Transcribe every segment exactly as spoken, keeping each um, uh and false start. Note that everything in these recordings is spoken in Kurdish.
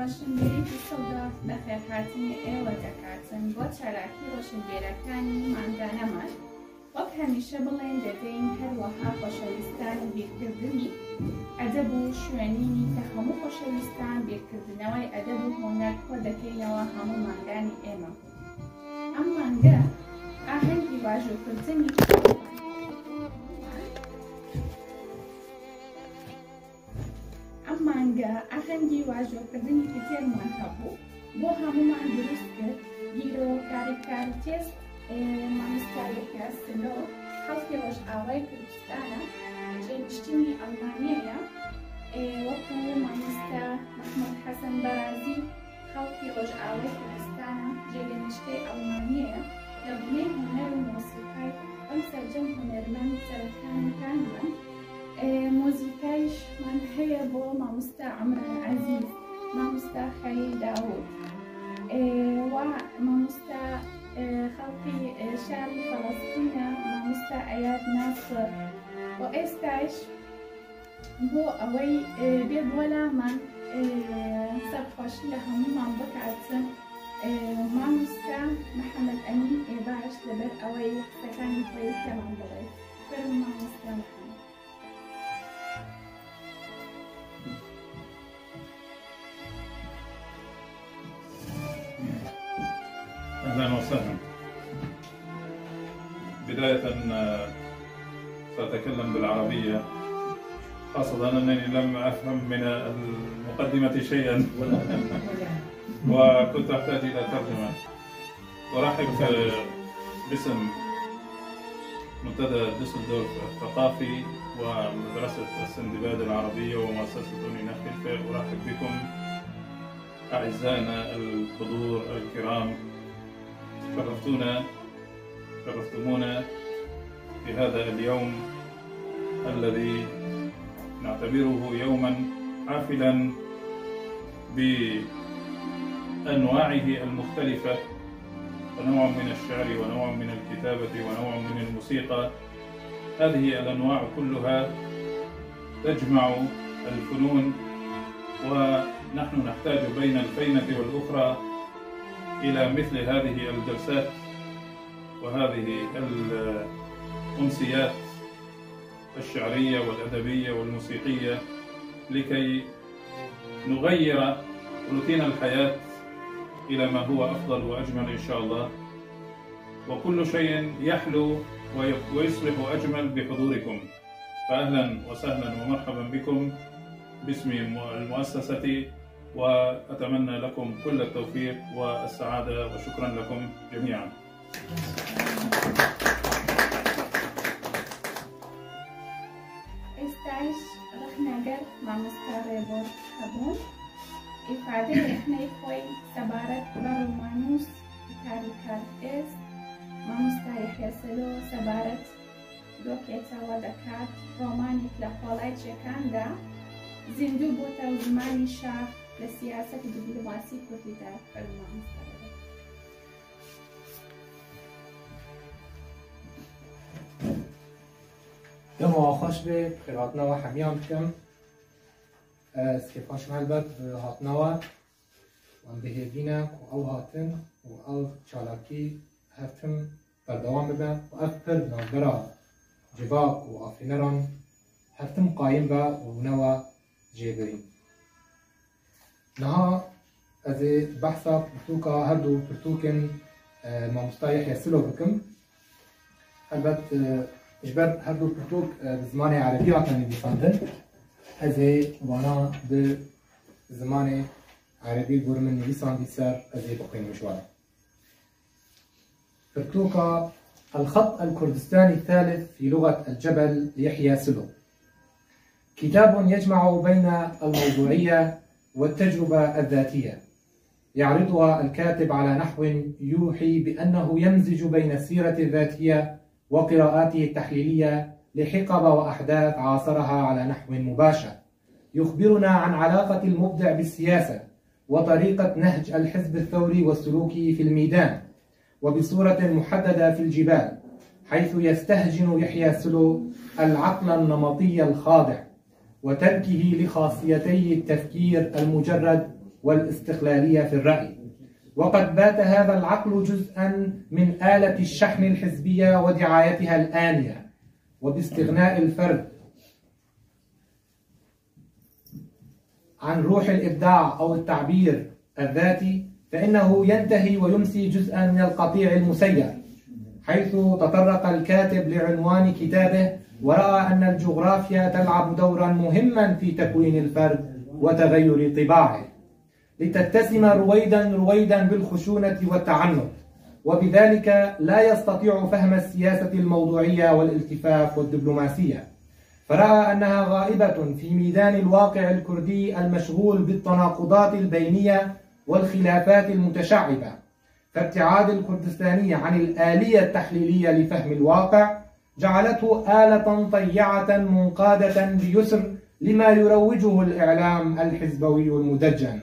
ڕۆشنبیری سەودا بەخێرهاتنی ئێوە دەکاتن بۆ چالاکی ڕۆشنبیرەکانی مانگانەمان. وەک هەمیشە بڵێن دەدەین هەروەها خۆشەویستانی بیرکردنی ئەدەب و شوێنینی کە هەموو خۆشەویستان بیرکردنەوەی ئەدەب و هونەر کۆ دەکەینەوە هەموو مانگانی ئێمە. ئەم مانگە ئاهەنگی واژۆکردنی ئەم مانگە ئاهەنگی واژۆکردنی کتێبمان هەبوو، بۆ هەموومان دروست کرد. گیرۆ کاریکارتێست، ئێ، مامۆستا یەحیا سلۆ، خەڵکی ڕۆژئاوای کوردستانە، جێنشتنی ئەڵمانیەیە. ئێ، وەکو مامۆستا محمود حەسەن بەرازی، خەڵکی ڕۆژئاوای کوردستانە، جێگەنیشتەی ئەڵمانیەیە. لە بنەی هونەر و مۆسیقای بەم سەرجەم هونەرمەند سەرەکانەکانمان. ئێ، مۆزیکایشمان هەیە بۆ مامۆستا عەمران عەزیز، مامۆستا خەلیل داوود، ئێ، و مامۆستا، ئێ، خەڵکی، ئێ، شاری فەڵەستینە، مامۆستا ئەیاد ناسر. و ئێستایش بۆ ئەوەی، ئێ، بێ بۆلامان، ئێ، سەرخۆشی لە هەموومان بکاتن، ئێ، مامۆستا محەممەد ئەمین ئێباش لەبەر ئەوەی قسەکانی خۆی پێمان بڵێت. فەرموو مامۆستا محەممەد. أهلًا وسهلًا. بداية، آه، سأتكلم بالعربية، خاصة أنني لم أفهم من المقدمة شيئًا. وكنت أحتاج إلى ترجمة. أرحب باسم منتدى دوسلدورف الثقافي ومدرسة السندباد العربية ومؤسسة أونينا خلفة. أرحب بكم أعزائنا الحضور الكرام، شرفتونا، شرفتمونا في هذا اليوم الذي نعتبره يوما حافلا بأنواعه المختلفة، ونوع من الشعر ونوع من الكتابة ونوع من الموسيقى. هذه الأنواع كلها تجمع الفنون، ونحن نحتاج بين الفينة والأخرى إلى مثل هذه الجلسات وهذه الأمسيات الشعرية والأدبية والموسيقية لكي نغير روتين الحياة إلى ما هو أفضل وأجمل إن شاء الله، وكل شيء يحلو وي-، ويصبح أجمل بحضوركم. فأهلًا وسهلًا ومرحبا بكم باسم المؤسسة، وأتمنى لكم كل التوفيق والسعادة، وشكرًا لكم جميعًا. ئێستایش ڕەخنەگەر مامۆستا ڕێبۆر هەبوون، ئیفادەی ڕەخنەی خۆی سەبارەت بە ڕۆمانووس، کاریکارتێست، مامۆستا یەحیا سەلۆ سەبارەت دۆکێتەوە دەکات، ڕۆمانێک لە قۆڵای چێکاندا زیندوو بۆتە و زمانی شاخ لە سیاسەت و دیبلۆماسی کوردیدا. فەرموو مامۆستا ڕێبۆر. دەمەوە خۆش بێ، بەخێرهاتنەوە هەمووان بکەم. ئە، سپێ خۆشم هەلبەت هاتنەوە. وان بهێڤینە کو ئەو هاتن و ئەو چالاکی هەرتم بەردەوام ببە و ئەف پر ناوبەرا civak û afîneran hertim qayim be û newe jêbirîn. Niha ez ê behsa pirtûka her du pirtûkên, e, mamosta Yehya Silo bikim. Helbet, e, ji ber her du pirtûk, e, bi zimanê erebî hatine nivîsandin, ez ê wana bi zimanê erebî gor min nivîsandî ser, ez ê bixwînim ji wan. Pirtûka الخط الكردستاني الثالث في لغة الجبل ليحيى سلو. كتاب يجمع بين الموضوعية والتجربة الذاتية. يعرضها الكاتب على نحو يوحي بأنه يمزج بين السيرة الذاتية وقراءاته التحليلية لحقب وأحداث عاصرها على نحو مباشر. يخبرنا عن علاقة المبدع بالسياسة وطريقة نهج الحزب الثوري والسلوكي في الميدان، وبصورة محددة في الجبال، حيث يستهجن يحيى سلو العقل النمطي الخاضع، وتركه لخاصيتي التفكير المجرد والاستقلالية في الرأي، وقد بات هذا العقل جزءا من آلة الشحن الحزبية ودعايتها الآنية، وباستغناء الفرد عن روح الإبداع أو التعبير الذاتي، فإنه ينتهي ويمسي جزءا من القطيع المسير، حيث تطرق الكاتب لعنوان كتابه ورأى أن الجغرافيا تلعب دورا مهما في تكوين الفرد وتغير طباعه، لتتسم رويدا رويدا بالخشونة والتعنت، وبذلك لا يستطيع فهم السياسة الموضوعية والالتفاف والدبلوماسية، فرأى أنها غائبة في ميدان الواقع الكردي المشغول بالتناقضات البينية والخلافات المتشعبة. فابتعاد الكردستاني عن الآلية التحليلية لفهم الواقع جعلته آلة طيعة منقادة بيسر لما يروجه الإعلام الحزبوي المدجن.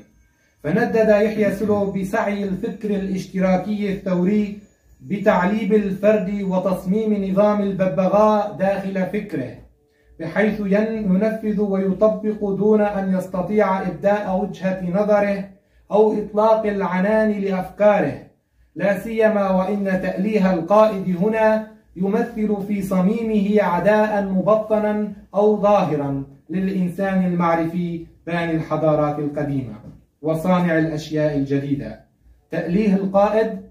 فندد يحيى سلو بسعي الفكر الاشتراكي الثوري بتعليب الفرد وتصميم نظام الببغاء داخل فكره، بحيث ين-، ينفذ ويطبق دون أن يستطيع إبداء وجهة نظره أو إطلاق العنان لأفكاره، لا سيما وإن تأليه القائد هنا يمثل في صميمه عداء مبطنا أو ظاهرا للإنسان المعرفي باني الحضارات القديمة وصانع الأشياء الجديدة. تأليه القائد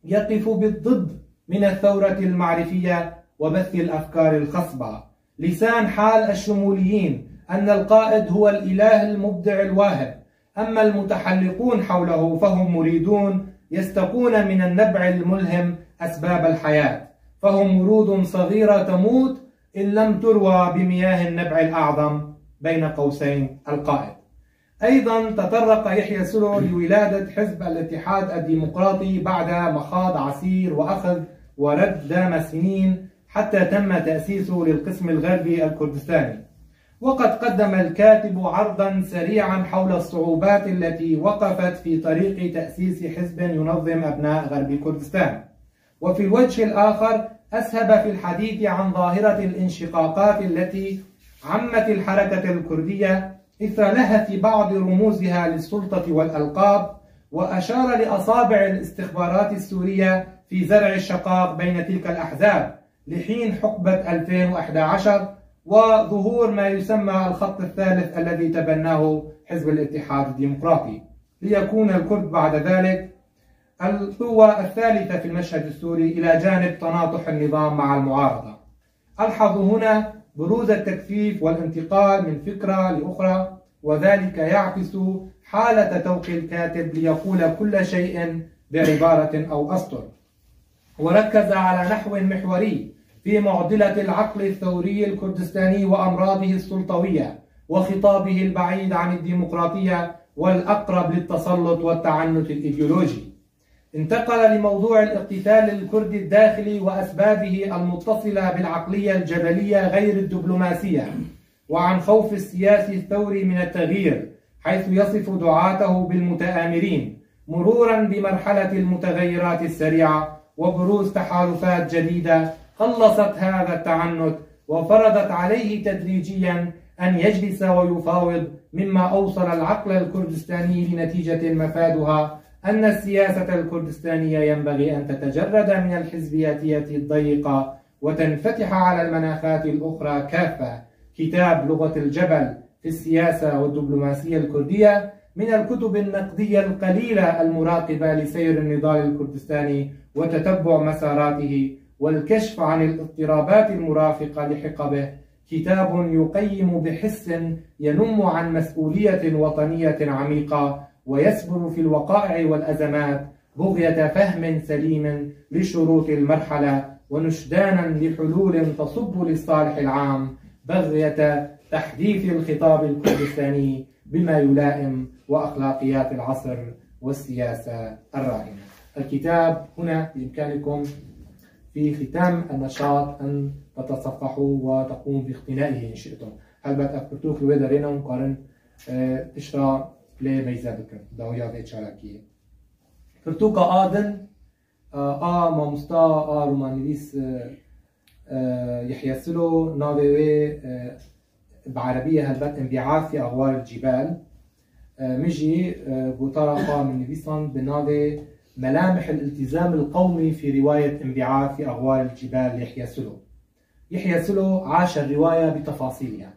يقف بالضد من الثورة المعرفية وبث الأفكار الخصبة. لسان حال الشموليين أن القائد هو الإله المبدع الواهب، أما المتحلقون حوله فهم مريدون يستقون من النبع الملهم أسباب الحياة، فهم ورود صغيرة تموت إن لم تروى بمياه النبع الأعظم، بين قوسين، القائد. أيضا تطرق يحيى سلو لولادة حزب الاتحاد الديمقراطي بعد مخاض عسير وأخذ ورد دام سنين حتى تم تأسيسه للقسم الغربي الكردستاني. وقد قدم الكاتب عرضا سريعا حول الصعوبات التي وقفت في طريق تأسيس حزب ينظم أبناء غرب كردستان. وفي الوجه الآخر أسهب في الحديث عن ظاهرة الانشقاقات التي عمت الحركة الكردية إثر لهث بعض رموزها للسلطة والألقاب، وأشار لأصابع الاستخبارات السورية في زرع الشقاق بين تلك الأحزاب لحين حقبة ألفين وأحد عشر وظهور ما يسمى الخط الثالث الذي تبناه حزب الاتحاد الديمقراطي، ليكون الكرد بعد ذلك القوة الثالثة في المشهد السوري إلى جانب تناطح النظام مع المعارضة. ألحظ هنا بروز التكثيف والانتقال من فكرة لأخرى، وذلك يعكس حالة توقي الكاتب ليقول كل شيء بعبارة أو أسطر، وركز على نحو محوري في معضلة العقل الثوري الكردستاني وأمراضه السلطوية وخطابه البعيد عن الديمقراطية والأقرب للتسلط والتعنت الإيديولوجي. انتقل لموضوع الاقتتال الكردي الداخلي وأسبابه المتصلة بالعقلية الجبلية غير الدبلوماسية، وعن خوف السياسي الثوري من التغيير، حيث يصف دعاته بالمتآمرين، مرورا بمرحلة المتغيرات السريعة وبروز تحالفات جديدة قلصت هذا التعنت وفرضت عليه تدريجيا أن يجلس ويفاوض، مما أوصل العقل الكردستاني لنتيجة مفادها أن السياسة الكردستانية ينبغي أن تتجرد من الحزبياتية الضيقة وتنفتح على المناخات الأخرى كافة. كتاب لغة الجبل في السياسة والدبلوماسية الكردية من الكتب النقدية القليلة المراقبة لسير النضال الكردستاني وتتبع مساراته والكشف عن الاضطرابات المرافقة لحقبه، كتاب يقيم بحس ينم عن مسؤولية وطنية عميقة ويسبر في الوقائع والأزمات بغية فهم سليم لشروط المرحلة ونشدانا لحلول تصب للصالح العام بغية تحديث الخطاب الكردستاني بما يلائم وأخلاقيات العصر والسياسة الراهنة. الكتاب هنا بإمكانكم في ختام النشاط أن تتصفحوا وتقوموا باقتنائه إن شئتم. Helbet ev pirtûk li wê derê ne hûn karin, e, tişta lê meyze bikin, dawiya vê çalakiyê. Pirtûka a din, e, a mamosta, a romannivîs, e, e, Yehya Silo, navê wê, e, bi erebî ye helbet, انبعاث في أغوار الجبال. Min jî gotara xwe min nivîsand bi navê ملامح الالتزام القومي في رواية انبعاث في أغوار الجبال ليحيى سلو. يحيى سلو عاش الرواية بتفاصيلها،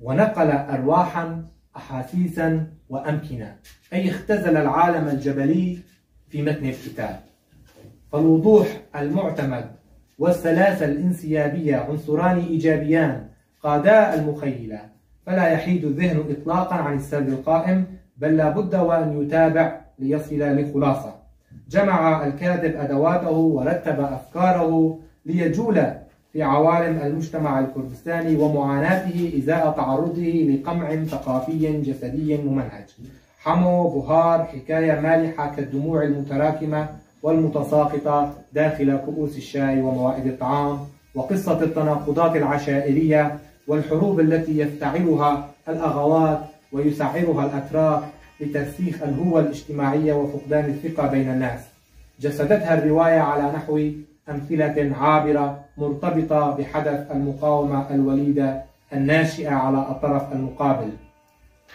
ونقل أرواحا، أحاسيسا، وأمكنة، أي اختزل العالم الجبلي في متن الكتاب. فالوضوح المعتمد والسلاسة الانسيابية عنصران إيجابيان قادا المخيلة، فلا يحيد الذهن إطلاقا عن السرد القائم، بل لا بد وأن يتابع ليصل لخلاصة. جمع الكاتب أدواته ورتب أفكاره ليجول في عوالم المجتمع الكردستاني ومعاناته إزاء تعرضه لقمع ثقافي جسدي ممنهج. حمو بهار حكاية مالحة كالدموع المتراكمة والمتساقطة داخل كؤوس الشاي وموائد الطعام، وقصة التناقضات العشائرية والحروب التي يفتعلها الأغوات ويسعرها الأتراك لترسيخ الهوة الاجتماعية وفقدان الثقة بين الناس. جسدتها الرواية على نحو أمثلة عابرة مرتبطة بحدث المقاومة الوليدة الناشئة على الطرف المقابل.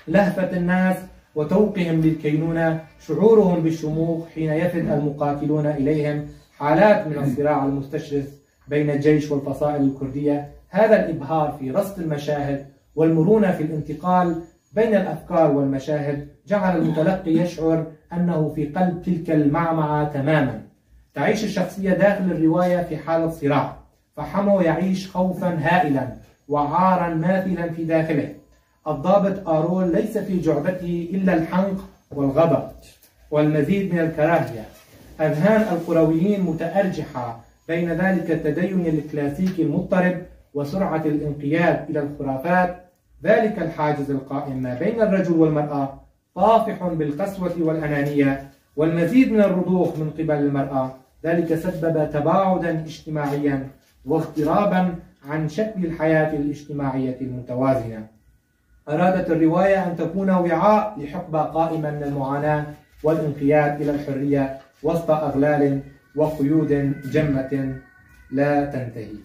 لهفة الناس وتوقهم للكينونة، شعورهم بالشموخ حين يفد المقاتلون إليهم، حالات من الصراع المستشرس بين الجيش والفصائل الكردية. هذا الإبهار في رصد المشاهد والمرونة في الانتقال بين الأفكار والمشاهد جعل المتلقي يشعر أنه في قلب تلك المعمعة تماما. تعيش الشخصية داخل الرواية في حالة صراع، فحمو يعيش خوفا هائلا وعارا ماثلا في داخله. الضابط آرول ليس في جعبته إلا الحنق والغضب والمزيد من الكراهية. أذهان القرويين متأرجحة بين ذلك التدين الكلاسيكي المضطرب وسرعة الانقياد إلى الخرافات، ذلك الحاجز القائم ما بين الرجل والمرأة طافح بالقسوة والأنانية والمزيد من الرضوخ من قبل المرأة، ذلك سبب تباعدا اجتماعيا واغترابا عن شكل الحياة الاجتماعية المتوازنة. أرادت الرواية أن تكون وعاء لحقبة قائمة من المعاناة والانقياد إلى الحرية وسط أغلال وقيود جمة لا تنتهي.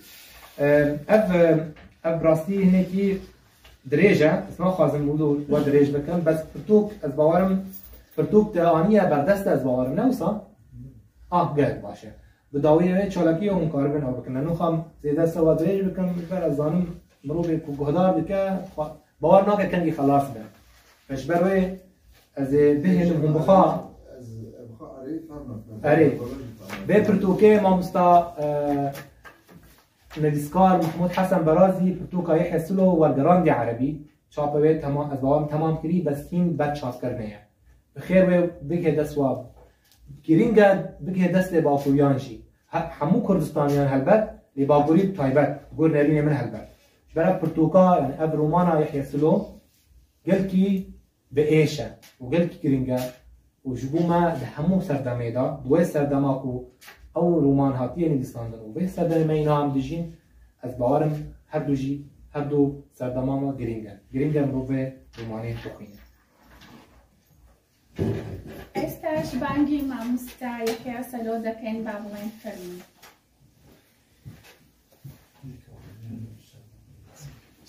Ev, ev rastî hinekî dirêj e, ez naxwazim wilo we dirêj bikim, bes pirtûk, ez bawerim pirtûk te aniye berdest e, ez bawerim, ne wisa? Ah, gelek baş e. Bi dawiyê wê çalakiyê hûn karibin ew bikin. Ne nixwam zêde sewa dirêj bikim, ji ber ez zanim mirovê ku guhdar dike, xwe bawer nake kengî xelas be. Ji ber wê ez ê bihêlim hûn bi xwe. Ez, ez bi xwe erê, fermo, fermo. Erê. Vê pirtûkê mamosta, e, nivîskar Mehmûd Hesen Berazî pirtûka Yehya Silo wergerandî erebî. Çapa wê temam, ez bawerim temam kirî, bes hîn ber çapkirinê ye. Bi xêr wê bigihê dest wa. Girîng e bigihê destê Bakuriyan jî. He-, hemû Kurdistaniyan helbet, lê Bakurî bi taybet, gor nerînê min helbet. Ji ber ev pirtûka, yani ev romana Yehya Silo, gelkî bi êş e û gelkî girîng e û ji bo me di hemû serdemê de, di wê serdema ku ew roman hatiye nivîsandin û vê serdemê me îna em dijîn, ez bawerim her du jî, her du serdema me girîng e. Girîng e mirov vê romanê bixwîne. ئێستاش بانگی مامۆستا یەحیا سەلۆ دەکەین، با بڵێن فەرموو.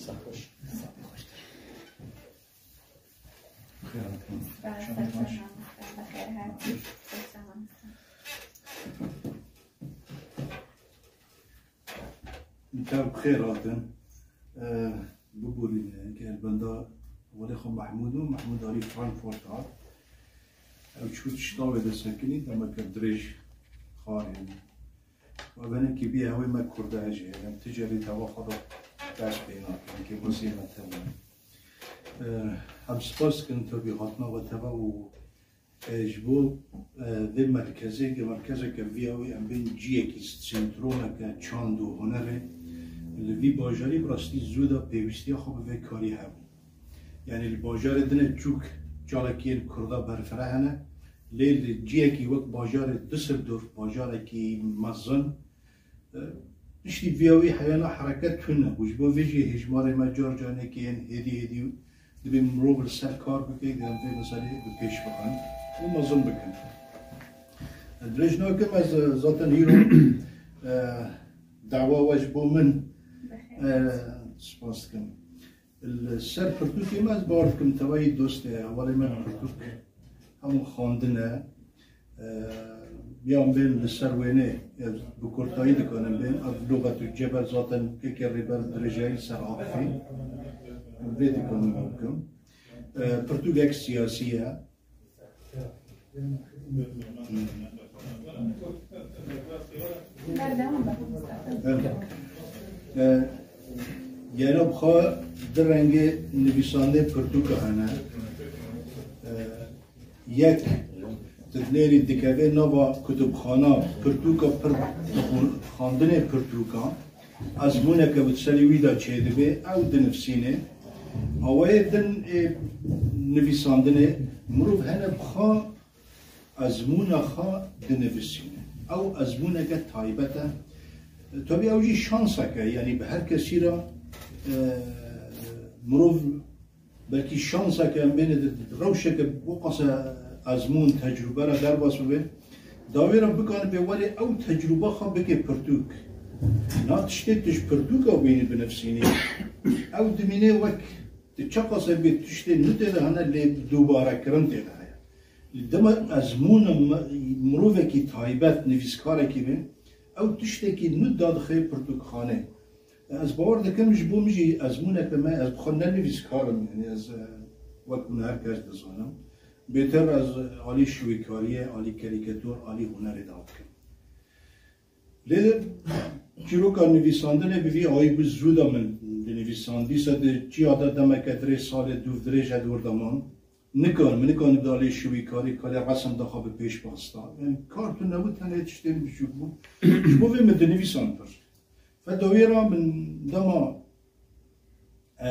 سپاس، سەرکەوتن مامۆستا، بەخێر هاتی. Te bi xêr hatin. Eh, biborîne, ke li benda welê xwe Mehmûd û Mehmûd Arîf Frankfurt hat. Ew çû tişta wê de sekinî, demeke dirêj xwarê. Ev hinekî bî hewê me Kurda hejê. Em ti carî teva xwe de dest pê nakin. Kê basê me teva. Eh, em spas dikin, tabî hatina we teva û E, ji bo, e, vê merkezê, ke merkezeke viya wê em bên ciyekî, sentromeke çand û hunerê, li vî bajarî bi rastî zû de pêwîstiya xwe bi vê karî hebû. Yanî li bajarê din e çûk çalakiyên Kurda berfireh hene, lê li ciyekî wek bajarê Düsseldorf, bajarekî mezin, Piştî viya wî heyana hereket tune bû. Ji bo vê jî hêjmarê me car carekê yên hêdî hêdî dibê mirov li ser kar bike, em vê meseleyê bi pêş bixin û mezin bikin. Dirêj nakim, ez zaten îro, e, dawa we ji bo min, e, spas dikim. Li ser pirtûkê me ez bawer dikim tevayî dostê hevalê me pirtûk hemû xwendine. Yan bên li ser wênê ez bi kurtayî dikanim bên. Ev luxet û cebe zaten kekê rêber dirêjayî li ser axifî. Vê dikanim bikim. Pirtûkek siyasî ye. Gera bi xwe di rengê nivîsandê pirtûka hene. Yek, tu dinêrî dikeve nava kutubxana, pirtûka pir xwendinê pirtûka. Ezmûneke bi serî wî de çêdibe, ew dinivîsîne. Awayê din ê nivîsandinê, mirov hene bi xwe ezmûna xwe dinivîsîne. Ew ezmûneke taybet e. Tabî ew jî şanseke, yanî bi her kesî re, e, mirov Belkî şanseke em bêne di rewşeke bo qase ezmûn, tecrûbe re derbas bibe. Dawê re bikanibe were ew tecrûba xwe bike pirtûk. Na tiştê tu ji pirtûka bînî binivîsînî, ew dimîne wek tu çeqase bê tiştê nû tê de hene lê dubarekirin tê de heye. Li dema ezmûna me-, mirovekî taybet, nivîskarekî be, ew tiştekî nû dadixe pirtûkxanê. Ez bawer dikim ji bo min jî ezmûneke me, ez bi xwe ne nivîskar im, yanî ez, e, wek hûn her kes dizanim. Bêtir ez alî şiwêkariyê, alî karîkatûr, alî hunerê de bikim. Lê çîroka nivîsandinê bi vî awî bi zû de min dinivîsand. Dîsa di çiya de demeke dirêj salê dûv dirêj e di wir de man. Nikar, min nikar di alî şiwêkarî, kalê resim de xwe bi pêş basta. Yanî kar tune bû, tenê tiştên biçûk bû. Ji bo vê min dinivîsand pir. Ve dawî re min dema, e,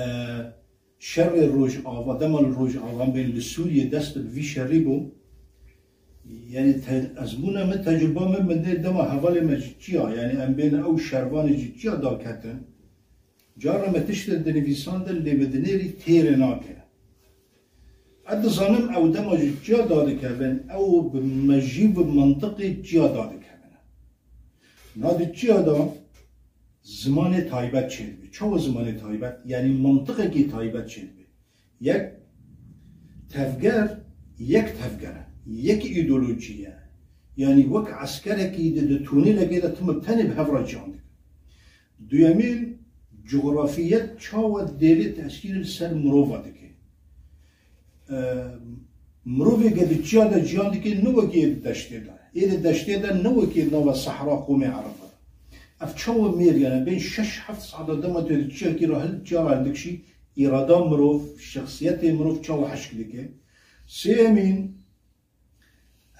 şerê Rojava, dema li Rojava bên li Sûriyê dest bi vî şerî bû. Yanî te-, ezmûna min, tecrûba min, min dê dema hevalê me ji çiya, yanî em bên ew şervanê ji çiya daketin. Cara me tiştê dinivîsandin lê min dinêrî têrê nake. Ez dizanim ew dema ji çiya dadikevin, ew bi mejî bi mintiqê çiya dadikevin. Na di çiya de zimanê taybet çêdibe. Çawa zimanê taybet? Yanî mintiqekî taybet çêdibe. Yek tevger, yek tevger e. Yek îdeolojî ye. Yanî wek eskerekî di, di tunelekê de tim tenê bi hev re ciyan dike. Duyemîn, cografiyet çawa dêlê tesîrê li ser mirova dike. Eee, mirovê ke di çiya de ciyan dike, ne wekî yê di deştê de. Yê di deştê de ne wekî nava sehra qomê Ereba de. Ev çawa mêr, yanî bên şeş heft saeta dema tu di çiyakî re hil, çiya re hildikişî, îrada mirov, şexsiyetê mirov çawa hişk dike. Sêyemîn,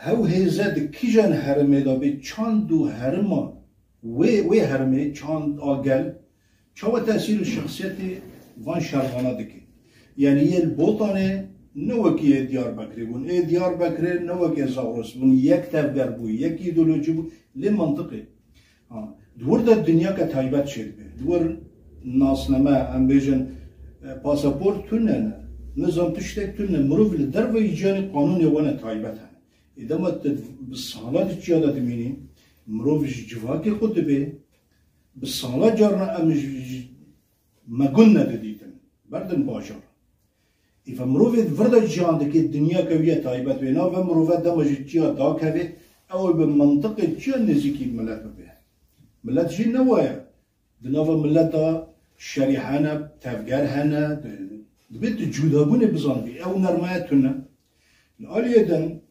Hew hêze di kîjan herêmê de bê, çand û herêma wê, wê herêmê, çand a gel, çawa tesîr li şexsiyetê van şervana dike? Yanî yê li Botanê ne wekî yê Diyarbekirê bûn. Ê Diyarbekirê ne wekê Zagros bûn. Yek tevger bû, yek îdeolojî bû. Lê mintiqê. Ha, di wir de dinyake taybet çêdibe. Di wir nasname, em bêjin, e, pasaport tune ne. Nizam tiştek tune. Mirov li derveyî ciyanê qanûnê wan e taybet hene. Ê dema tu bi sala di çiya de dimînî, mirov ji civakê xwe dibe, bi sala carna em ji, ji, me gun nedidîtin. Berdin bajar. Îfa mirovê di vir de ciyan dike, dinyake wî ye taybet wê. Nava mirove dema ji çiya dakeve, ew ê bi mintiqê çiya nêzîkî milet bibe. Milet jî ne waye. Di nava milet de şerî hene, tevger hene, di-, dibê tu cudabûnê bizanibî. Ew nermaya tune. Li aliyê din,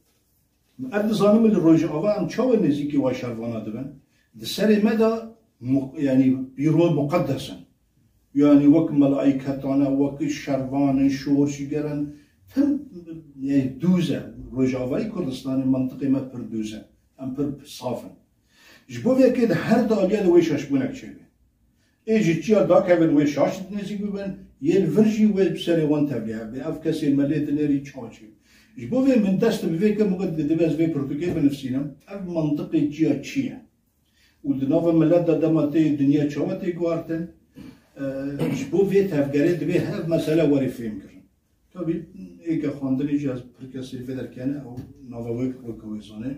Em dizanin li Rojava em çawa nêzîkî wa şervana dibin. Di serê me de mu-, yanî pîro muqeddes in. Yanî wek melaîketan e, wek şervan in, şorşîger in. Tim, yanî dûz e. Rojavayî Kurdistanê, mentiqê me pir dûz e. Em pir saf in. Ji bo vê yekê di her du aliyê de wê şaşbûnek çêbe. Ê ji çiya dakevin wê şaş nêzîk bibin, yê li vir jî wê bi serê wan tevlihev bê. Ev kesên me lê dinêrî çawa çi? Ji bo vê min dest bi vê kim, min got, divê ez vê pirtûkê binivîsînim. Ev mintiqê çiya çi ye? Û di nava milet de dema tê dinya çawa tê guhartin? E, ji bo vê tevgerê divê hev mesele were fêhmkirin. Tabî êke xwendinê jî ez pir kesê vê derkene, ew nava wê weke wê zane.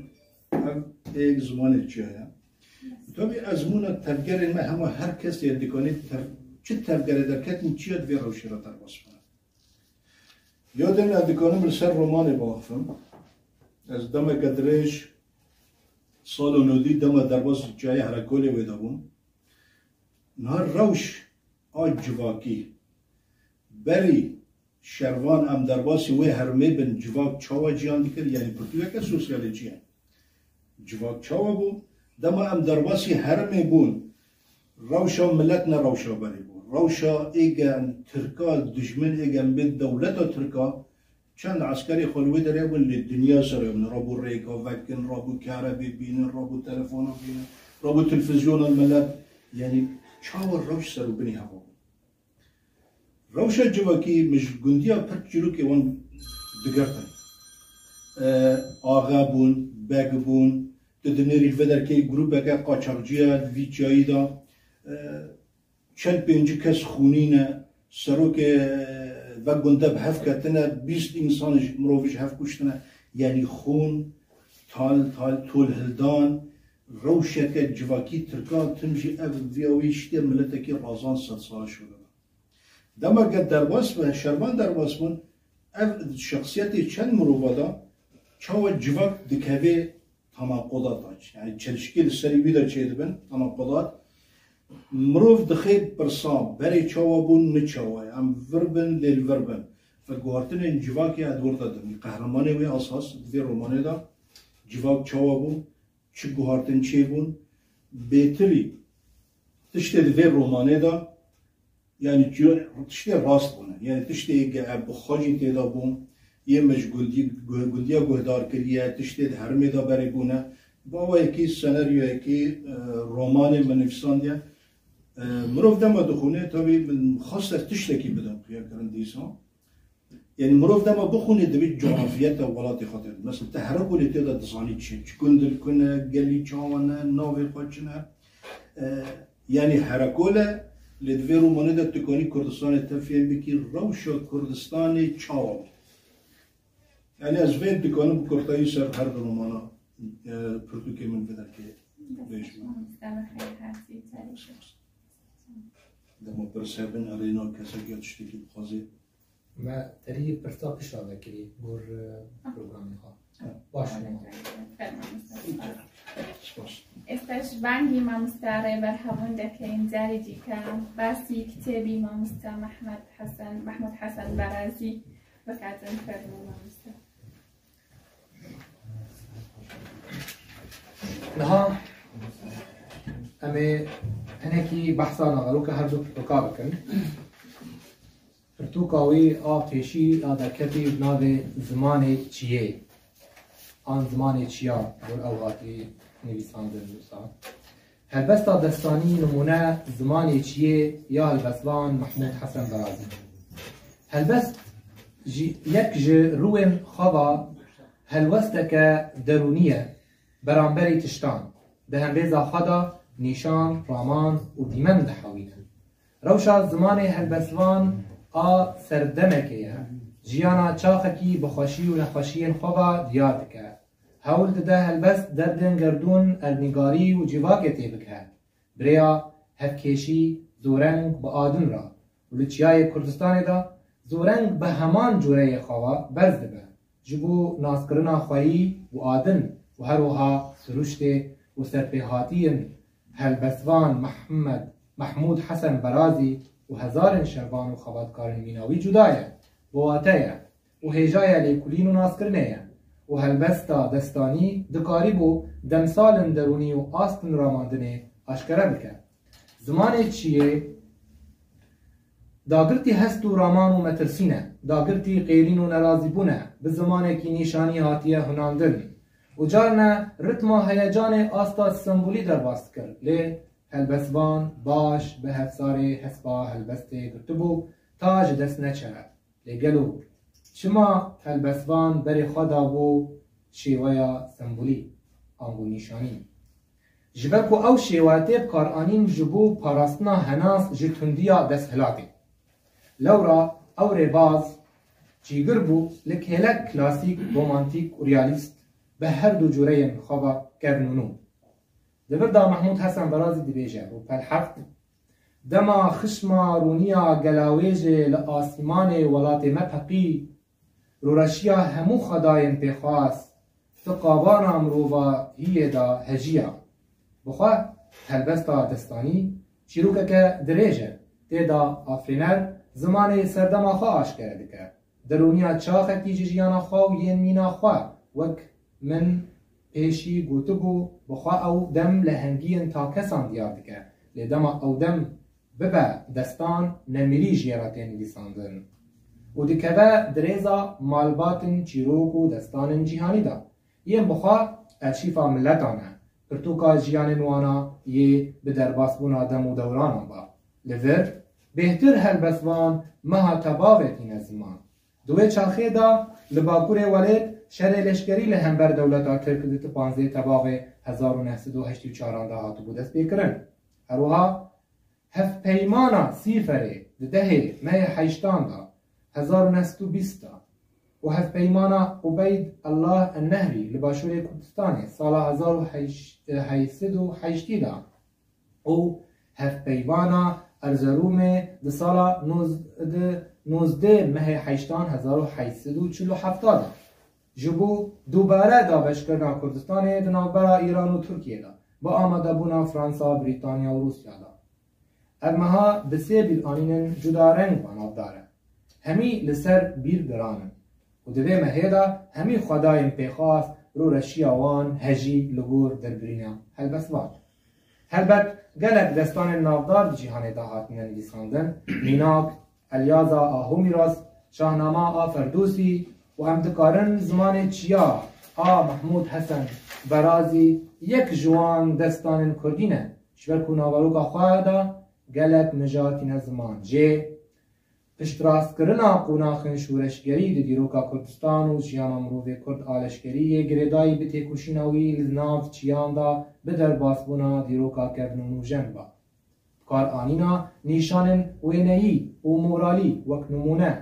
Ev êk zimanê çiya ye. Tabî ezmûna tevgerên me hema her kesê dikanê tev-, çi tevgerê derketin, çiya di vê rewşê re derbas bûne. Ya din ez dikarim li ser romanê biaxifim. Ez demeke dirêj, sal û nodî dema derbas çiyayê Herekolê wê de bûm. Niha rewş a civakî, berî şervan em derbasî wê hermê bin, civak çawa ciyan dikir, yanî pirtûyeke sosyalî çi ye? Civak çawa bû? Dema em derbasî hermê bûn, rewşa milet ne rewşa berê bû. Rewşa êgen tirka dijmin, êgen bê dewleta tirka, çend eskerê xwe li wê derê bûn, lê dinya ser hebûn. Rabû rêka vekin, rabû karebê bînin, rabû telefona bînin, rabû televîzyona milet. Yanî çawa rewş ser û binê heva bû? Rewşa civakî min ji gundiya pir çîrokê wan digirtin. E, axe bûn, beg bûn, tu dinêrî li vê derkê grûpeke qaçaxciya li vî çiyayî de, e, çel pêncî kes xûnî ne, serokê ve gunde bi hev ketine, bîst însan ji mirovî ji hev kuştine. Yanî xûn, tal, tal, tolhildan, rewşeke civakî tirkan tim jî ev viya wî şitiye miletekî razan sedsala şûre. Dema ke derbas be, şervan derbas bûn, ev şexsiyetê çend mirova de çawa civak dikeve tenaqudat de. Yanî çelişkî li serî wî de çêdibin, tenaqudat. Mirov dixê pirsa, berê çawa bûn, mi çawa ye, em vir bin, lê li vir bin. Veguhartinên civakê ez wir de dibînim. Qehremanê wê esas di vê romanê de civak çawa bû, çi guhartin çêbûn, bêtirî tiştê di vê romanê de, yanî çi-, tiştê rast bûne. Yanî tiştê ge ev bi xwe jî tê de bûn, yê me ji gundî-, gu-, gundiya guhdar kiriye, tiştê di hermê de berê bûne. Bi awayekî senaryoyekî, e, romanê min nivîsandiye. E, mirov dema dixwîne, tabî min xwest ez tiştekî bidim xuyakirin dîsa. Yanî mirov dema bixwîne, divê cografiyeta welatê xwe tê. Mesela te Herekolê tê de dizanî çi, çi gund li ku ne, gelî çawa ne, navê xwe çi ne. E, yanî Herekol e, lê di vê romanê de tu kanî Kurdistanê te fêm bikî, rewşa Kurdistanê çawa bû. Yanî ez vê dikanim bi kurtayî ser her du romana, e, pirtûkê min vê derkê bêjim. Mamoste, bi xêr hatî, careke. Dema pirs hebin, erê na kesek ya tiştekî dixwazê. Me terî pirsa pişta vekirî gor, e, programê xwe. Ha. Baş. Ferman, spas. Spas. ئێستاش بانگی مامۆستا ڕێبەر هەبوون دەکەین، جاری دیکە باسی کتێبی مامۆستا محمد حەسەن، محمود حەسەن بەرازی بکاتن. فەرموو مامۆستا. Niha em ê hinekî behsa naveroka her du pirtûka bikin. Pirtûka wî a pêşî a derketî bi navê Zimanê Çiyê an Zimanê Çiya, gor ew hatî nivîsandin wisa. Helbesta destanî nimûne Zimanê Çiyê ya helbestvan Mehmûd Hesen Berazî. Helbest ji yek ji rûyên xwe ve helwesteke derûnî ye beramberî tiştan, di hemrêza xwe de nîşan, raman û dîmen dihewîne. Rewşa zimanê helbestvan a serdemekê ye, jiyana çaxekî bi xweşî û nexweşiyên xwe ve diyar dike. Hewl dide helbest derdên gerdûn, erdnîgarî û civakê tê bigihe. Bi rêya hevkêşî, zoreng bi adin re û li çiyayê Kurdistanê de zoreng bi heman cureyê xwe ve berz dibe. Ji bo naskirina xweyî û adin û her wiha siruştê û serpêhatiyên helbestvan Mehmed, Mehmûd Hesen Berazî û hezarên şervan û xebatkarên mîna wî cuda ye, bi wate ye û hêjaya lêkolîn û naskirinê ye û helbesta destanî dikarîbû demsalên derûnî û astên ramandinê aşkere bike. Zimanê çiyê dagirtî hest û raman û metirsîn e, dagirtî qêrîn û nerazîbûn e, bi zimanekî nîşanî hatiye hunandin û carne ritma heyecanê asta sembolî derbas dikir, lê helbestvan baş bi hevsarê hespa helbestê girtibû ta ji dest neçe. Lê gelo çima helbestvan berê xwe dabû şêweya sembolî, ango nîşanî? Ji ber ku ew şêwe tê bikaranîn ji bo parastina henas ji tundiya desthilatê. Lewra ew rêbaz cîgir bû, li kêlek klasîk, romantîk û realîst bi her du cureyên xwe ve kevn û nû. Di vir de Mehmûd Hesen Berazî dibêje, rûpel heft, Dema xişma rûniya gelawêjê li asîmanê welatê me peqî, rûreşiya hemû xwedayên pêxwas di qabana mirovahiyê de hejiya. Bi xwe helbesta destanî çîrokeke dirêj e. Tê de afirîner zimanê serdema xwe aşkere dike. Derûniya çaxekî ji jiyana xwe û yên mîna xwe, wek min pêşî gotibû, bi xwe ew dem lehengiyên takesan diyar dike. Lê dema ew dem bibe destan, nemirî jê re tê nivîsandin û dikeve di rêza malbatên çîrok û destanên cîhanî de. Yên bi xwe erşîfa miletan e, pirtûka jiyanên wana yê bi derbasbûna dem û dewranan be. Li vir, bêhtir helbestvan meha tebaxê tîne ziman. Di wê çaxê de li bakurê welêt şerê leşkerî li hember dewleta Tirk di panzdeh tebaxê hezar û neh sed û heştê û çaran de hatibû destpêkirin. Her wiha hevpeymana Sîferê di dehê mehê heştan de hezar û neh sed û bîst de û hevpeymana Ubeyd Allah Ennehrî li başûrê Kurdistanê sala hezar û heşt sed û heştê de û hevpeymana Erzerûmê di sala noz-, di nozdeh mehê heştan hezar û heşt sed û çil û heft de ji bo dubare dabeşkirina Kurdistanê di navbera Îran û Tirkiyê de, bi amadebûna Fransa, Brîtanya û Rûsya de. Ev meha bi sê bîranînên cudareng ve navdar e. Hemî li ser bîr giran in û di vê mehê de hemî xwedayên pêxwas, rûreşiya wan, hejî li gor derbirîna helbestvan. Helbet gelek destanên navdar di cîhanê de hatine nivîsandin, Mînak, Elyaza a Homîros, Şahnama a Ferdûsî û em dikarin zimanê çiya a Mehmûd Hesen Berazî yek ji wan destanên kurdî ne, ji ber ku naveroka xwe de gelek mija tîne ziman. Jê piştrastkirina qonaxên şoreşgerî di dîroka Kurdistan û jiyana mirovê Kurd a leşkerî yê girêdayî bi têkoşîna wî li nav çiyan de bi derbasbûna dîroka kevn û nûjen ba. Bi kar anîna nîşanên wêneyî û moralî wek nimûne,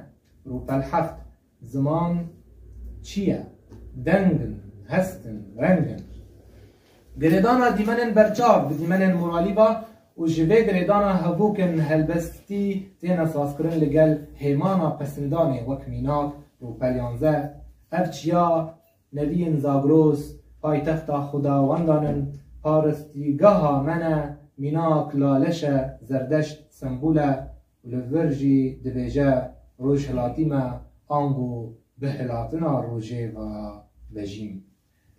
Rûpel heft, ziman çi ye? Deng in, hest in, reng in. Girêdana dîmenên berçav bi dîmenên moralî ve û ji vê girêdana hevokên helbestî têne sazkirin li gel hêmana pesindanê wek Mînak, Rûpel yanzdeh. Ev çiya Neviyên Zagros, paytexta xudawendan in, paristîgeha me ne, Mînak laleş e, Zerdeşt sembûl e û li vir jî dibêje, Rojhilatî me, ango bi hilatina rojê ve vejîn.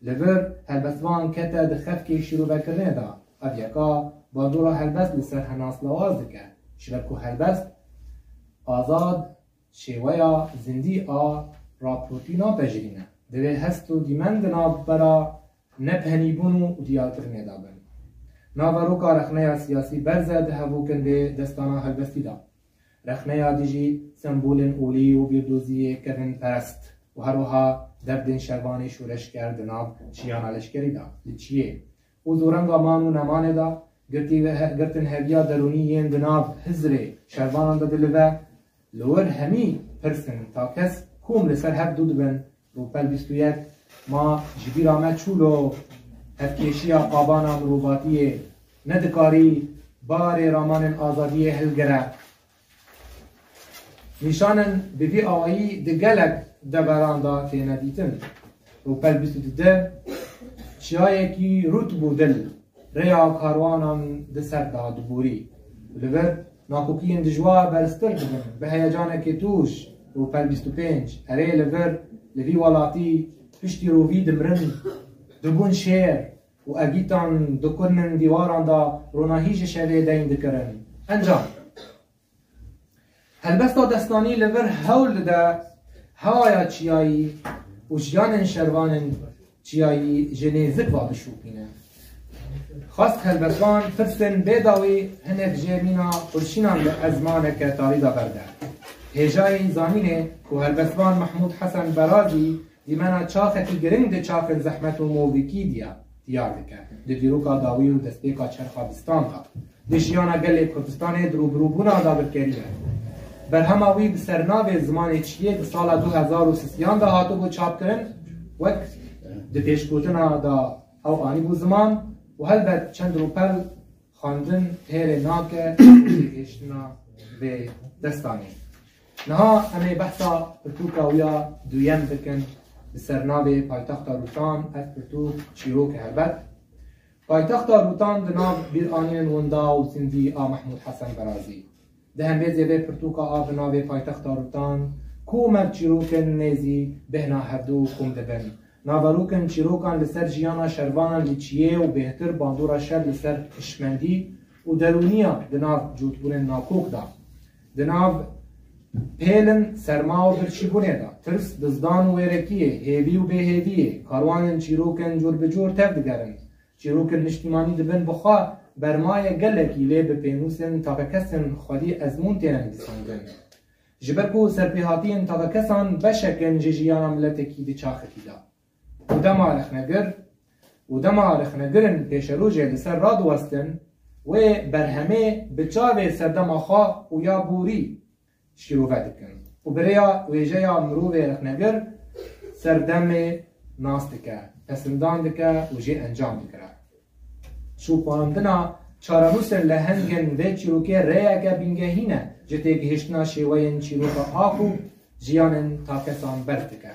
Li vir helbestvan kete di xefkê şîrovekirinê de. Ev yeka bandora helbest li ser henas lawaz dike, ji ber ku helbest azad şêweya zindî a raportî napejirîne. Divê hest û dîmen di navbera nepenîbûn û diyarkirinê de bin. Naveroka rexneya siyasî berz e di hevokên vê destana helbestî de. Rexneya dijî sembolên olî û bîrdoziyê kevinperest û her wiha derdên şervanê şoreşger di nav çiyana leşkerî de, li çiyê û zorenga man û nemanê de, girtî ve he-, girtin heviya derûnî yên di nav hizrê şervanan de dilive, li wir hemî pirsin ta kes kom li ser hev dû dibin, Rûpel bîst û yek, ma ji bîra me çû lo, hevkêşiya qabana mirovatiyê, nedikarî barê ramanên azadiyê hilgire. Nîşanin bi vî awayî di gelek deveran de têne dîtin. Rûpel bîst û du, çiyayekî rût bû dil, rêya karwanan di ser de diborî. Li vir nakokiyên dijwar berstir dibin, bi heyecanekê tûj. Rûpel bîst û pênc, erê li vir, li vî welatî piştî rovî dimirin, dibûn şêr û egîtan dikurnin dîwaran de, ronahî ji şevê deyn dikirin. Encam. Helbesta destanî li vir hewl dide hewaya çiyayî û jiyanên şervanên çiyayî ji nêzik ve bişopîne. Xwest helbestvan pirsên bêdawî hinek jê mîna qurşînan li ezmaneke tarî de berde. Hêjayî zanînê ku helbestvan Mehmûd Hesen Berazî dîmena çaxekî giring di çaxên zehmet û movîkî diya. diyar dike. Di dîroka dawî û destpêka çerxa bistan de, di jiyana gelê Kurdistanê di rûbirûbûna dagirkerî ye. Berhema wî bi sernavê Zimanê Çiyê di sala du hezar û sisiyan de hatibû çapkirin, wek di pêşgotina de ew anîbû ziman û helbet çend rûpel Xwendin têrê nake û jêhêştina vê destanê. Niha em ê behsa pirtûka wî ya duyem bikin, li ser navê Paytexta Rûtan, ev pirtûk çîrok e helbet. Paytexta Rûtan di nav bîranînên winda û zindî a Mehmûd Hesen Berazî. Di hembêzê vê pirtûka a bi navê Paytexta Rûtan, ku me çîrokên nêzî bêhna hevdû kom dibin. Naverokên çîrokan li ser jiyana şervanan li çiyê û bêhtir bandora şer li ser hişmendî û derûniya di nav cotbûnên nakok de. Di nav pêlin serma û birçîbûnê de, tirs, dizdan û wêrekiyê, hêvî û bêhêviyê, karwanên çîrokên cûr bi cûr tev digerin. Çîrokên niştîmanî dibin bi xwe bermayê gelekî, lê bi pênûsên takekesên xwedî ezmûn têne nivîsandin. Ji ber ku serpêhatiyên takekesan beşekên ji jiyana miletekî diçaxikî de. Û dema rexnegir, û dema rexnegirên pêşerojê li ser radiwestin, wê berhemê bi çavê serdema xwe û ya borî şîrove dikin û bi rêya wêjeya mirovê rexnegir serdemê nas dike, pesindan dike û jê encam digire. Şopandina çarenûsên lehengên vê çîrokê rêyeke bingehîn e ji têgihiştina şêweyên çîroka a ku jiyanên takesan berf dike.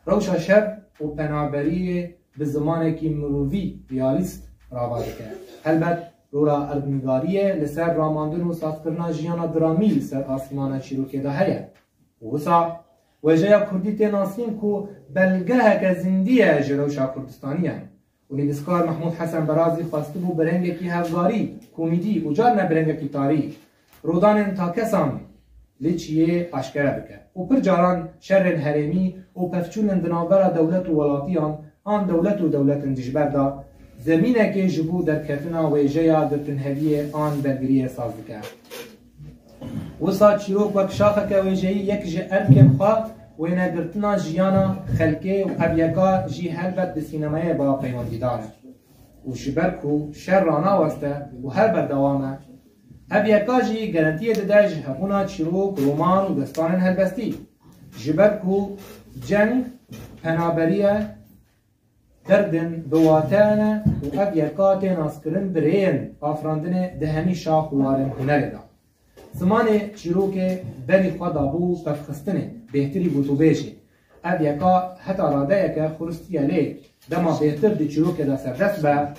Rewşa şer û penaberiyê bi zimanekî mirovî, realîst, rava dike. Helbet, rola erdnigariyê li ser ramandin û sazkirina jiyana dramî li ser asmana çîrokê de heye. Û wisa wêjeya kurdî tê nasîn ku belgeheke zindî ye ji rewşa Kurdistanî ye. Û nivîskar Mehmûd Hesen Berazî xwestibû bi rengekî hevgarî, komîdî û carna bi rengekî tarî, rodanên takesan li çiyê aşkere bike û pir caran şerên herêmî û pevçûnên di navbera dewlet û welatiyan an dewlet û dewletên dijber de zemînekê ji bo derketina wêjeya girtinheviyê an bergiriyê saz dike. Wisa çîrok wek şaxeke wêjeyî yek ji erkên xwe wênegirtina jiyana xelkê û ev yeka jî helbet bi sînemayê ba peywendîdar e. Û ji ber ku şer ranaweste û her berdewam e, ev yeka jî gerentiyê dide ji hebûna çîrok, roman û destanên helbestî. Ji ber ku ceng, penaberiye, derdin bi wate ne û ev yeka tê naskirin bi rêyên afirandinê di hemî şax û warên hunerê de. Zimanê çîrokê berî xwe dabû pevxistinê, bêhtirî gotûbêjê. Ev yeka heta radeyeke xuristiye lê dema bêhtir di çîrokê de serdest be,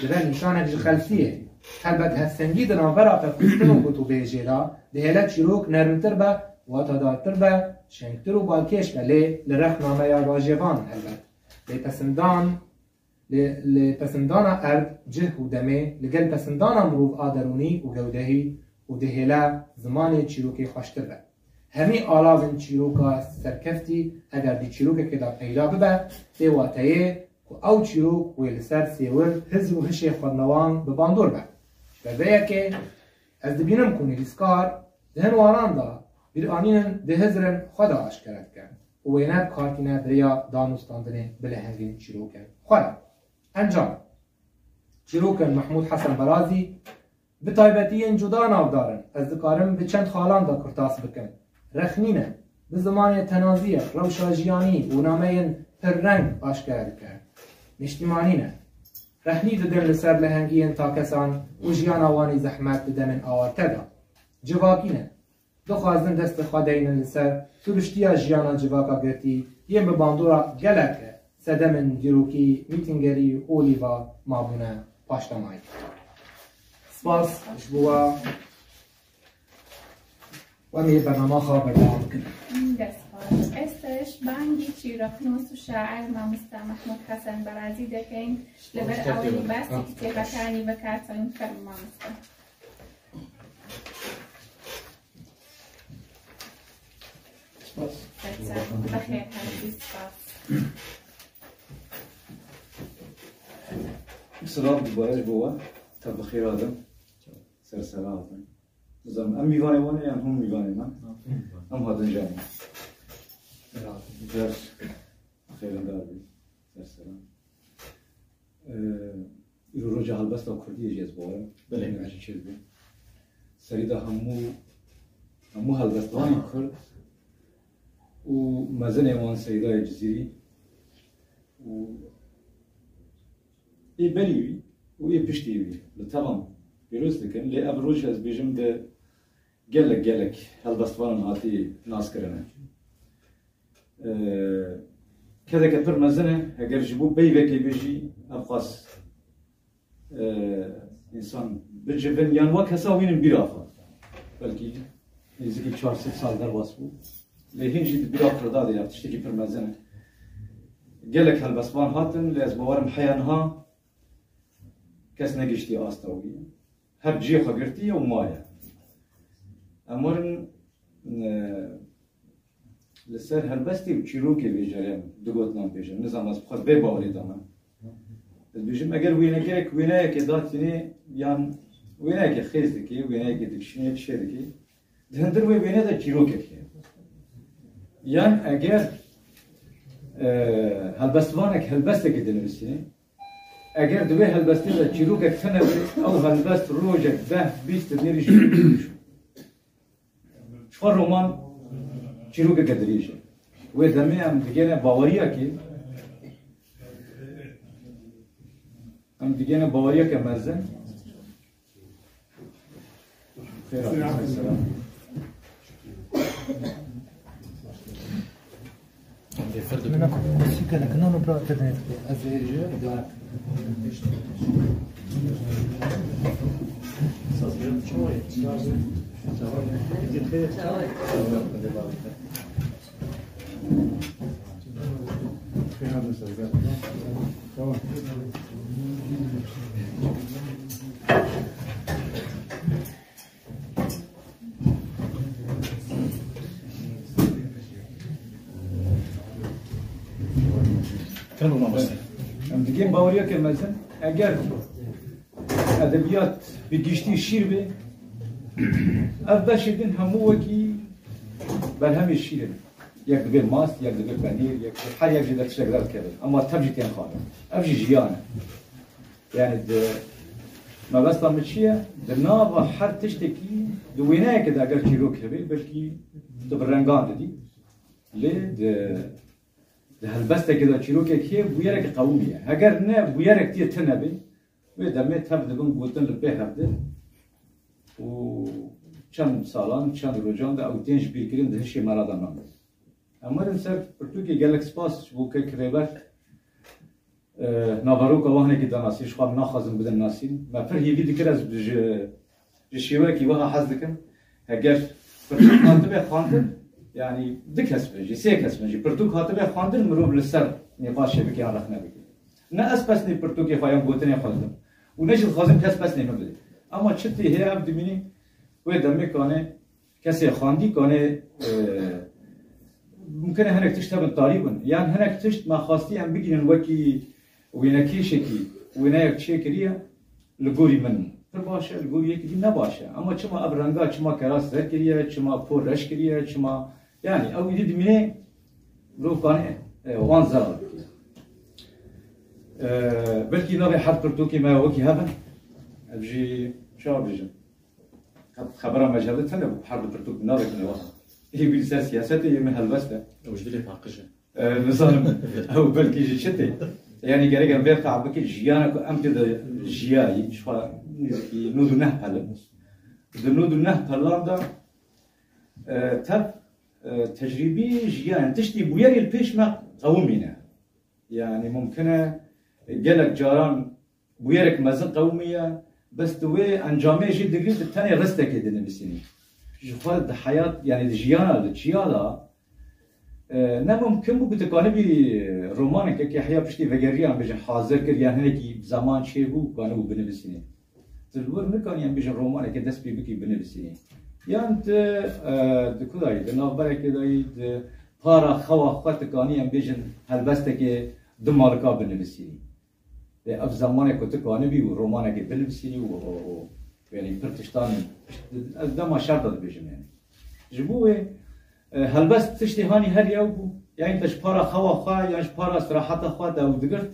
dibe nîşanek ji xelsiyê. Helbet hevsengî di navbera pevxistin û gotûbêjê de dihêle çîrok nermtir be, watadartir be, şengtir û balkêş be lê li rexnameya bajêvan helbet. Lê pesindan, lê, lê pesindana erd, cih û demê li gel pesindana mirov a derûnî û gewdehî û dihêle zimanê çîrokê xweştir be. Hemî alavên çîroka serkeftî eger di çîrokekê de peyda bibe, tê wateyê ku ew çîrok wê li ser sêwir hiz û hişê xwendnewan bi bandor be. Ji ber vê yekê ez dibînim ku nivîskar di hin waran de bîranînên di hizrên xwe de aşkere dike û wêne bi kar tîne bi rêya dan û standinê bi lehengên çîrokên xwe re. Encam, çîrokên Mehmûd Hesen Berazî bi taybetiyên cuda navdar in. Ez dikarim bi çend xalan de kurtas bikim. Rexnîn e, bi zimanê tenazî ye, rewşa jiyanî û nameyên pirreng aşkere dike. Niştîmanî ne. Rehnî didin li ser lehengiyên takesan û jiyana wan ê zehmet di demên awarte de. Civakî ne. Dixwazin destê xwe deynin li ser siruştiya jiyana civaka girtî yên bi bandora gelek sedemên dîrokî, mîtîngerî û olîva mabûne paşdemayî. Spas ji bo we. Em ê bernama xwe berdewam bikin. Dest xweş. Ez te ji bangî çîroknûs û şair mamoste Mehmûd Hesen Berazî dekeyin. Li vir ewê behsî kitêbekanî bikat, fermo mamoste. Spas. Bexêr, herkes spas. Silav dubaye ji bo we. Te bi xêr hatin. Ser sera hatin. Nizanim, em mîvanê wan ê yan hûn mîvanê me? Em hatin ji me. Ser xêrindar bî. Ser sera. Ee, îro roja helbesta kurdî ye jî ez bawerim. Belê. Belê. Jî çêdibe. Serî de hemû, hemû helbestvanên kurd û mezinê wan Seydayê Cizîrî û ê berî wî û ê piştî wî li tevan pîroz dikin. Lê ev roj ez bêjim de gelek gelek helbestvanan hatî naskirine. Ee, kedeke pir mezin e, heger ji bo peyvekê bê jî ev qas, e, însan bicivin yan wek hesa wînin bîra xwe. Belkî nêzîkî çar sed sal derbas bû. Lê hîn jî di bîra xwe de ya tiştekî pir mezin e. Gelek helbestvan hatin, lê ez bawerim heya niha kes negihiştiye asta wî. Her cihê xwe girtiye û maye. Em werin, e, li ser helbestê û çîrokê vê carê em du gotinan bêjin. Nizam ez bi xwe bê bawerî dame. Ez bêjim, eger wênegerek wêneyekê datînê yan wêneyekê xêz dikê, wêneyekê dikişînê, çi dikê, di hundir wê wêne de çîrokek heye. Yan eger, e, helbestvanek helbestekê dinivîsînê, eger di wê helbestê de çîrokek tune be, ew helbest rojek, deh, bîst dinêrî jî çi xwe roman çîrokeke dirêj e. Wê demê em digêne baweriyekê, em digêne baweriyeke mezin. Xêr hatin, selam. Em digên baweriyeke mezin, eger edebiyat bi giştî şîr be, ev beşê din hemû wekî berhemê şîr in. Yek dibe mast, yek dibe penîr, yek dibe, her yek jê de tiştek derdikeve. Ama tev jî tên xwarin. Ev jî jiyan e. Yani di mebesta min çi ye? Di nava her tiştekî, di wêneyekê de eger çîrok hebe, belkî tu bi rengan didî. Lê di, di helbestekê de çîrokek heye, bûyereke qewimî ye. Heger ne bûyerek tê tune be, wê demê tev dibin gotin li pê hevdin û çend salan, çend rojan de ew tên ji bîrkirin di hişê me re de nabin. Em werin ser pirtûkê, gelek spas ji bo kek Rêber. E, naveroka we hinekî danasî, ji xwe em naxwazin bidin nasîn. Me pir hêvî dikir, ez ji, ji şêweyekî wiha hez dikim. Heger pirtûk hatibe xwendin, yanî du kes bin jî, sê kes bin jî, pirtûk hatibe xwendin, mirov li ser nîqaşê bike yan rexne bike. Ne ez pesnê pirtûkê xwe yan gotinê xwe didim û ne jî dixwazim kes pesnê min bide. Ama çi tê heye ev dimînî, wê demê kanê kesê xwendî kanê, e, mumkin e hinek tişt hebin tarî bin. Yan hinek tişt me xwastî em bigînin wekî wênekêşekî, wêneyek çêkiriye, li gorî min pir baş e, li gorî yekî din ne baş e. Ama çima ev renga, çima keras zer kiriye, çima por reş kiriye, çima, yani ew îdî dimînê mirov kanê, e, wan zer bike. E, belkî navê her pirtûkê me wekî hebin. Ev jî çawa bêjim? Xebera mecelle tune bû, her du pirtûk bi navekî ne wiha. Yê wî li ser siyasetê, yê min helbest e. Ew ji dilê paqij e. E, nizanim, ew belkî ji çi tê. Yanî gerek em vê fehm bikin, jiyana ku em tê de jiyayî, ji xwe nêzîkî nod û neh pel in. Di nod û neh pelan de, e, tev, e, tecrîbî jiyan, tiştî bûyerî li pêş me qewimîne. Yani mumkin e gelek caran bûyerek mezin qewimiye, bes tu wê encamê jî digirî, tu tenê ristekê dinivîsînî. Ji xwe di heyat, yani di jiyana, di çiya de, e, ne mumkin bû ku tu kanibî romanekekê heya piştî vegeriyan bêjin hazir kir, yan hinekî zeman çêbû, kanibû binivîsînî. Tu li wir nikanî em bêjin romanekê dest pê bikî binivîsînî. Yan tu, e, di ku dayî, di navberekê dayî, di para xewa xwe tu kanî em bêjin helbestekê du malika binivîsînî. Lê ev zemanê ku tu kanibî û romanekê binivîsînî û, û, û, yanî pir tiştan, ez dema şer de dibêjim yanî. Ji bo wê, e, helbest tiştê hanî her yew bû. Yanî te ji para xewa xwe, yan ji para istiraheta xwe te ew digirt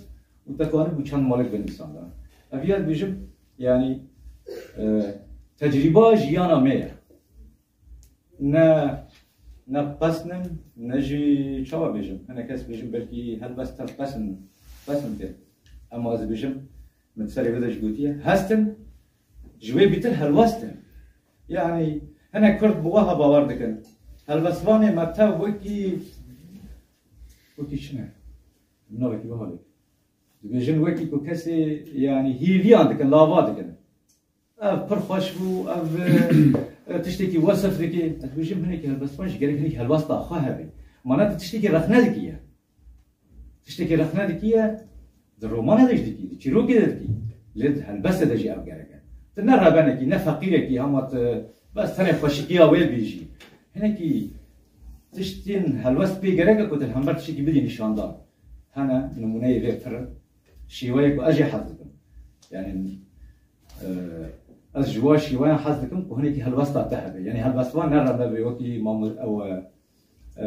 û te kanibû çend malek binivîsandana. Ev ya dibêjim, yanî, e, tecrîba jiyana me ye. Ne, ne pesn in, ne jî çawa bêjim. Hinek kes bêjim belkî helbest tev pesn, pesn tê. Ema ez dibêjim, min serê vê de jî gotiye. Hest in, Ji wê bîtir helwest in. Yanî hinek Kurd bi wiha bawer dikin. Helwestvanê me tev wekî, wekî çi ne? Navekî wiha lê. Dibêjin wekî ku kesê, yanî hîviyan dikin, lava dikin. Ev pir xweş bû, ev, e, tiştekî wesif dike. Ez dibêjim hinekî helbestvan jî gerek hinekî helbesta xwe hebe. Ma ne tu tiştekî rexne dikî ye. Tiştekî rexne dikî ye, di romanê de jî dikî, di çîrokê de dikî. Lê di helbestê de jî ev gerek e. Tu ne rebenekî, ne feqîrekî, hema tu bes tenê xweşikiya wê bî jî. Hinekî tiştên helwest pê gerek e ku tu li hember tiştekî bidî nîşandan. Hene nimûneyê vê pir in. Şêweyê ku ez jê hez dikim. Yanî, e, ez ji wan şêweyan hez dikim ku hinekî helwesta te hebe. Yanî helbestvan ne rebe be wekî Mam, ew, e, e,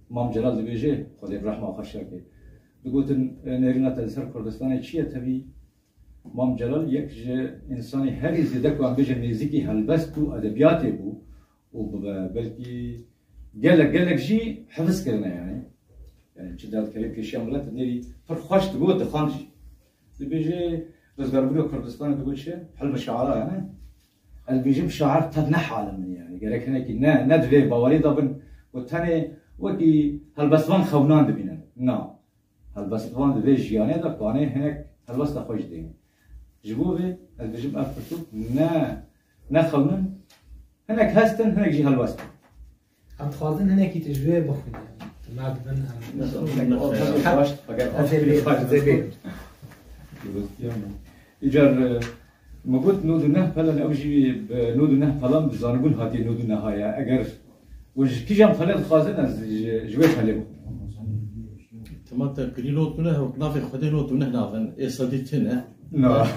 Mam Celal dibêje, Xwedê bi rehma xwe şa ke. Digotin, e, nêrîna te li ser Kurdistanê çi ye? Tevî Mam Celal yek ji însanê herî zêde ku em bêjin nêzîkî helbest û edebiyatê bû û bi-, belkî gelek, gelek jî hifz kirine yani. Yani çi derdikeve pêşiya milet, nêrî pir xweş digot, dixwend jî. Dibêje, rizgarbûna Kurdistanê digot çi? Hilm şaira yani. Ez dibêjim şair tev ne hal min yani. Gerek hinekî ne, ne di vê bawerî de bin ku tenê wekî helbestvan xewnan dibînin. Na. Helbestvan di vê jiyanê de kanê hinek helbesta xwe jî dêne. Ji bo vê ez dibêjim ev pirtûk ne, ne xewnin, hinek hest in, hinek jî helwest in. Em dixwazin hinekî tu ji wê bixwînî. Tu me dibin em. Ez ê bê, ez ê bê. Îcar, e, min got nod û neh pelan, ew jî bi nod û neh pelan bi zanibûn hatiye nod û neha ye. Eger we ji kîjan pelê dixwazin, ez ji, ji wê pelê bixwim. Tema te kirî nod û neh, navê Xwedê nod û neh navin, ê sedî tune. Na.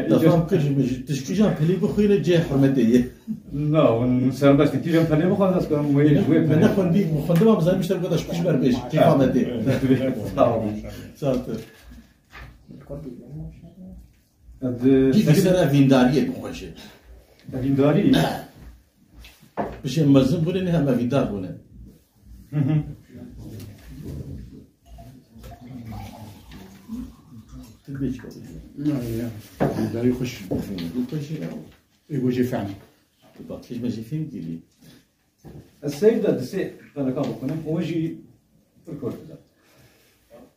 Te fam kir ji min, ji, tu ji kîjan pelê bixwîne cihê hurmetê ye. Na, hûn serbest in. Kîjan pelê bixwazin, ez karim wê ji wê pelê. Min nexwendî, min xwendibam, zanim işte bu kadar şkuş ber beş. Keyfa me tê. Sağ olun. Sağ ol. Di Gî ser ev vîndariyê bixweşe. Vîndarî? Bişê mezin bûne, ne heme vîndar bûne. Hı hı. Tu bêçik olacak. Ya, ya. Vîndarî xweş. Xweş ya. Ê, bu jî fehm. Tu bak, hiç me jî fêm kiriye. Ez seyr de di sê peleka bixwînim, û jî pir kurt bide.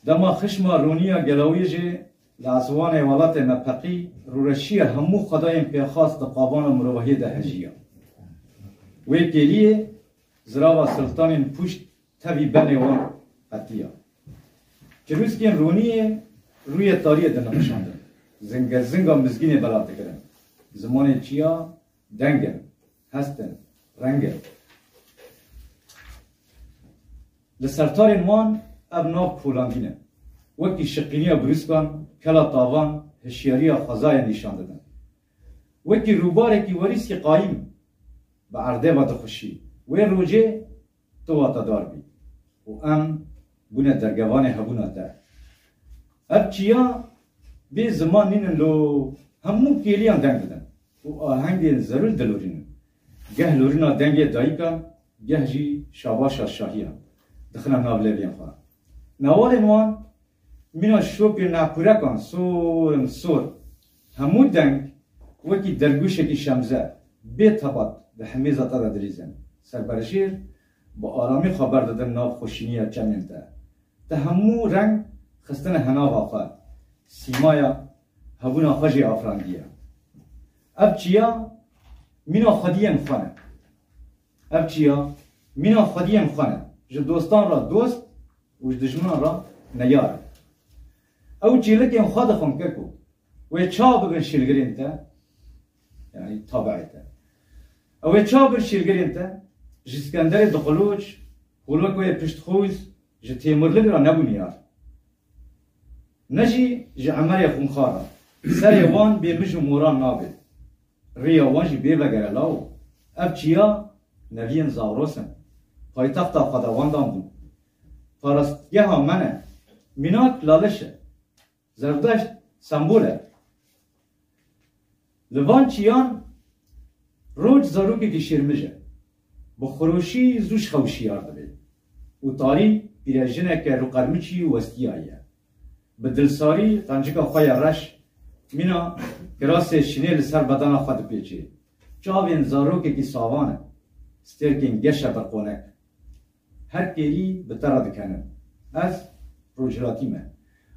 Dema xişma rûniya gelawiyê jî li eswanê welatê me peqî, rûreşiya hemû xwedayên pêxas di qavana mirovahiyê de hejiya. Wê kêliyê zirava siltanên pûşt tevî benê wan qetiya. Çirûskên rûniyê rûyê tariyê dinixişandin. Zingezinga mizgînê belav dikirin. Zimanên çiya deng in, hest in, reng in. Li sertarên wan ev nav kolandî ne. Wekî şiqîniya brûskan, kela tavan, hişyariya xwezayê nîşan didin. Wekî rûbarekî werîsî qayîm bi erdê ve dixuşî. Wê rojê tu watedar bî û em bûne dergevanê hebûna te. Ev çiya bê ziman nînin lo hemû kêliyan deng didin û ahengên zerûl dilorînin. Geh lorîna dengê dayikan, geh jî şabaşa şahiyan dixine nav levên xwe. Newalên wan mîna şopê naqûrekan sor in sor. Hemû deng wekî dergûşekî şemze, bê tebat di himêza te de dilîzin. Serberjêr bi aramî xwe berdidin nav xweşîniya çemên te. Te hemû reng xistine henava xwe. Sîmaya hebûna xwe jî afirandiye. Ev çiya mîna xwediyên xwe ne. Ev çiya mîna xwediyên xwe ne. Ji dostan re dost û ji dijminan re neyar e. Ew çêlikên xwe dixwin keko. Wê çawa bibin şîrgirên te? Yanî tabiê te. Ew ê çawa bin şîrgirên te? Ji Skenderê Diqoloç, Holokoyê Piştxûz, ji Têmurlig re nebûn yar. Ne jî ji Emerê Xûnxar re. Serê wan bê mij û moran nabe. Rêya wan jî bê vegere lawo. Ev çiya neviyên Zagros in. Paytexta xwedewandan bûn. Parastgeha me ne. Mînak Laliş e. Zerdeşt sembol e. Li van çiyan roj zarokekî şêrmij e. Bi xiroşî zû ji xew şiyar dibe û tarî pîrejineke rûqermiçî û westiyayî ye. Bi dilsarî qencika xwe ya reş Mîna kirasê şînê li ser bedena xwe dipêçê. Çavên zarokekî savan e. Stêrkên geşe birqonek. Her kêrî bi te re dikenin. Ez rojhilatî me.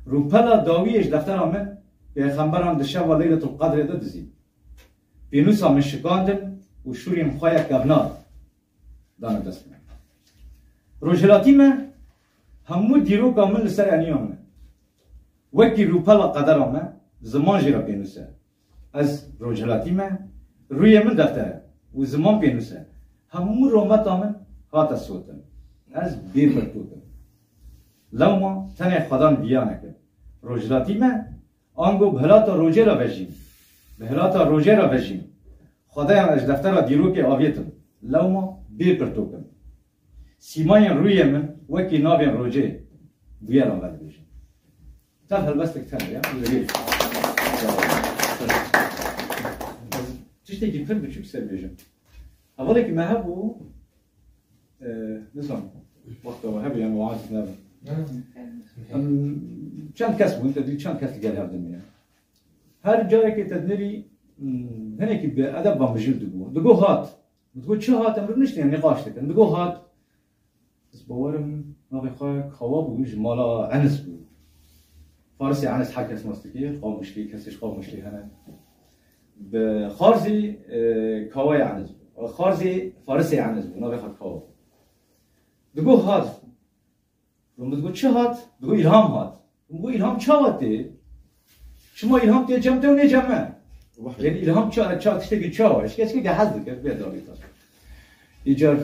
Rûpela dawiyê ji deftera min, pêxemberan di şeva Leyletul Qedrê de dizî. Pênûsa min şikandin û şûrên xwe ya kevnar dane dest min. Rojhilatî me, hemû dîroka min li ser eniya min e. Wekî rûpela qedera me, ziman jî re pênûs e. Ez rojhilatî me, rûyê min defter e û ziman pênûs e. Hemû rûmeta min hate sotin. Ez bê pirtûk im. Lewma tenê xwedan viyanek im. Rojhilatî me, ango bi hilata rojê re vejîm. Bi hilata rojê re vejîm. Xwedeyan ez ji deftera dîrokê avêtim. Lewma bê pirtûk im. Sîmayên rûyê min wekî navên rojê bûyeran vedibêjin. Tev helbestek tene ya. Ez tiştekî pir biçûk ser bêjim. Hevalekî me hebû, e, nizanim, wexta we hebû yan we aciz nebin. Em, çend kes bûn, te dî çend kes li gel hev dimîne. Her carekê te dinêrî, hmm, hinekî bi edeb ve mijûl dibû. Digo hat. Min digot, "Çi hat?" Em rûniştine nîqaş dikin. Digot, "Hat." Ez bawerim navê xwe Kawa bû, ji mala Enis bû. Farisê Enis her kes nas dike, Qamişlî, kesê ji Qamişlî hene. Bi Xarzî, e, Kawayê Enis bû. Xarzî Farisê Enis bû, navê xwe Kawa bû. Digot, "Hat." Min digot, "Çi hat?" Digot, "Îlham hat." Min got, "Îlham çawa tê? Çima îlham tê cem te û nê cem me?" Wah. Yanî îlham ça-, ça-, tiştekî çawa? Ji kesekî hez dike, bê dawî tas. Îcar,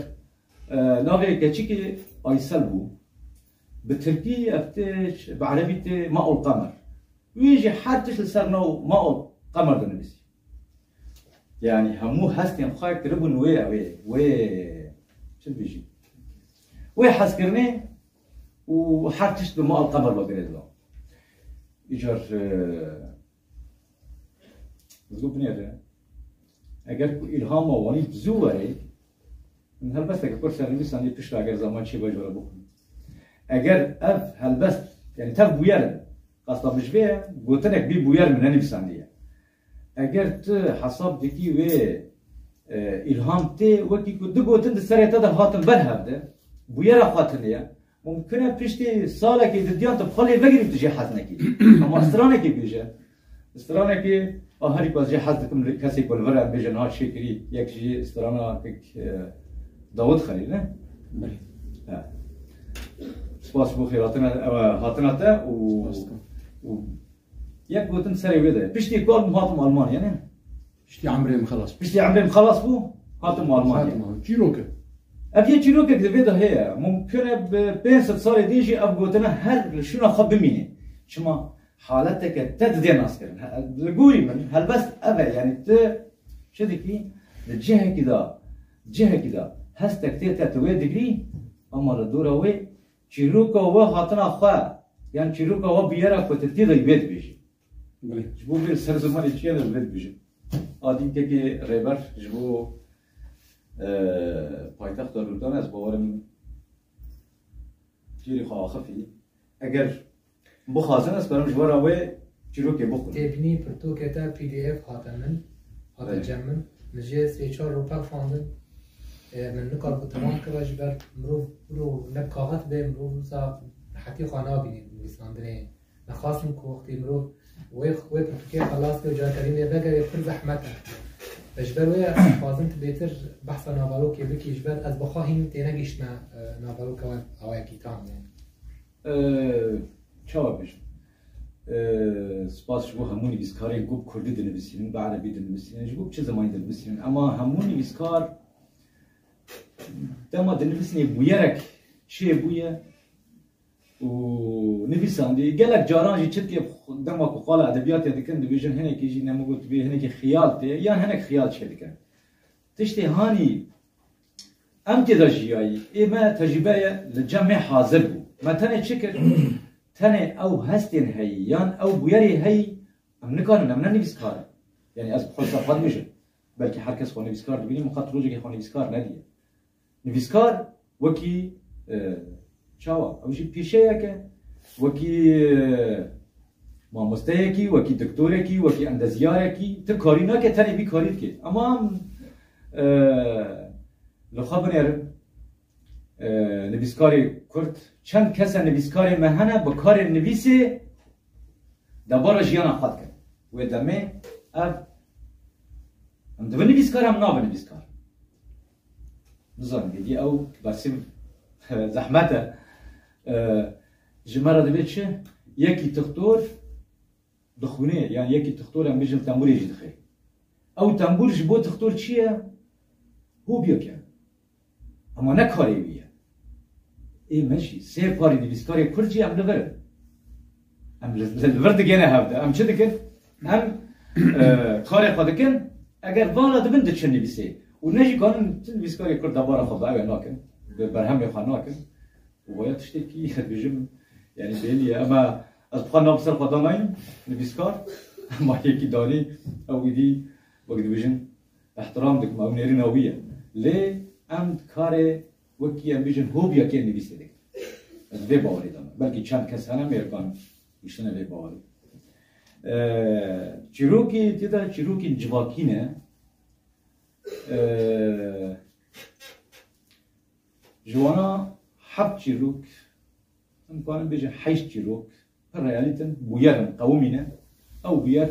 e, navê keçikê Aysel bû. Bi tirkî ev tê, bi erebî tê Maul Qemer. Wî jî her tişt li ser nav Maul Qemer dinivîsî. Yanî hemû hestên xwe kiribûn wê, wê, wê, çi dibêjî? Wê hezkirinê û her tişt bi Maul Qemer ve girêdidan. Îcar, e, ez got binêre. Eger ku îlhama wanî bi zû were, min helbesteke kur ser nivîsandî piştre eger zaman çêbe ji we re bixwim. Eger ev helbest, yanî tev bûyer in, qasta min ji vê ye, gotinek bî bûyer min nenivîsandiye. Eger tu hesab dikî wê, e, îlham tê, wekî ku du gotin di serê te de hatin ber hev de, bûyera xwe tune ye. Mumkin e piştî salekê didiyan tu bi xwe lê vegirî tu jê hez nekî. Ama stranekê bêje. Stranekê, a herî ku ez jê hez dikim, li kesê ku li vir e, bêje niha çêkirî, yek jî strana kek, e, Dawud Xelîl, ne? Belê. He. Spas bo xêratina, e, hatina te û, Spas. Û yek gotin serê wê de. Piştî kar bûm hatim Almanya, ne? Piştî emrê min xelas bû. Piştî emrê min xelas bû, hatim Almanya. Hatim Almanya. Çîrok e. Ev yê çîrokek di vê de heye. Mumkin e bi pênc sed salê din jî ev gotina her li şûna xwe bimîne. Çima haleteke te didê naskirin. He, li gorî min helbest ev e. Yanî tu çi dikî, li cihekî de, cihekî de hestek tê te, tu wê digirî, ama li dora wê çîroka we hatina xwe, yan çîroka we bûyera ku tu tê de wê dibêjî. Belê. Ji bo vê li ser zimanê çi ye, ez vê dibêjim. A dînkekê rêber ji bo, e, paytexta Lûbnan, ez bawerim cêrî xwe axifî. Eger bixwazin, ez karim ji we re wê çîrokê bixwim. Têbînî pirtûkê te P D F hate min, hate Belê. Cem min. Min jê sê çar rûpel xwendin. E, min nikar ku temam kira ji ber mirov, mirov ne bi kaxet be, mirov wisa rehetî xwe nabîne nivîsandinê. Nexwastin ku wextê mirov wê, wê pirtûkê xelas ke û carkerî lê vegere pir zehmet e. Ji ber wê ez dixwazim tu bêtir behsa naverokê bikî, ji ber ez bi xwe hîn tênegihiştime, e, naveroka we awayekî tam, yanî. E, çawa bêjim? E, spas ji bo hemû nivîskarên ku bi kurdî dinivîsînin, bi erebî dinivîsînin, ji bo bi çi zimanî dinivîsînin. Ema hemû nivîskar dema dinivîsînê bûyerek çêbûye, û nivîsandî. Gelek caran jî çi dike dema ku qala edebiyatê dikin, dibêjin hinekî jî ne min got bê, hinekî xiyal tê, yan hinek xiyal çêdikin. Tiştê hanî em tê de jiyayî, ê me tecrûbe ye li cem me hazir bû. Me tenê çi kir? Tenê ew hestên heyî, yan ew bûyerê heyî, em nikarin, em ne nivîskar in. Yanî ez bi xwe li ser xwe dibêjim. Belkî her kes xwe nivîskar dibîne, min qet rojekê xwe nivîskar nediye. Nivîskar wekî, e, çawa? Ew jî pîşeyek e. Wekî, e, Mamosteyekî, wekî doktorekî, wekî endezyarekî, ti karî nake, tenê vî karî dike. Ama em, e, li xwe binêrin, e, nivîskarê Kurd, çend kese nivîskarê me hene, bi karê nivîsê debara jiyana xwe dikin. Wê demê ev, em dibin nivîskar, em nabin nivîskar. Nizanim, êdî ew bersiv zehmet e. E, ji me re divê çi? Yekî tixtor dixwîne, yan yekî tixtor, em bêjin, tembûrê jî dixê. Ew tembûr ji bo tixtor çi ye? Hobiyek e. Ama ne karê wî ye. Ê me jî sê parî nivîskarê Kurd jî em li vir in. Em li, li, li vir digêne hev de. Em çi dikin? Em, e, karê xwe dikin. Eger vala dibin diçin nivîsê. Û ne jî kanin ti nivîskarê Kurd debara xwe bi ew ê nakin. Bi berhemê xwe nakin. Û vaya tiştekî, ez dibêjim, yanî bêhnî ye. Ema ez bi xwe nav ser xwe danayim, nivîskar, ema yekî danî, ew êdî, wek dibêjin, ehtiram dikim, ew nêrîna wî ye. Lê em karê wekî em bêjin hobiyekê nivîsê dikin. Ez vê bawerê de me. Belkî çend kes hene mêrikan giştine vê bawerê. Ee, çîrokê tê de çîrokên civakî ne. Ee, ji wana heft çîrok, em karin bêjin heşt çîrok, pir realît in, bûyer in, qewimî ne. Ew bûyer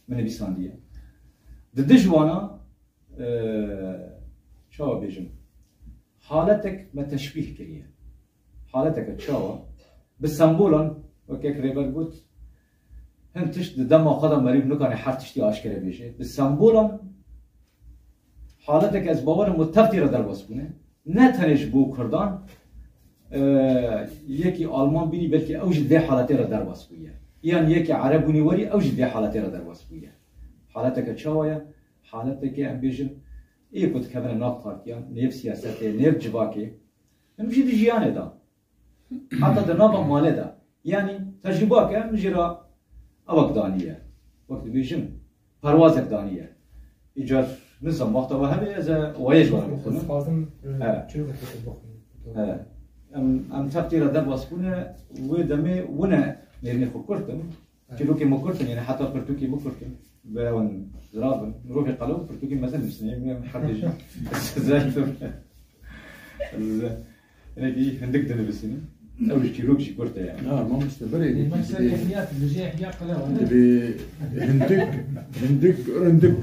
min nivîsandiye. Di dij wana, e, çawa bêjim, haletek me teşbîh kiriye. Haleteke çawa? Bi sembolan, wek yek rêber got, hin tişt di dema xwe de merîv nikane her tiştî aşkere bêje. Bi sembolan haleteke ez bawer im û tevtî re derbas bûne. Ne tenê ji bo Kurdan, e, yekî Alman bînî, belkî ew jî vê haletê re derbas bûye. Yan yekî Ereb bûnî werî, ew jî vê haletê re derbas bûye. Haleteke çawa ye? Haleteke em bêjin, ê ku dikevine nav partiyan, nêv siyasetê, nêv civakê. Em jî di jiyanê de. Heta di nava malê de. Yanî tecrûbake min jê re ewek daniye. Wek dibêjin, perwazek daniye. Îcar nizam wexta we hebe ez e wayê ji we re bixwînim. He. He. Em, em teftî re derbas bûne, wê demê wine nêrînê xwe kurt in. Çîrokê min kurt in, yanî heta pirtûkê min kurt in. Bi ew in zirav in. Mirovê qelew pirtûkê mezin nivîsîne, em her tê jî zehf in. Ez hinekî hindik dinivîsînim. Ew ji çîrok jî kurt e yani. Ha, mamoste, berê Mesela ehliyat, dijî ehliya qelew, ne? Divê hindik, hindik, rindik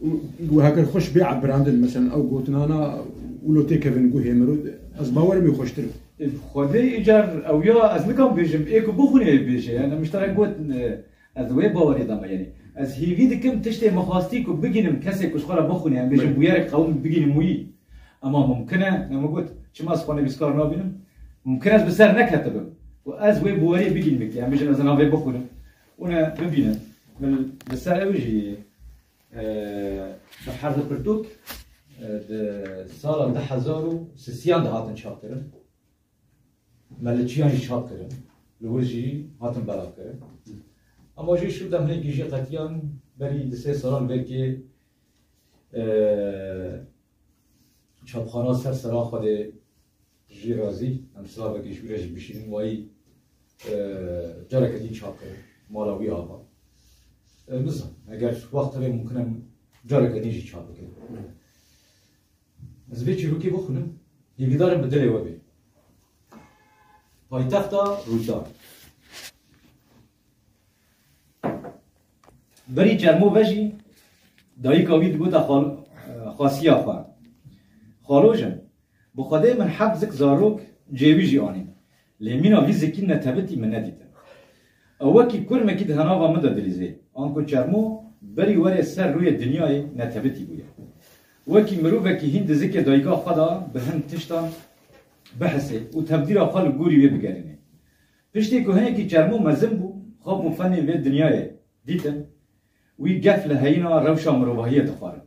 û, û heger xweş bê ebirandin, mesela ew gotinana wilo têkevin guhê mirov, ez bawer im wê xweştir in. Xwedê îcar ew ya ez nikam bêjim, ê ku bixwîne ê bêje. Yani min ji te re got, e, ez wê bawerê de me yani. Ez hêvî dikim tiştê min xwestî ku bigînim kesê ku ji xwe re bixwîne, em bêjin Belê. bûyerek qewim bigînim wî. Ema mumkin e, ne min got, çima ez xwe nivîskar nabînim? Mumkin e ez bi ser neketibim. Û ez wê bûwerê bigînim ki, em bêjin ez navê bixwînim. Û ne bibînim. Min li ser ew jî, e, bi herdi pirtûk, e, di sala du hezar û sisiyan de hatin çapkirin. Me li çiyan jî çap kirin. Li wir jî hatin belavkirin. Ama jî şu demekî jî qetiyan berî di sê salan belkî, e, çapxana ser sera Xwedê jî razî, em silavekî ji wî re jî bişînin, wayî, e, careke din çap kirin. Mala wî ava. E, nizanim, eger wext hebe mumkin e careke din jî çap bikin. Ez vê çîrokê bixwînim, hêvîdar im bi dilê we bê. Paytexta Rûsya. Berî Çermo ve jî dayika wî digota xal-, xasiya xwe. Xalo jin, bi Xwedê min heft zik zarok cê wî jî anîn. Lê mîna vî zikî netebitî min nedîtin. Ew wekî kurmekî di henava min de dilîzê. Anku Çermo berî werê ser rûyê dinyayê netebitî bûye. Wekî mirovekî hîn di zikê dayika xwe de bi hin tiştan bihisê û tevdîra xwe li gorî wê bigerînê. Piştî ku hinekî Çermo mezin bû, xwe bû fenê vê dinyayê dîtin, wî gef li heyîna rewşa mirovahiyê dixwarin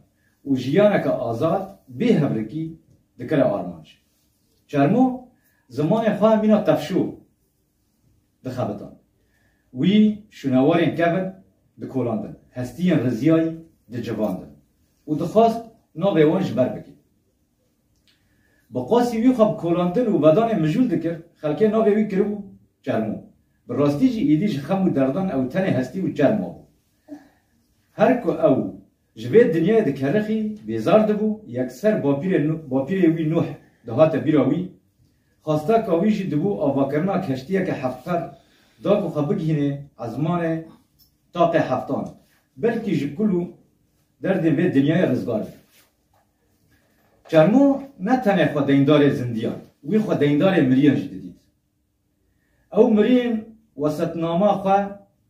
û jiyaneke azad, bê hevrikî dikire armanc. Çermo zimanê xwe mîna tefşo dixebitan. Wî şûnewarên kevin dikolandin, hestiyên riziyayî dicivandin û dixwest navê wan ji ber bike. Bi qasî wî xwe bi kolandin û vedanê mijûl dikir, xelkê navê wî kiribû Çermo. Bi rastî jî êdî ji xem û derdan ew tenê hestî û çerma bû. Her ku ew ji vê dinyayê dikerixî, bêzar dibû, yekser bapîrê Nû-, bapîrê wî Nûh dihate bîra wî. Xwesteka wî jî dibû avakirina keştiyeke heftper, da ku xwe bigihînê ezmanê taqê heftan, belkî ji kul û derdên vê dinyayê rizgar be. Çermo ne tenê xwe deyndarê zindiyan, wî xwe deyndarê miriyan jî didît. Ew miriyên wesetnama xwe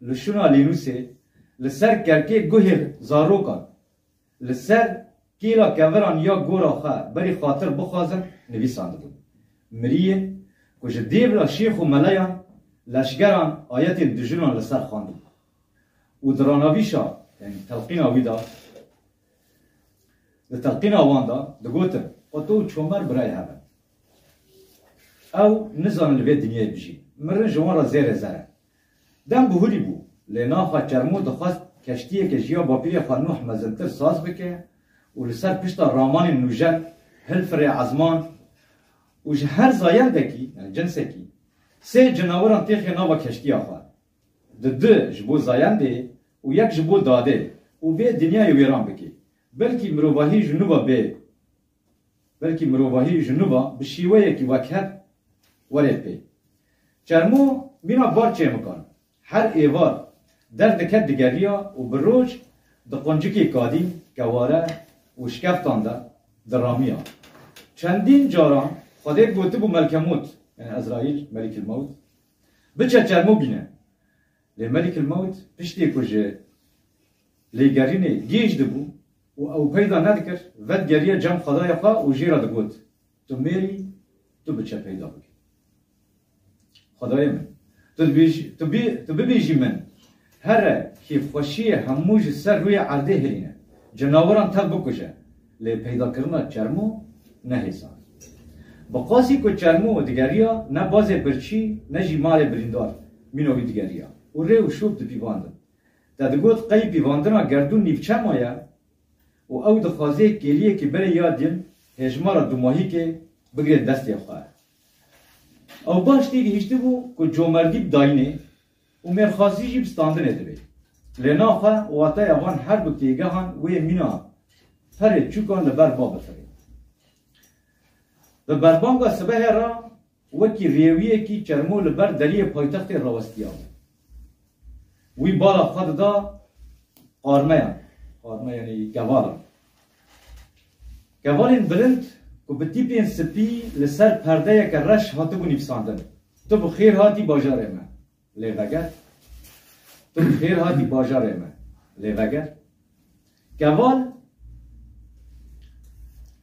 li şûna Lênûsê, li ser kerkê guhê zarokan, li ser kêla keviran ya gora xwe berî xatir bixwazin, nivîsandibûn. Miriyên ku ji dêvla şêx û meleyan, leşgeran, ayetên dijunan li ser xwendibû. Û di ranavîşa, yanî telqîna wî de, Di telqîna wan de digotin, Qoto û Çomer birayê hev in. Ew nizanin li vê dinyayê bijîn. Mirin ji wan re zêrê zer e. Dem bihurî bû, lê naxa Çermo dixwest keştiyeke ji ya bapîrê xwe Nûh mezintir saz bike û li ser pişta ramanên nûjen hilfirê ezman û ji her zayendekî, yanî cinsekî, sê cinaweran têxê nava keştiya xwe. Di du ji bo zayendê û yek ji bo dadê û vê dinyayê wêran bike. Belkî mirovahî ji nû ve bê, belkî mirovahî ji nû ve bi şêweyekî wekhev were pê. Çermo mîna bar çêmikan. Her êvar derdike digeriya û bi roj di quncikê kadîn, keware û şkeftan de diramiya. Çendîn caran Xwedê gotibû Melkemût, yanî Ezraîl, Melikil Mewt, biçe Çermo bîne. Lê Melikil Mewt piştê ku ji lêgerînê gêj dibû û ew peyda nedikir, vedigeriya cem Xwedayê xwe û jê re digot, Tu mêrî, tu biçe peyda bike. Xwedayê min, tu dibêjî, tu bî-, tu bibêjî min, Here, kêfxweşiyê hemû ji ser rûyê erdê hirîne, cinaweran tev bikuje, lê peydakirina Çermo ne hêsan. Bi qasî ku Çermo digeriya, ne bazê birçî, ne jî malê birîndar mîna wî digeriya û rê û şop dipîvandin. Te digot, qey pîvandina gerdûn nîvçe maye û ew dixwaze kêliyekî berê ya din hêjmara dûmahîkê bigire destê xwe. Ew baş têgihîştibû ku comerdî bi dayînê û mêrxasî jî bi standinê dibe. Lê naxwe wateya van her du têgehan wê mîna perê çûkan li ber ba bifirê. Bi berbanga sibehê re wekî rêwiyekî Çermo li ber deriyê paytextê rawestiyabû. Wî bala xwe dida qarmeyan. Qarme, yanî kevalan. Kevalên bilind ku bi tîpên spî li ser perdeyeke reş hatibû nivîsandin. Tu bi xêr hatî bajarê me. Lê veger. Tu bi xêr hatî bajarê me. Lê veger. Keval,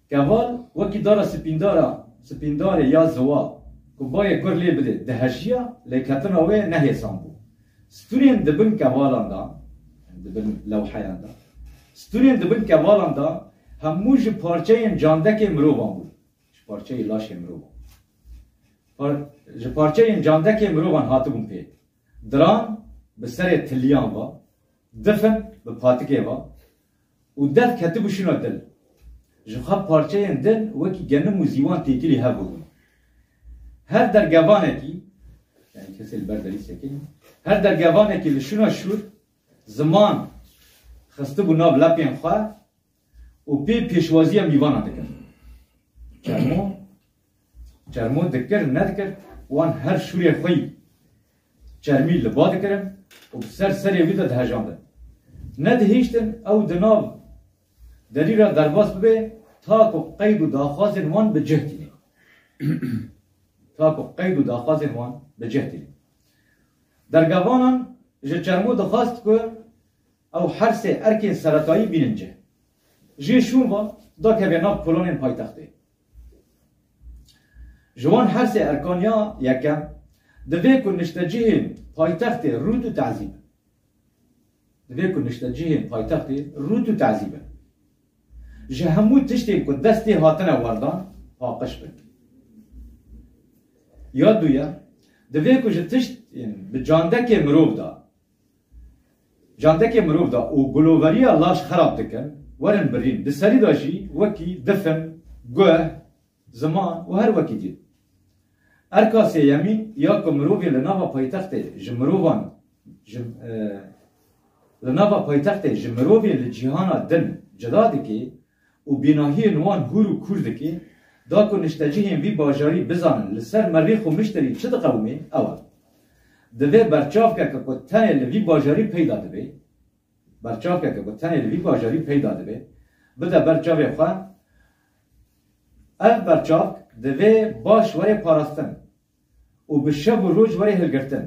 keval wekî dara spîndara, spîndarê ya ziwa ku bayê gur lê bidê, dihejiya, lêketina wê ne hêsan bû. Stûnên di bin kevalan de, di bin lewheyan de, stûnên di bin kevalan de hemû ji parçeyên candekê mirovan bûn. Ji parçeyê laşê mirovan. Par-, ji parçeyên candekê mirovan hatibûn pê. Diran bi serê tiliyan ve, difin bi patikê ve û dev ketibû şûna dil. Ji xwe parçeyên din wekî genim û zîwan têkilî hev bûbûn. Her dergevanekî, yanî kesê li ber derî sekiniye, her dergevanekî li şûna şûr ziman xistibû nav lepên xwe û pê pêşwaziya mîvanan dikir. Çermo, Çermo dikir, nedikir, wan her şûrê xwe yî çermî li ba dikirin û bi ser serê wî de dihejandin. Nedihiştin ew di nav derî re derbas bibe, ta ku qeyd û daxwazên wan bi cih tîne. Ta ku qeyd û daxwazên wan bi cih tîne. Dergevanan ji Çermo dixwast ku ew her sê erkên seretayî bînin cih. Jê şûn ve dakeve nav kolonên paytextê. Ji wan her sê erkan ya yekem, divê ku niştecihên paytextê rût û tezî bin. Divê ku niştecihên paytextê rût û tezî bin. Ji hemû tiştên ku destê hatine werdan, paqij bin. Ya duyem, divê ku ji tiştên bi candekê mirov de, candekê mirov de û guloveriya laş xerab dikin, werin birîn. Di serî de jî wekî difin, guh, ziman û her wekî dî. Erka sêyemîn ya ku mirovê li nava paytextê ji mirovan, ji, e, li nava paytextê ji mirovên li cîhana din cida dike û bînahiyên wan hûr û kûr dike, da ku niştecihên vî bajarî bizanin li ser merîx û mişterî çi diqewime, ew e. Divê berçavkeke ku tenê li vî bajarî peyda dibe, berçavkeke ku tenê li vî bajarî peyda dibe, bide ber çavê xwe. Ev berçavk divê baş were parastin û bi şev û roj were hilgirtin.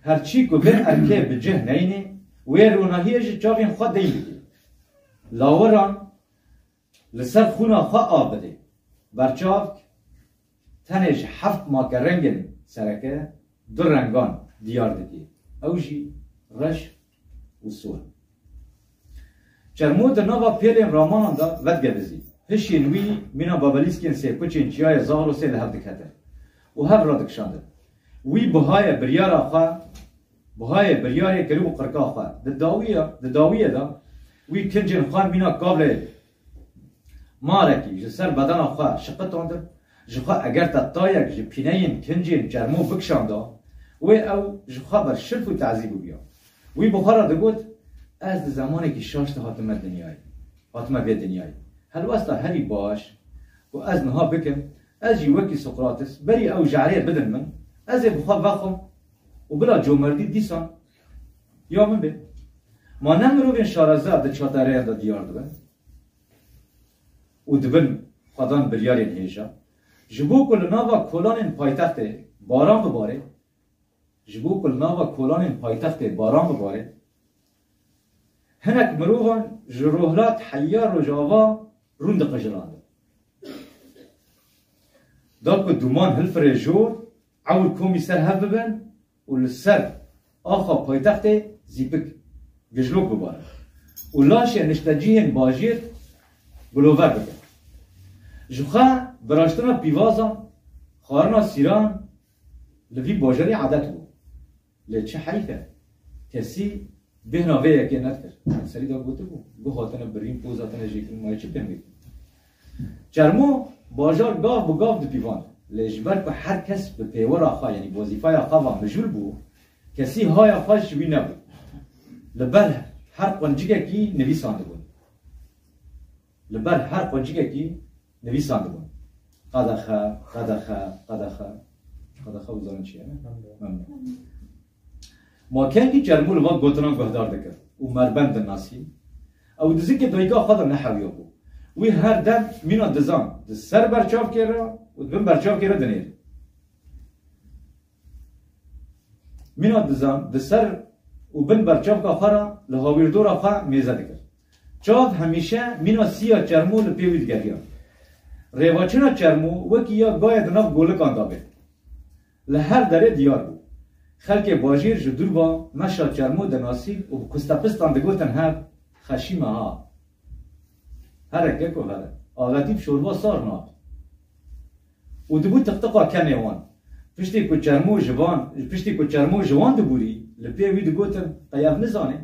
Her çî ku vê erkê bi cih neyne, wê ronahiyê ji çavên xwe deyn bike. Lawiran li ser xûna xwe av bide. Berçavk tenê ji heft makerengên sereke du rengan diyar dike. Ew jî reş û sor. Çermo di nava pêlên ramanan de vedigevizî. Hişên wî mîna babelîskên sêkuçên çiyayê Zagrosê li hev dikete û hev radikişandin. Wî buhayê biryara xwe, buhayê biryarê kiribû qirka xwe. Di dawiya, di dawiye de wî kincên xwe mîna kableyê marekî ji ser bedena xwe şiqitandin, ji xwe eger te tayek ji pîneyên kincên çermo bikişanda, wê ew ji xwe ber şilf û tezî bibûya. Wî bi xwe re digot, ez di zemanekî şaş de hatime dinyayê, hatime vê dinyayê. Helwesta herî baş ku ez niha bikim, ez jî wekî Sokratis berî ew jehrê bidin min, ez ê bi xwe vexwim û bila comerdî dîsan ya min bê. Ma ne mirovên şareza di çatereyan de diyar dibin û dibin xwedan biryarên hêja. Ji bo ku li nava kolanên paytextê baran bibare, ji bo ku li nava kolanên paytextê baran bibare, hinek mirovan ji rohlat heya rojava rûn diqijirandin. Da ku dûman hilfirê jor, ewr komî ser hev bibin, û li ser axa paytextê zîpik, gijlok bibare û laşê niştecihên bajêr bilover bike. Ji xwe biraştina pîvazan, xwarina sîran li vî bajarî edet bû. Lê çi heyf e, kesî bêhna vê yekê nedikir. Serî de gotibû, guh hatine birîn, poz hatine jêkirin, ma yê çi pê bêkin? Çermo bajar gav bi gav dipîvand. Lê ji ber ku her kes bi pêwera xwe, yanî bi wezîfeya xwe ve mijûl bû, kesî haya xwe ji wî nebû. Li ber her quncikekî nivîsandibûn. Li ber her quncikekî nivîsandibûn. Qedexe, qedexe, qedexe. Qedexe, bizanin çi ye, ne? Memnûn. Ma kengî Çermû li van gotinan guhdar dikir û Merbend dinasî. Ew di zikê dayika xwe de nehewiyabû. Wî her dem mîna dizan di ser berçavkê re û di bin berçavkê re dinêr. Mîna dizan di ser û bin berçavka xwe re li hawîrdora xwe mêze dikir. Çav hemîşe mîna siya Çermû li pê wî digeriya. Rêvaçûna Çermû wekî ya gayê di nav golikan de bê. Li her derê diyar bû. Xelkê bajêr ji dûr ve meşa Çermû dinasîn û bi kustepistan digotin hev, "Xeşî me ha. Here keko here. Avêtî bi şorba sar nabe." Û dibû tiqtiqa kenê wan. Piştî ku Çermû ji van, piştî ku Çermû ji wan dibûrî, li pê wî digotin, "Qey ev nizane?"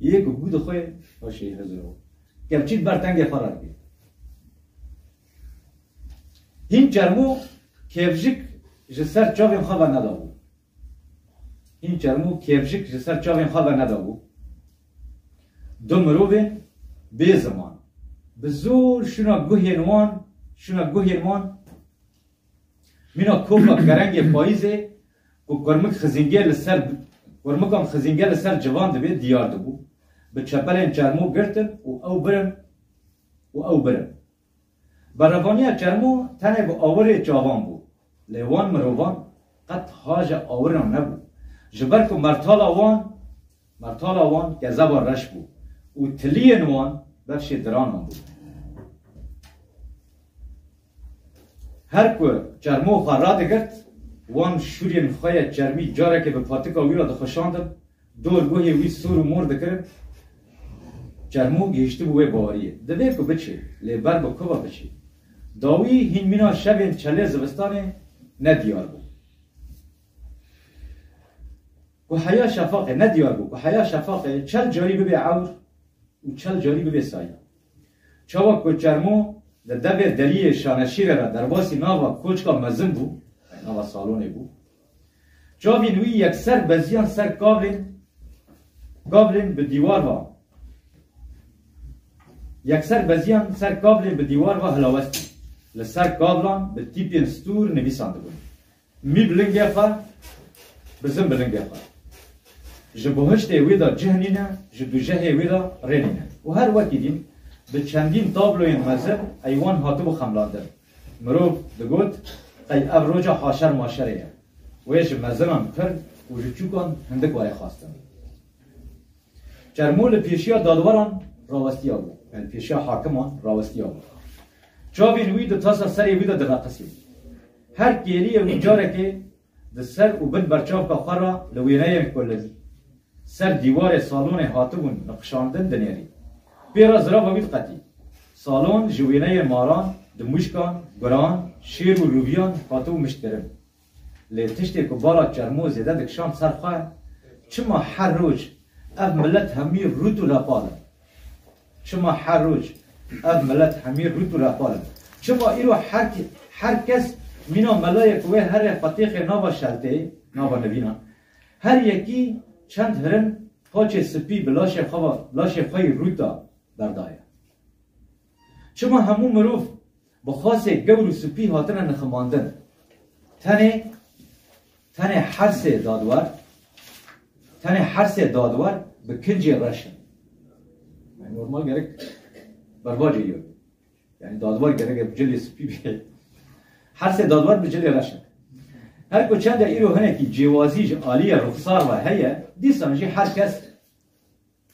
Yê ku gû dixwe, paşê hizir o. Kevçî ber tengê xwe re dibê. Hîn Çermû kevjik ji ser çavên xwe ve nedabû. Hîn Çermû kevjik ji ser çavên xwe ve nedabû. Du mirovên bê ziman. Bi zor şûna guhên wan, şûna guhên wan. Mîna koka kerengê payîzê ku kurmik xizîngê li ser, kurmikan xizîngê li ser civan dibê diyar dibû. Bi çepelên Çermû girtin û ew birin û ew birin. Berevaniya Çermû tenê bi awirê çavan bû. Lê wan mirovan qet haja awiran nebû. Ji ber ku mertala wan, mertala wan kezeba reş bû û tiliyên wan befşê diranan bû. Her ku Çermû xwe radigirt, wan şûrên xwe yê çermî carekê bi patika wî re dixweşandin, dor guhê wî sor û mor dikirin. Çermû gihîştibû wê baweriyê. Divê ku biçê, lê ber bi ku ve biçê? Dawî hîn mîna şevên çelê zivistanê nediyar bû. Ku heya şefaqê, nediyar bû, ku heya şefaqê çel carî bibe ewr û çel carî bibe saya. Çawa ku Çermû di devê deriyê Şaneşîrê re derbasî nava koçka mezin bû, Nava salonê bû. Çavên wî yekser beziyan ser kavlên, kavlên bi dîwar ve. Yekser beziyan ser kavlên bi dîwar ve hilawestî. Li ser kavlan bi tîpên stûr nivîsandibûn. Mî bi lingê xwe, bizin bi lingê xwe. Ji buhiştê wê de cih nîne, ji dûjehê wê de rê nîne. Û her wekî dîn bi çendîn tabloyên mezin eywan hatibû xemlandin. Mirov digot, qey ev roja haşer maşerê ye. Wê ji mezinan pir û ji çûkan hindik were xwestin. Çermo li pêşiya dadweran rawestiya bû, yani pêşiya hakiman rawestiya bû. Çavên wî di tasa serê wî de direqisîn. Her kêliyê wî carekê di ser û bin berçavka xwe re li wêneyên ku li ser dîwarê salonê hatibûn niqişandin dinêrî. Pê re zirava wî diqetî. Salon ji wêneyên maran, dimûşkan, guran, şêr û rûviyan hatibû miştkirin. Lê tiştê ku bala Çermo zêde dikişand ser xwe, çima her roj ev milet hemî rût û repal in? Çima her roj ev milet hemî rût û repal in? Çima îro her, her kes mîna melayê ku wê here qetêxê nava şeltê, nava nivînan, her yekî çend hirin paçê spî bi laşê xwe, laşê xwe yî rût de berdaye? Çima hemû mirov bi xasê gewr û spî hatine niximandin? Tenê, tenê her sê dadwer, tenê her sê dadwer bi kincê reş in. Yani normal gerek bervacê yiyo. Yani dadwer gerek bi cilê spî bê. Her sê dadwer bi cilê reş in. Her ku çende îro hinekî cêwazî ji aliyê ruxsar ve heye, dîsan jî her kes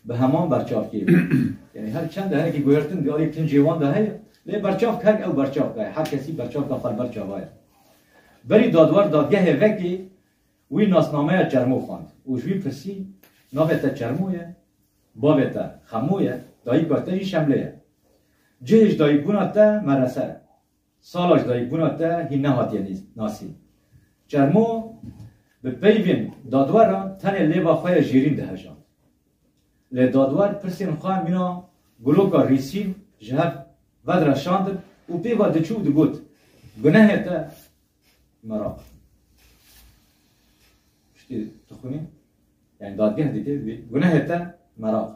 bi heman berçavkê bû. Yani her çend de hinekî guhertin diyarî kincê wan de heye, lê berçavk her ew berçavka ye. Her kesî berçavka xwe li ber çava ye. Berî dadwer dadgehê vekê wî nasnameya Çermo xwend û ji wî pirsî, navê te Çermo ye, bavê te Xemo ye, dayika te jî Şemlê ye. Cihê ji dayikbûna te Mereser e. Sala ji dayikbûna te hîn nehatiye nî-, nasîn. Çermo bi peyvên dadweran tenê lêva xwe ya jêrîn dihejand. Lê dadwer pirsên xwe mîna guloka rîsîn ji hev vedireşandin û pê ve diçû û digot, Gunehê te meraq. Piştî dixwînî. Yani dadgeh dike, gunehê te meraq.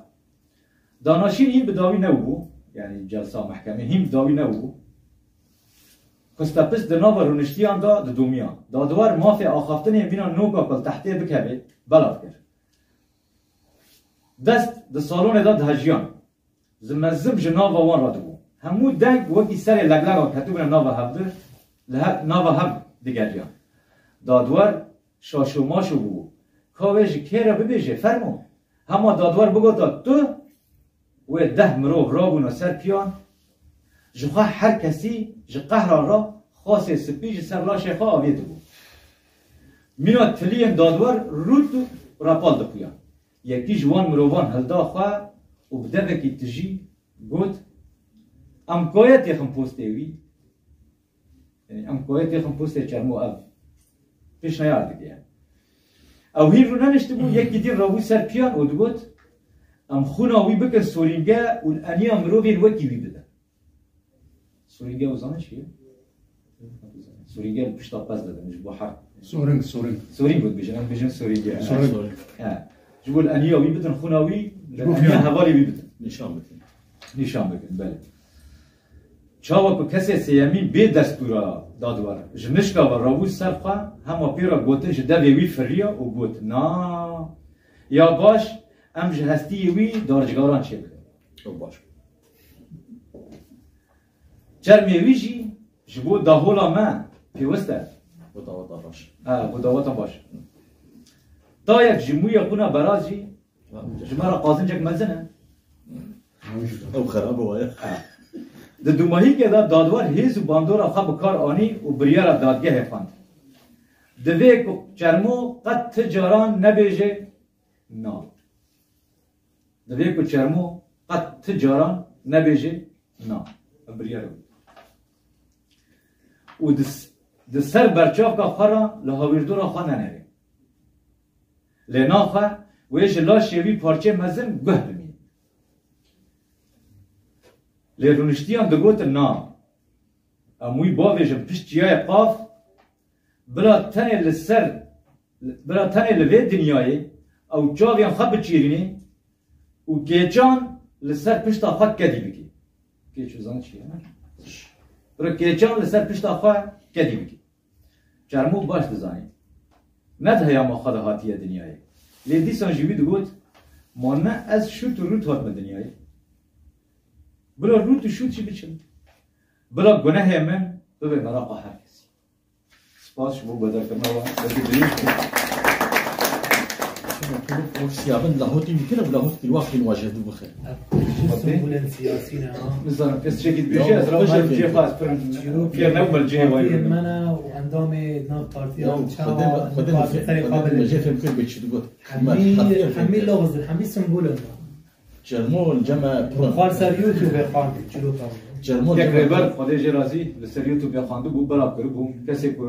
Danaşîn hîn bi dawî newbû, yani celsa mehkemê hîn bi dawî newbû. Xistepist di nava rûniştiyan de didomiya. Dadwer mafê axaftinê vîna noka ku li tehtê bikeve, belav kir. Dest di salonê de dihejiyan. Zimezim ji nava wan re dibû. Hemû deng wekî serê leglega ketibûne nava hev di, li he-, nava hev digeriyan. Dadwer şaşo maşo bûbû. Ka wê ji kê re bibêje, fermo? Hema dadwer bigota tu, wê deh mirov rabûne ser piyan, ji xwe her kesî ji qehran re xasê spî ji ser laşê xwe avêtibû. Mîna tiliyên dadwer rût û repal dixuyan. Yekî ji wan mirovan hilda xwe û bi devekî tijî got, Em koye têxin postê wî? Yani, em koye têxin postê Çermo ev pêşneyar dike. Ew hîn rûneniştibû, yekî dî rabû ser piyan û digot, Em xûna wî bikin sorînge û li eniya mirovên wekî wî bidin. Sorînge ew zanin çi ye? Sorînge li pişta pez didin, ji bo her. Soring, soring. Sorîng got bijin, em bijin sorînge. Soring. He. Ji bo li eniya wî bidin, xûna wî, li eniya hevalê wî bidin. Nîşan bidin. Nîşan bikin, belê. Çawa ku kesê sêyemîn bê destûra dadwer ji mişka ve rabû ser xwe, hema pê re gotin ji devê wî firiya û got, Na, ya baş, em ji hestiyê wî darcikaran çêbikin. Ew baş bû. Çermê wî jî ji bo dahola me pêwist e. Bo daweta baş. Ha, bo daweta baş. Tayek ji mûya xwe ne beraz jî ji me re qazincek mezin e. Ew xerab waye. Ha. Di dûmahîkê de dadwer hêz û bandora xwe bi kar anî û biryara dadgehê xwend. Divê ku Çermo qet ti caran nebêje na. Divê ku Çermo qet ti caran nebêje na. Ev biryar e. Û di s-, di ser berçavka xwe re li hawîrdora xwe nenere. Lê naxwe wê ji laşê wî parçeyê mezin guh bimîne. Lê rûniştiyan digotin, Na, em wî bavêjin pişt çiyayê Qaf, Bila tenê li ser, bila tenê li vê dinyayê ew çavên xwe biçîrînê û kêçan li ser pişta xwe kedî bikê. Kêç û zan çi ye? Bila kêçan li ser pişta xwe kedî bikê. Çermû baş dizanî. Ne di heyama xwe de hatiye dinyayê. Lê dîsan jî wî digot, ma ne ez şût û rût hatime dinyayê. Bila rût û şût jî biçim. Bila gunehê min bibe meraqa her kesî. Spas ji bo guhdarkirina we. Belkî dilî. Şunu kurup o siyabın lahutî bikir, lahut kilwakî wajê du bixir. Ev Sembûlên siyasî ne, ha? Nizanim, kes çekî dibêje, ez ra me cihê xwe ez pir fêr nebûme li cihê we. Partiyên me ne û endamê nav partiya çawa, xwedê, xwedê, xwedê me jê fêm kir bê çi digot. Hemî, hemî lafz in, hemî sembûl in. Çermol cem e pir in. Xwar ser YouTube xwar çîroka. Çermol cem e pir in. Yek rêber, Xwedê jê razî, li ser YouTube xwendibû, belav kiribû. Kesê ku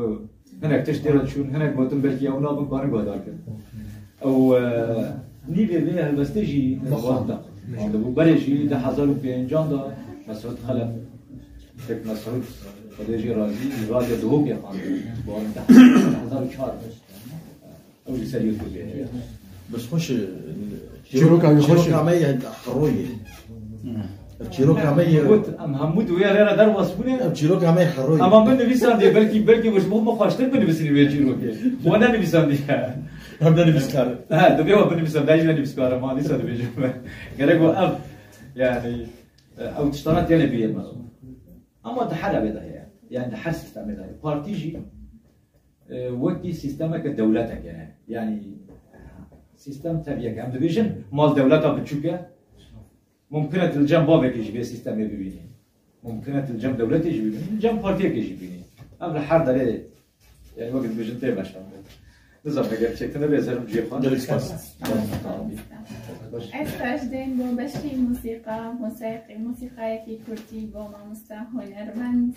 hinek tişt tê re çûn, hinek gotin belkî ew nabin, karin guhdar kirin. Ew, e, nîvê vê helbestê jî xwendibû. Berê jî di hezar û pêncan de Mesûd Xelef, Kek Mesûd, Xwedê jê razî, li Radyo Duhokê xwendibû. Di hezar û çar de. Ew ji ser YouTubeê heye. Bes xweş, e, çîroka wî xweş e. Çîroka me ye heroyê. Ev çîroka me ye. Got, em hemû di wê rê re derbas bûne. Ev çîroka me ye heroyê. Ama min nivîsandiye, belkî, belkî ji bo min xweştir binivîsînî vê çîrokê. Wan nenivîsandiye. Em ne nivîskar in. He, divê we binivîsan, dayî ne nivîskar e, ma dîsa dibêjim. Gerek we ev, yani, e, ew tiştana têne bîyê me. Ama di her evê de heye. Yani di her sîstemê de heye. Partî jî e, wekî sîstemeke dewleteke ye. Yanî, sîstem teviyeke. Em dibêjin, mal dewleta biçûk e. Mumkin e tu li cem bavekê jî vê sîstemê bibînî. Mumkin e tu li cem dewletê jî bibînî, li cem partiyekê jî bibînî. Ev li her derê, yani wek dibêjin tê meşandin. Nizanim eger çêkirine bê ez herim cihê xwe. Gelek spas. Ez tajdên bo beşî musîqa, musîq-, musîqayekî kurdî bo mamoste hunermend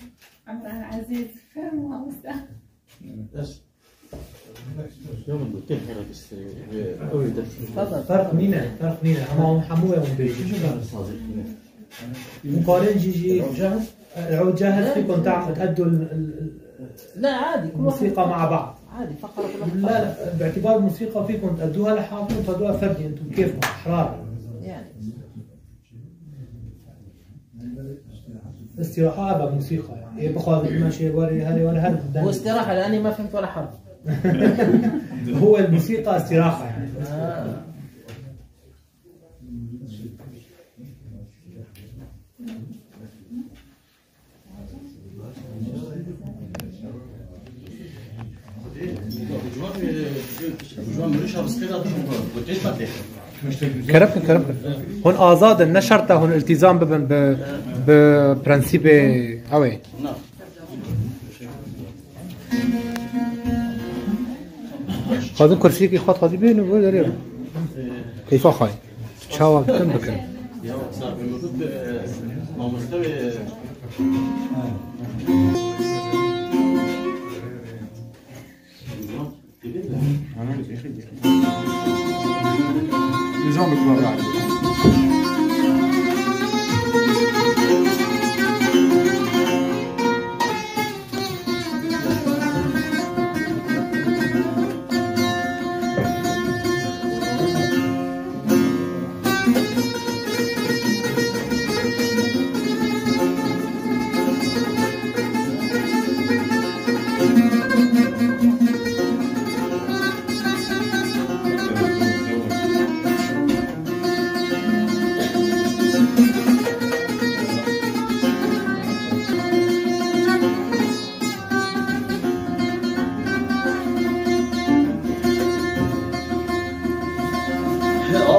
Emrah Ezîz. Fermo mamoste. فرق نينه، فرق نينه، هم هم حموه هم بيجي. مقارن جي جي. العود جاهز، فيكم تعمل تأدوا ال- ال- ال- لا، عادي، كل واحد الموسيقى مع بعض. عادي، فقرة كل واحد لا، لا، باعتبار الموسيقى فيكم تأدوها لحالكم وتأدوها فردي، انتم بكيفكم، حرار. يعني. استراحة أبا موسيقى، يعني. إيه، بخواد ما شيء وري، هذه ولا هذا. هو استراحة، لأني ما فهمت ولا حرف. هو الموسيقى استراحة، يعني. آه. Kerem kin, kerem kin. Hûn azad in, ne şert e hûn iltîzam bibin bi, bi prensîbê ew ê. Xwazin kursiyekî xwe dixwazî bêne, bo derê. Keyfa xwe. Çawa bikin, bikin.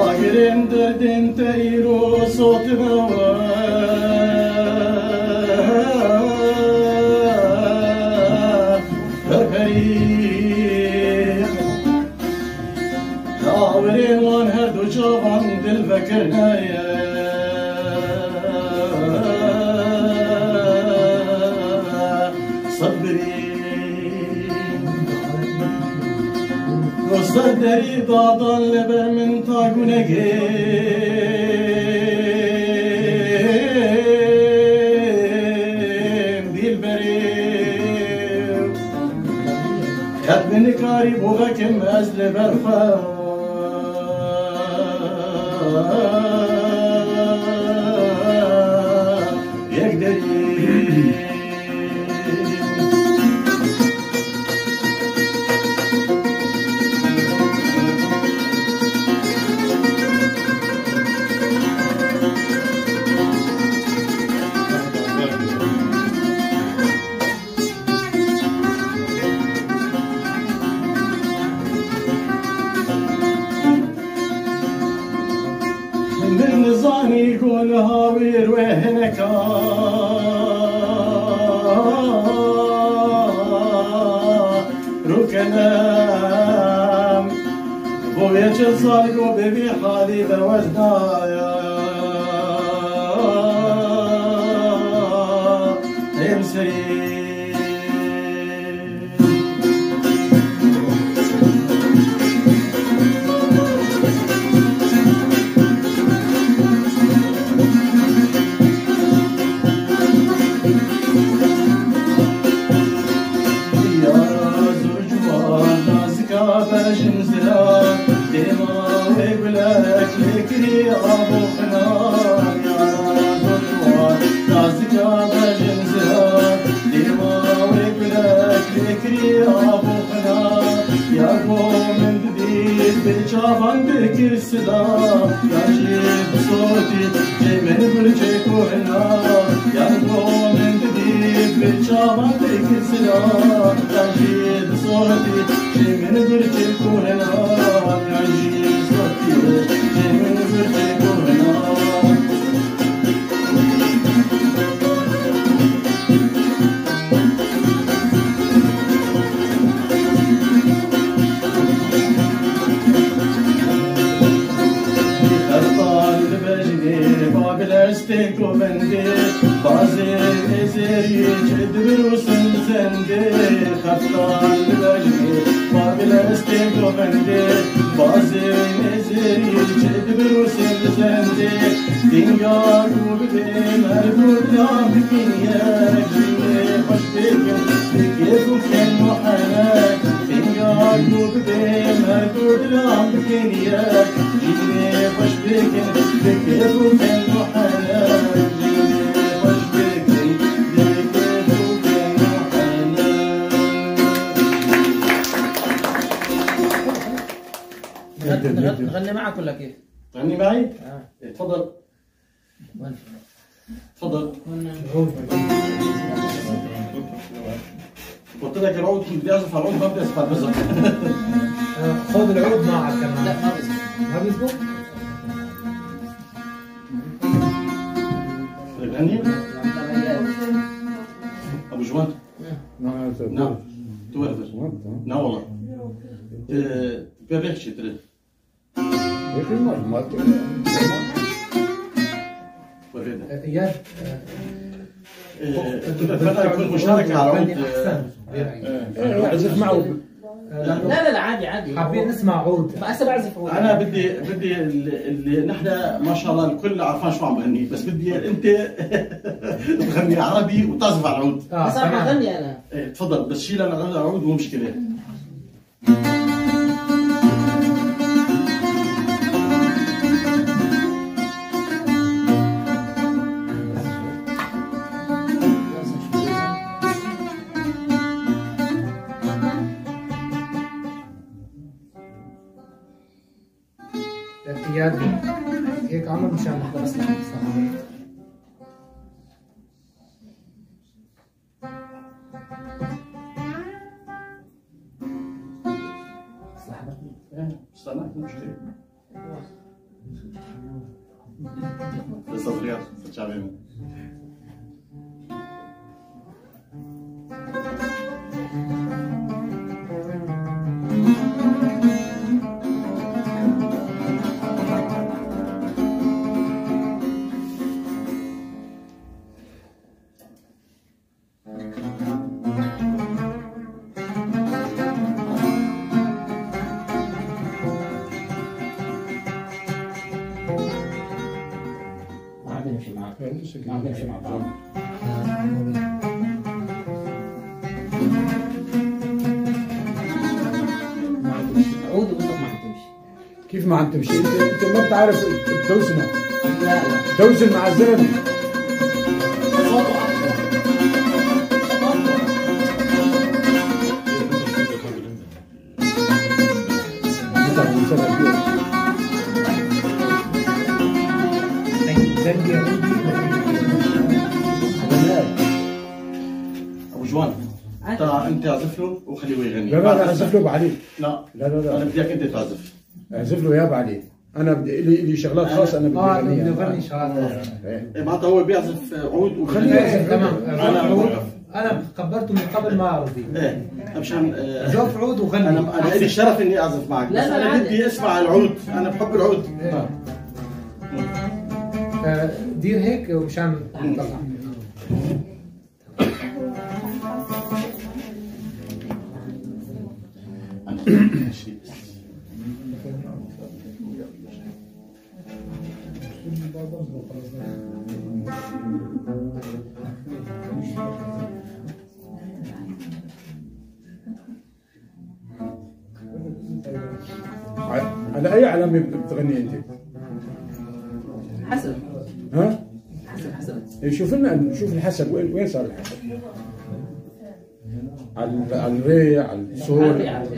Agirên derdên te îro sotina we perperî. Awirên wan her du çavan dil vekirinaye. Sebrî. Ser derî dadan li ber min ta gunegên dîlberê. Nikarî bû vekim ez li ber xwe yek derî. Min nizanî ku niha wîr wê hineka rûkenem. Bo yê çil sal ku bi vî halî de wezna ya hemserî. Diyara zor ciwan, nazika bejin ziran, dêma wê gulek lê kirî av û xinan. Diyara zor ciwan, nazika bejin ziran, dêma wê gulek lê kirî av û xinan. Ya ku min didît bi çavan dikir silam, ya jî bi sotî jê min gurçê kuhna. Ya ku min didît bi çavan dikir silam, ya jî bi sotî jê min gurçê kuhna. Ya jî bi sotî jê min gurçê kuhna. Xeftan dibejnê, Babil estê govendê, bazê nêzêrî çi dibirûsin zendê. Xeftan dibejnê, Babil estê govendê, bazê nêzêrî çi dibirûsin zendê. Dînga ku bibê merg û dilam bikin yek, jînê xweş bikin bi kêf û ken û henek. Dînga ku bibê merg û dilam bikin yek, jînê xweş bikin bi kêf û ken û henek. Jînê xweş bikin bi kêf û ken û henek. نغني معك ولا كيف؟ تغني معي؟ آه. إيه، تفضل. تفضل. قلت لك العود كنت بيعزف على العود، ما بيعزف على المزر. آه، خذ العود معك كمان. لا، ما بيزبط. ما بيزبط؟ طيب، هني. أبو جوان. نعم. نعم. تو ورد. لا والله. آه، بيريخ شي تري. إياد، آه، إيه، كنت أتمنى يكون مشاركة على عود، آه، إيه، أعزف معه. لا، لا، لا، عادي، عادي. حابين نسمع عود. ما هسه بعزف عود. أنا بدي، بدي ال-، اللي نحن ما شاء الله الكل عرفان شو عم بغني، بس بدي أنت تغني عربي وتعزف على العود. آه، بس أنا تمام. بغني أنا. إيه، تفضل، بس شيل أنا العود مو مشكلة. احتياطي. هيك عمر مشان نحضر. ما بنمشي معك. ما بنمشي مع بعض. كيف ما عم تمشي؟ انت، انت ما بتعرف توزنه. لا، لا. توزن مع الزلمه. ابو جوان، انت، انت اعزف له وخليه يغني. لا، لا، لا، اعزف له بعدين. لا، لا، لا، لا. انا بدي اياك انت تعزف. اعزف له يا بعدين. انا بدي، الي، الي شغلات خاصه انا بدي اغنيها. بدي اغني شغلات خاصه. ايه. إيه، معناتها هو بيعزف عود وخليه يعزف. تمام. انا عود. انا خبرته من قبل ما ارضي. ايه، مشان، آه، عزف عود وغني. انا، انا الي شرف اني اعزف معك، لا، بس لا، انا عادي. بدي اسمع العود، انا بحب العود. إيه. آه، دير هيك ومشان نطلع. على أي علامة بتغني أنت؟ حسب. ها؟ حسب، حسب. إيه، شوف لنا، نشوف الحسب، وين، وين صار الحسب؟ على ال-، على الري، على الصول، على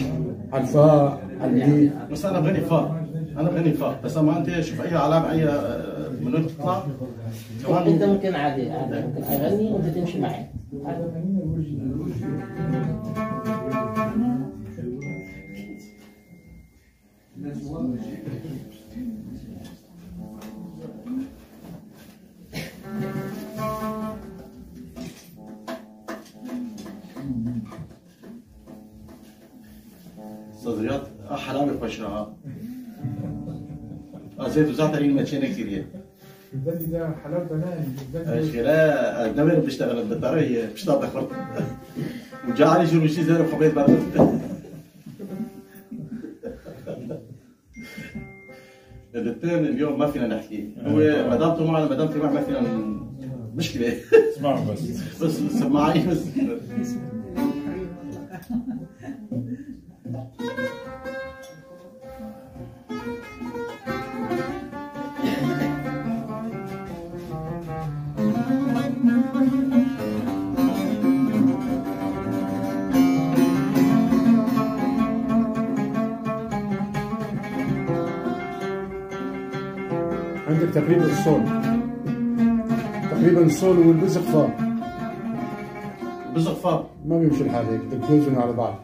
الفا، على المي. بس أنا بغني فا. أنا بغني فا. بس أما أنت شوف أي علامة، أي، آه، من وين بتطلع. كمان انت ممكن عادي، عادي، ممكن اغني وانت تمشي معي. استاذ رياض، اه، حلاوه خوش، اه. اه، زيت وزعتر يما تشينا كيريا. البلدي ده حلاوته ناعم، البلدي. آه، شيلا، آه، دمر بيشتغل بالطريقة، بيشتغل خرط. وجا علي شو مشي زي الخبيط بعد. الاثنين اليوم ما فينا نحكي. هو مدام طمع، مدام طمع ما فينا ن-، مشكلة. اسمعوا بس. بس سماعين بس. عندك تقريبًا الصول. تقريبًا الصول والبزق فا. البزق فا. ما بيمشي الحال هيك، بدك توزن على بعض.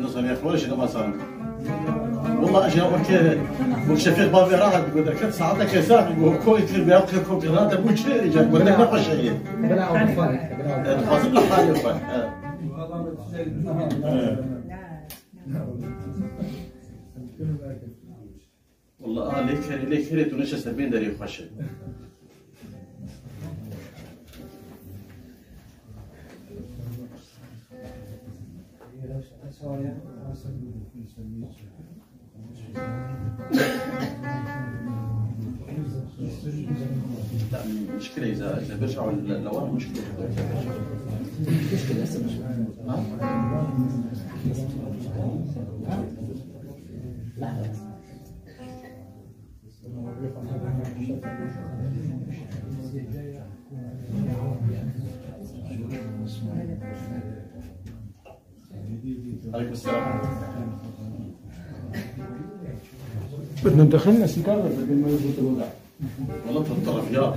Nasıl yapıyor şimdi masanın? Valla aşağı okey. Bu şefik bavê rahat, bu derket saate keser, bu koy kir, bu yaptı, koy kir, rahat, bu çi, ya, bu ne, ne paşa ya? Bela olsun, bela olsun. Evet, hazır da hali yok bak. Evet. Evet. Wallah, a, lê kerê, lê kerê tu neşe ser bên derê xweş e. لا، مشكلة إذا، إذا برجعوا ل-، لورا مشكلة. مشكلة، هسه مشكلة. ها؟ لحظة. عليكم السلام. بدنا ندخلنا سيجارة بدل ما يزبط الوضع. والله تتطرف يا.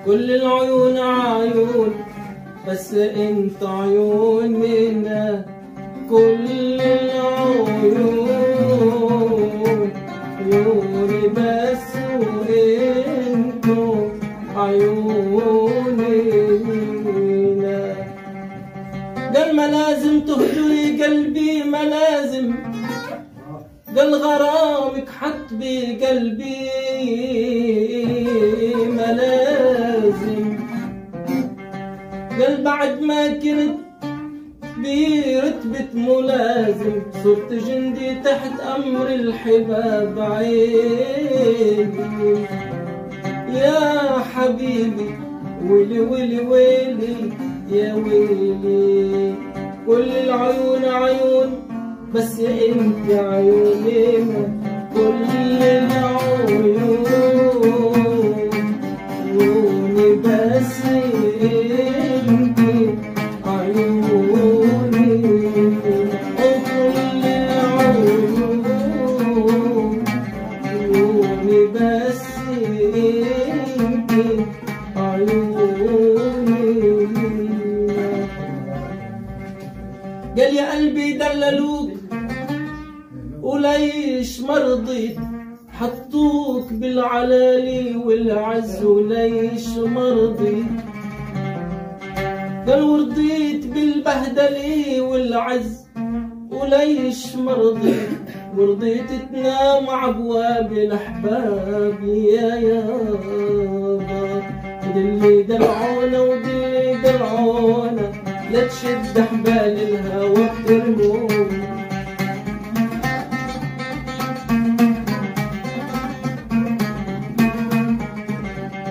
كل العيون عيون، بس انت عيوننا. كل العيون عيوني، بس وانتو عيوننا. قال ما لازم تهجري قلبي، ما لازم. قال غرامك حط بقلبي، ما لازم. قال بعد ما كنت برتبة ملازم، صرت جندي تحت أمر الحمى بعيني. يا حبيبي، ويلي، ويلي، ويلي، يا ويلي. كل العيون عيون، بس انت عيوني، كل العيون عيوني، بس انت عيوني، وكل العيون عيوني، بس انت عيوني. قال يا قلبي دللوك وليش ما رضيت، حطوك بالعلالي والعز وليش ما رضيت. قال ورضيت بالبهدلة والعز وليش ما رضيت، ورضيت تنام عبواب الأحباب يا يابا. دلي دلعونة ودلي دلعونة، لا تشد حبال الهوى بترموم.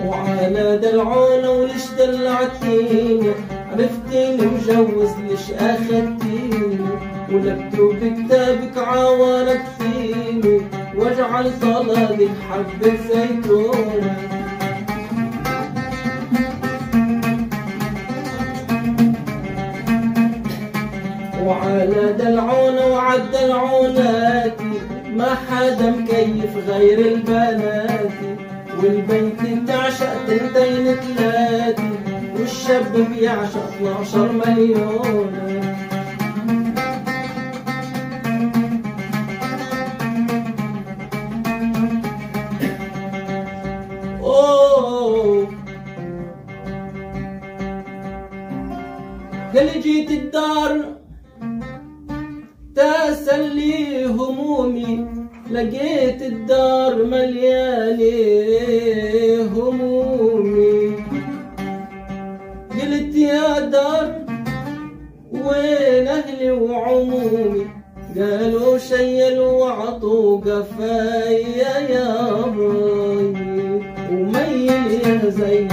وعلى دلعونة وليش دلعتيني، عرفتيني مجوز ليش أخدتيني، ولبتو بكتابك عوارتيني، واجعل طلالك حبة زيتونة. وعلى دلعونة وعد دلعوناتي، ما حدا مكيف غير البناتي. والبنت بتعشق تنتين تلاتي، والشب بيعشق اثنعش مليون. أوه. قال جيت الدار تسلي همومي، لقيت الدار مليانة همومي. قلت يا دار وين أهلي وعمومي؟ قالوا شيلوا وعطوا قفايا يا باي. وميل يا غزيل،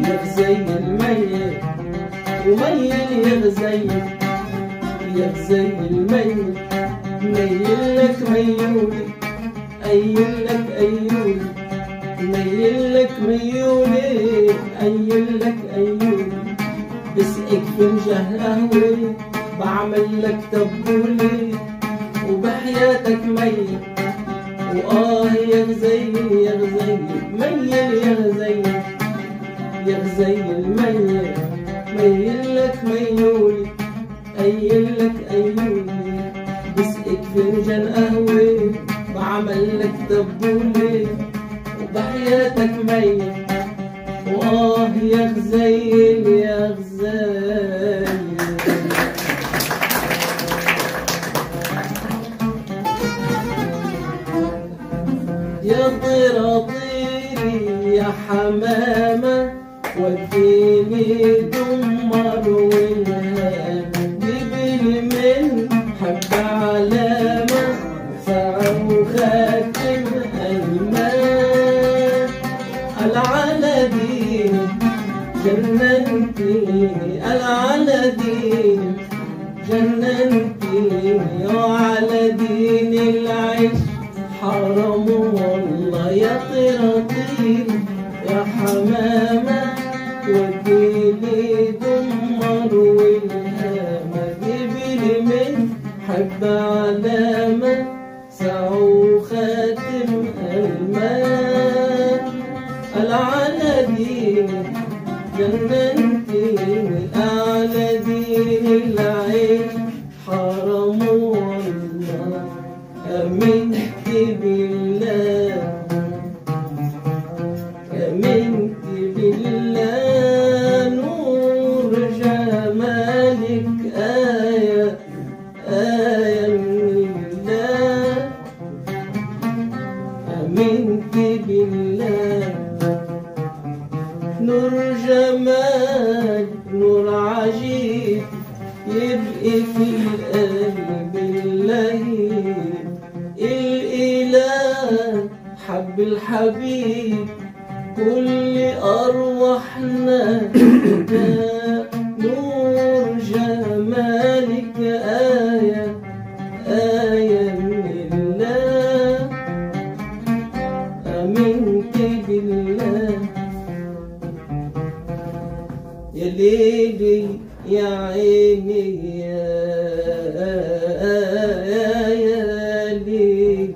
يا غزيل ميل، وميل يا غزيل، يا غزيل ميل، ميل لك ميولي، أيل لك أيولي، ميل لك ميولي، أيل لك أيولي. بسقيك فنجان قهوة، بعمل لك تبولة، وبحياتك ميل. وآه يا غزيل، يا غزيل، ميل يا غزيل، يا غزيل ميل، ميل لك ميولي، أيل لك أيولي. بسقيك فنجان قهوة، بعمل لك تبولة، وبحياتك ميل. وآه يا غزيل، يا غزيل. يا طيرة طيري يا حمامة، وديني دمر والهام، جيبيلي من حب علامة، ساعة وخاتم ألماس. العلى ديني جننتيني، العلى ديني جننتيني، وعلى دين العيش حرام والله. يا طيرة طيري يا حمامة، وديلي دمر والهامة، جيبيلي من حب علامة، ساعة وخاتم ألماس. على دين، جننتيني على دين العين، حرام والله. آمنت بالله، آمنت بالله، نور جمالك آية، آية من الله. آمنت بالله، نور جمال، نور عجيب، يبقي في القلب اللهيب. الإله حب الحبيب، كل أرواحنا، نور جمالك آية، آية من الله. آمنت بالله. يا ليلي، يا عيني، يا، يا، يا ليلي.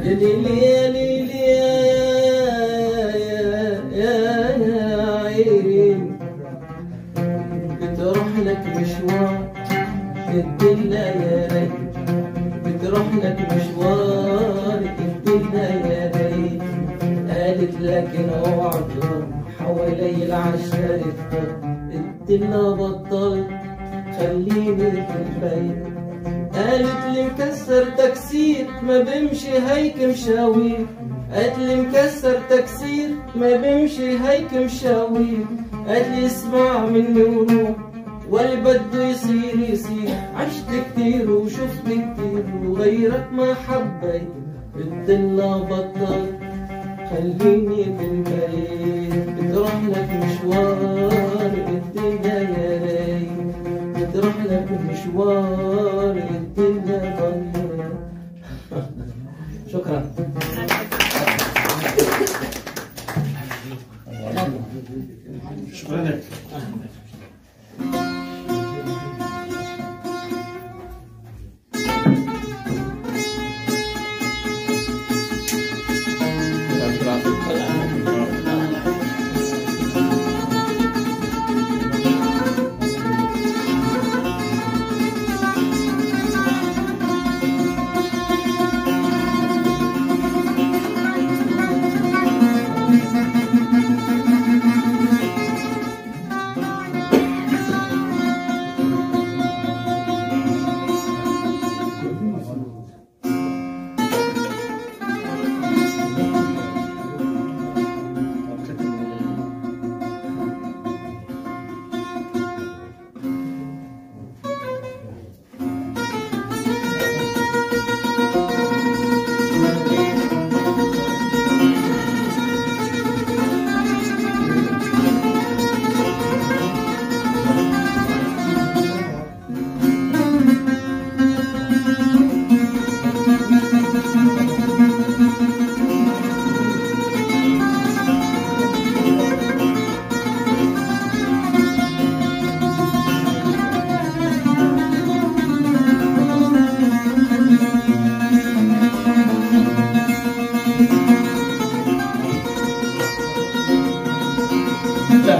يا ليلي، يا ليلي، يا، يا، يا، يا عيني. بتروح لك مشوار، الدنيا يا ريت. بتروح لك مشوار، الدنيا يا ريت. قالت لكن اوعى تروح، حوالي العشرة الدنيا بطلت، خليني في البيت. قالت لي مكسر تكسير، ما بمشي هيك مشاوير. قالت لي مكسر تكسير، ما بمشي هيك مشاوير. قالت لي اسمع مني وروح، واللي بده يصير يصير. عشت كتير وشفت كتير، وغيرك ما حبيت. الدنيا بطل، خليني بالبيت. بتروح لك مشوار، الدنيا يا ريت. بتروح لك مشوار، الدنيا ضيق. شكرا. شكرا لك.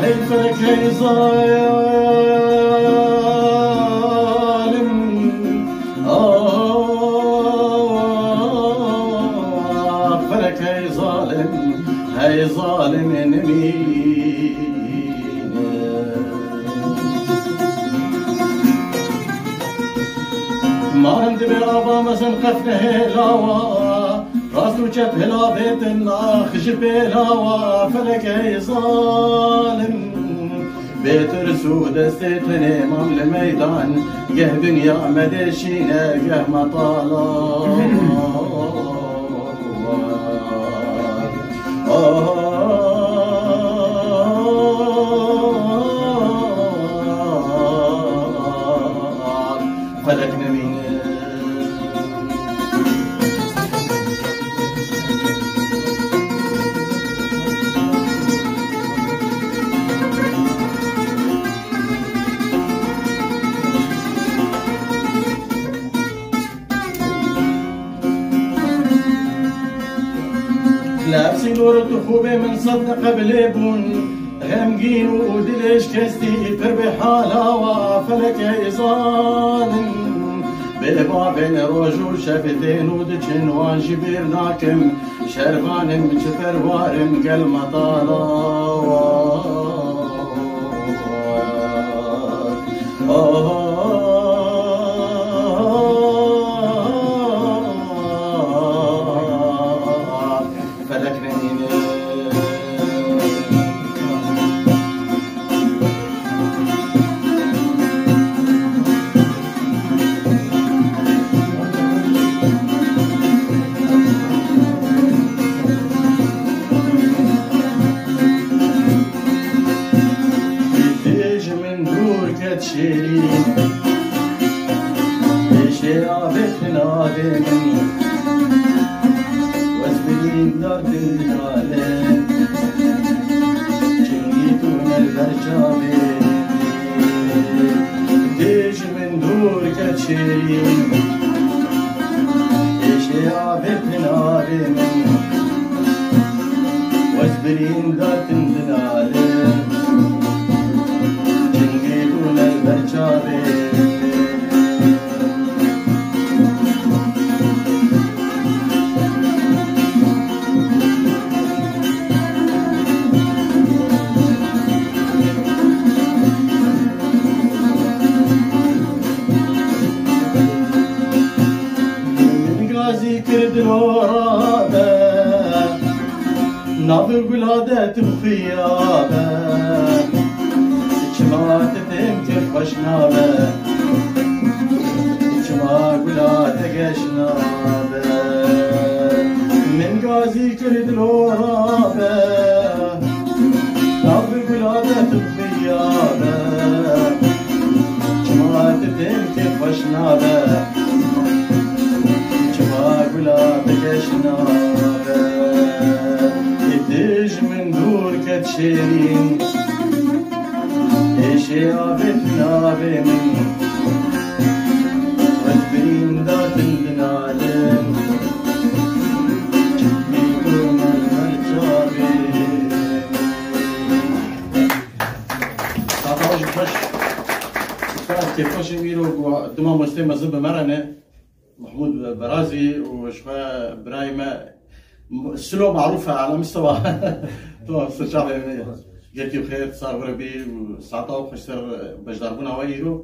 Hey felek, hey zalim. Ah, felek, hey zalim, hey zalim nemîne. Marim dibe ava mezin qefne hêlawa, rast û çep hilavêtin nax ji pêlawa, felek ey zalim. Bê tirs û destê tenê mam li meydan, geh dinya me deşîne, geh me tala. Felek nemîne. Lefzî dor tu xûbê min sed neqebilê bûn. Xemgîn û dilê şikestî pir bê hala wa felekê zanin. Bê bavên roj û şev tên û diçin wan ji bîr nakim. Şervanim çi perwarim gel metala wa. Felek neyne. Dij min dûr ket şêrî. Pêşê avê pinavê min. Wez birîn dardin dikale. Çingî tûne li ber çavê. Dij min dûr ket şêrî. Pêşê avê pinavê min. Wez birîn datin dinale. Çingê bûne li ber çavê. Min gazî kir dilora be. Navê gula de tu xuya be. Çima te têm kir xweş nabe. Çima gula te geş nabe. Min gazî kir dilora be. Navê gula de tu xuya be. Çima te têm kir xweş nabe. Çima gula te geş nabe. Ê dij min dûr ket şêrîn. Pêşê avê pinavê min. Wez birîn datin dinalin. Çimkî tûne li ber çavê. Saeta we jî xweş. Kêfxweş im îro ku du mamosteyê mezin bi me re ne. Mehmûd Berazî û ji xwe birayê me Silo marûf e, ala mistewa. Tamam, ser çavê me. Gelkî xêr, sar were bî û saeta we xweş ser beşdarbûna we îro.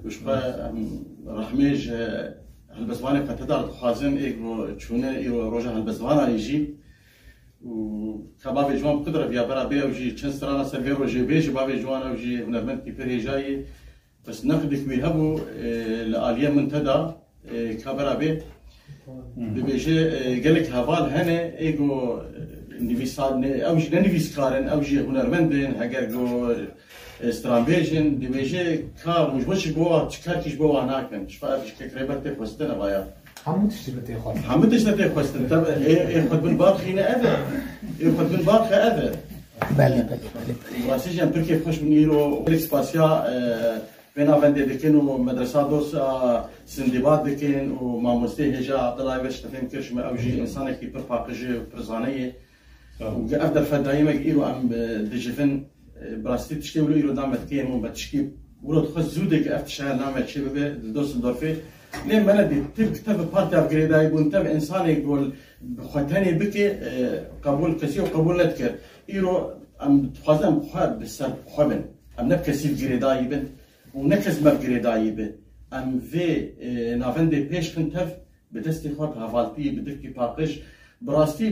Û ji xwe em rehmê ji helbestvanê xwe te dar dixwazin, ê ku çûne îro roja helbestvanayê jî. Û ka bavê ciwan bi qidre viya bera bê, ew jî çend strana ser vê rojê bêje, bavê ciwan ew jî hunermendkî pir hêja yê. Bes neqdek wî hebû, e, li aliyê min te da, e, ka bera bê, Hmm. dibêje, e, gelek heval hene, ê ku, e, nivîsa-, ne, ew jî ne nivîskar in, ew jî hunermend in, heger ku, e, stranbêj in, dibêje ka hûn ji bo çi bo wa, çi karkî ji bo wa nakin. Ji xwe ev ji kek rêber tê xwestin eva ya. Hemû tiştî bi tê xwestin. Hemû tişt tê xwestin. Tabi, ê, ê xwe bin barxîne ev e. Ê xwe bin barxe ev e. Belê, belê, belê, belê. Rastî jî em pir kêfxweş bin îro. Gelek spasiya, e, Pênavendê dikin û medresa dost a Sindîbat dikin û mamosteyê hêja Abdullah Ayveş te fêm kir ji me, ew jî insanekî pir paqij û pir zane ye. Sağ ol. Û ev derfet dayîmek îro em, e, dijivin, e, bi rastî tiştê wilo îro da me dikêm û me tişkî wilo dixwest zû de ki ev tişt hene name çê bibe di Düsseldorfê. Lê me nedît, tev, tev partiya girêdayî bûn, tev insanê gol bi xwe tenê bike, e, qebûl, kesî ew qebûl nedikir. Îro em dixwazin em xwe bi ser xwe bin. Em ne bi kesî girêdayî bin. Û ne kes me bi girêdayî be. Em vê, e, navendê pêş xin tev bi destê xwe, bi hevaltî, bi dilkî paqij, bi rastî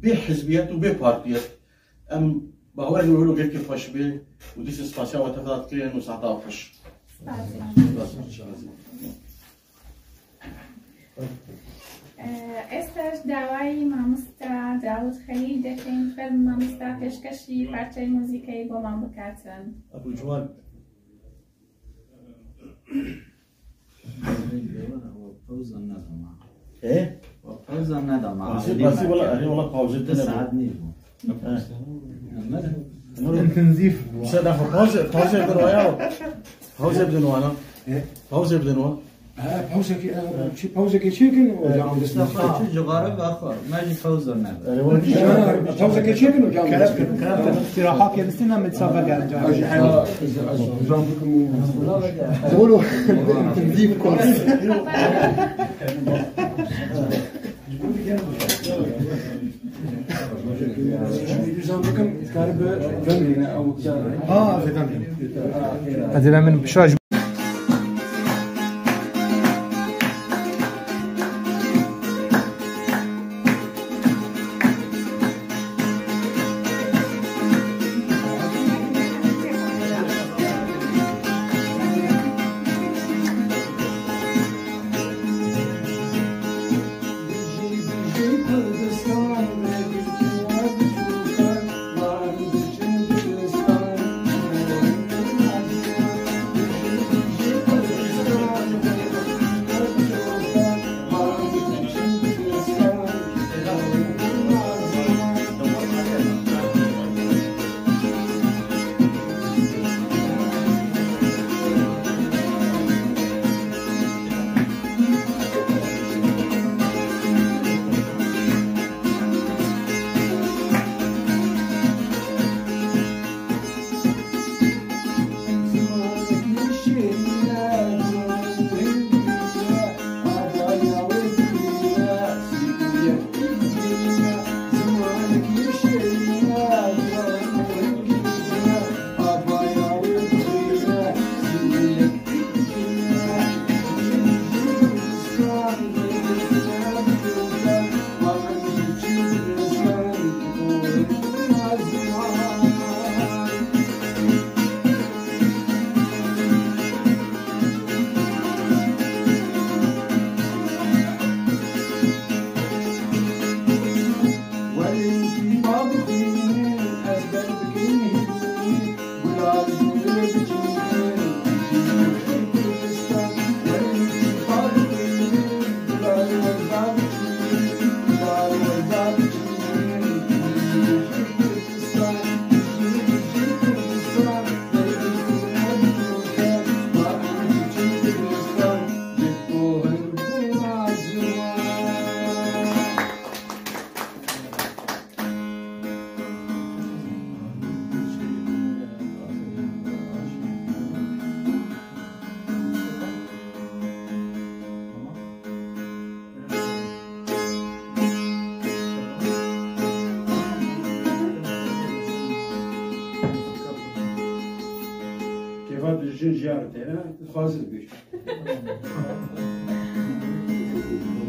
bê hizbiyet û bê partiyet. Em bawer in wilo gelkî xweş be û dîsa spasiya we tev da dikin û saeta we xweş. Spas. Spas. Ee, ئێستاش داوای مامۆستا داوود خەلیل دەکەین. فەرمو مامۆستا پێشکەشی پارچەی مۆزیکەی بۆمان بکاتن. ئەبوو جوان. Pauza nedama. He? Pauza nedama. Rastî, rastî, wala, erê, wala, pauze tine. Saet nî bû. Intensîf bû. Sen daxwe pauze, pauze bir aya. Pauze bir wana. He? Pauze bir wana. Ha, pawzekê, e, çi, pawzekê çêkin û devam bikin. Mustafa, çi cixare vexwe, me jî pawza nebe. Ha, pawzekê çêkin û devam bikin. Îstiraha kê, bistîna me dîsa vegerin carê. Ez, ez, ez, ez, zam bikim û. Zor û. Deep course. Dizan bikim, karibe döndüğüne avuçlar. Ha, zêdan. Ezêra min bişa ji Kêfa tu jin jiyar têne, tu xwazit bî.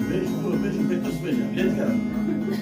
Bêj, bêj, bêj, bêj, bêj, bêj, bêj.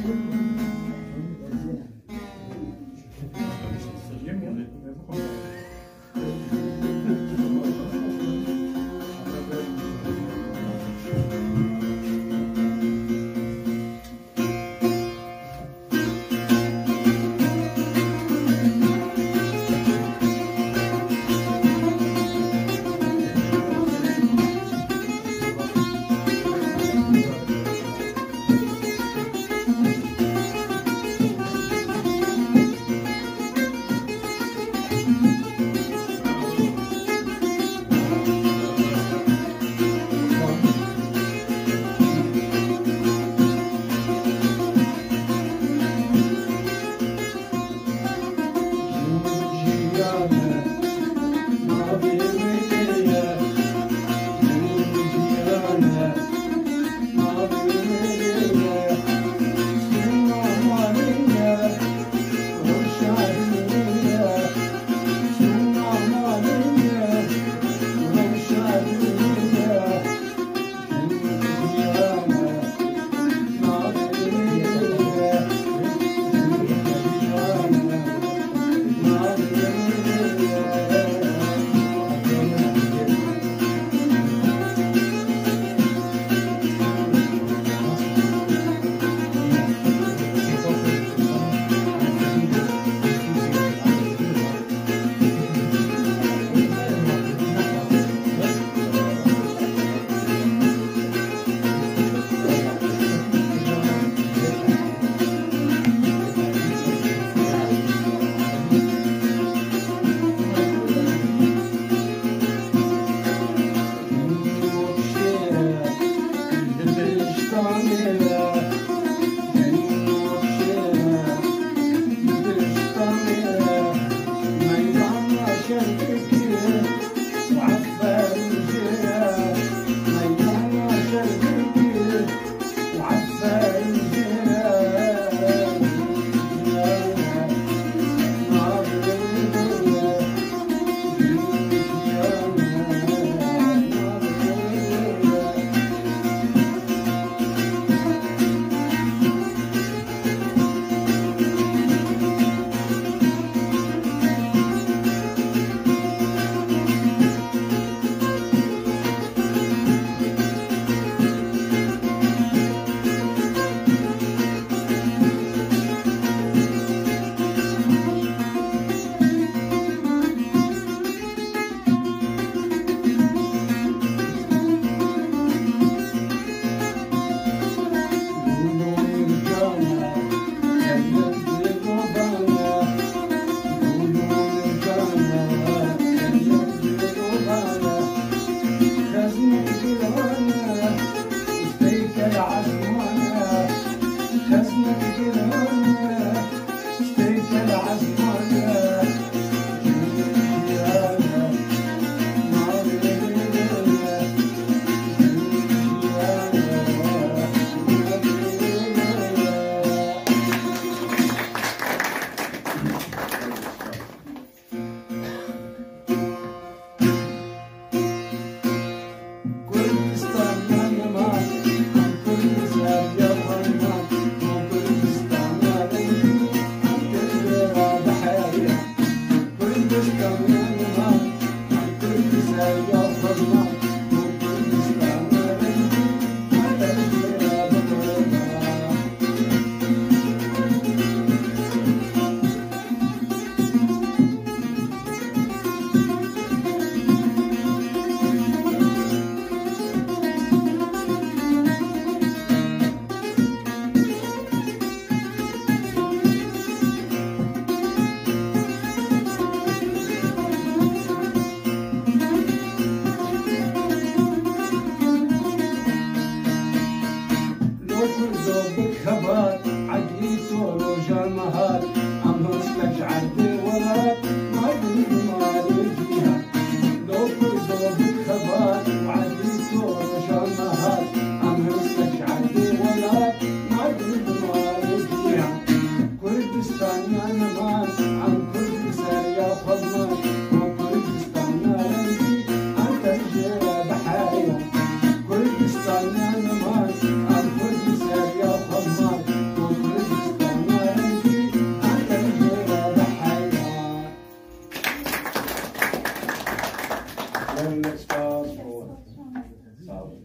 Sağ olun.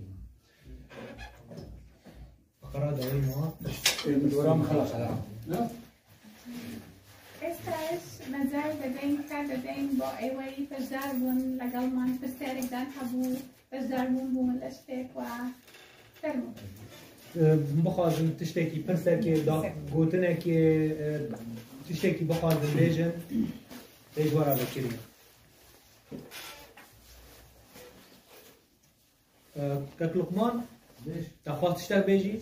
Fıkra dayı ma. Program xela xela. ئێستاش مەجال دەدەین، کات دەدەین بۆ ئەوەی بەشدار بوون لەگەڵمان، پرسیارێکدان هەبوو، بەشداربوون بوون لە شتێک و فەرموو. Bixwazin tiştekî, pirsekê, da-, gotinekê, e, tiştekî bixwazin bêjin, pêşwara vekirî. Kek Luqman, te xwest tiştek bêjî?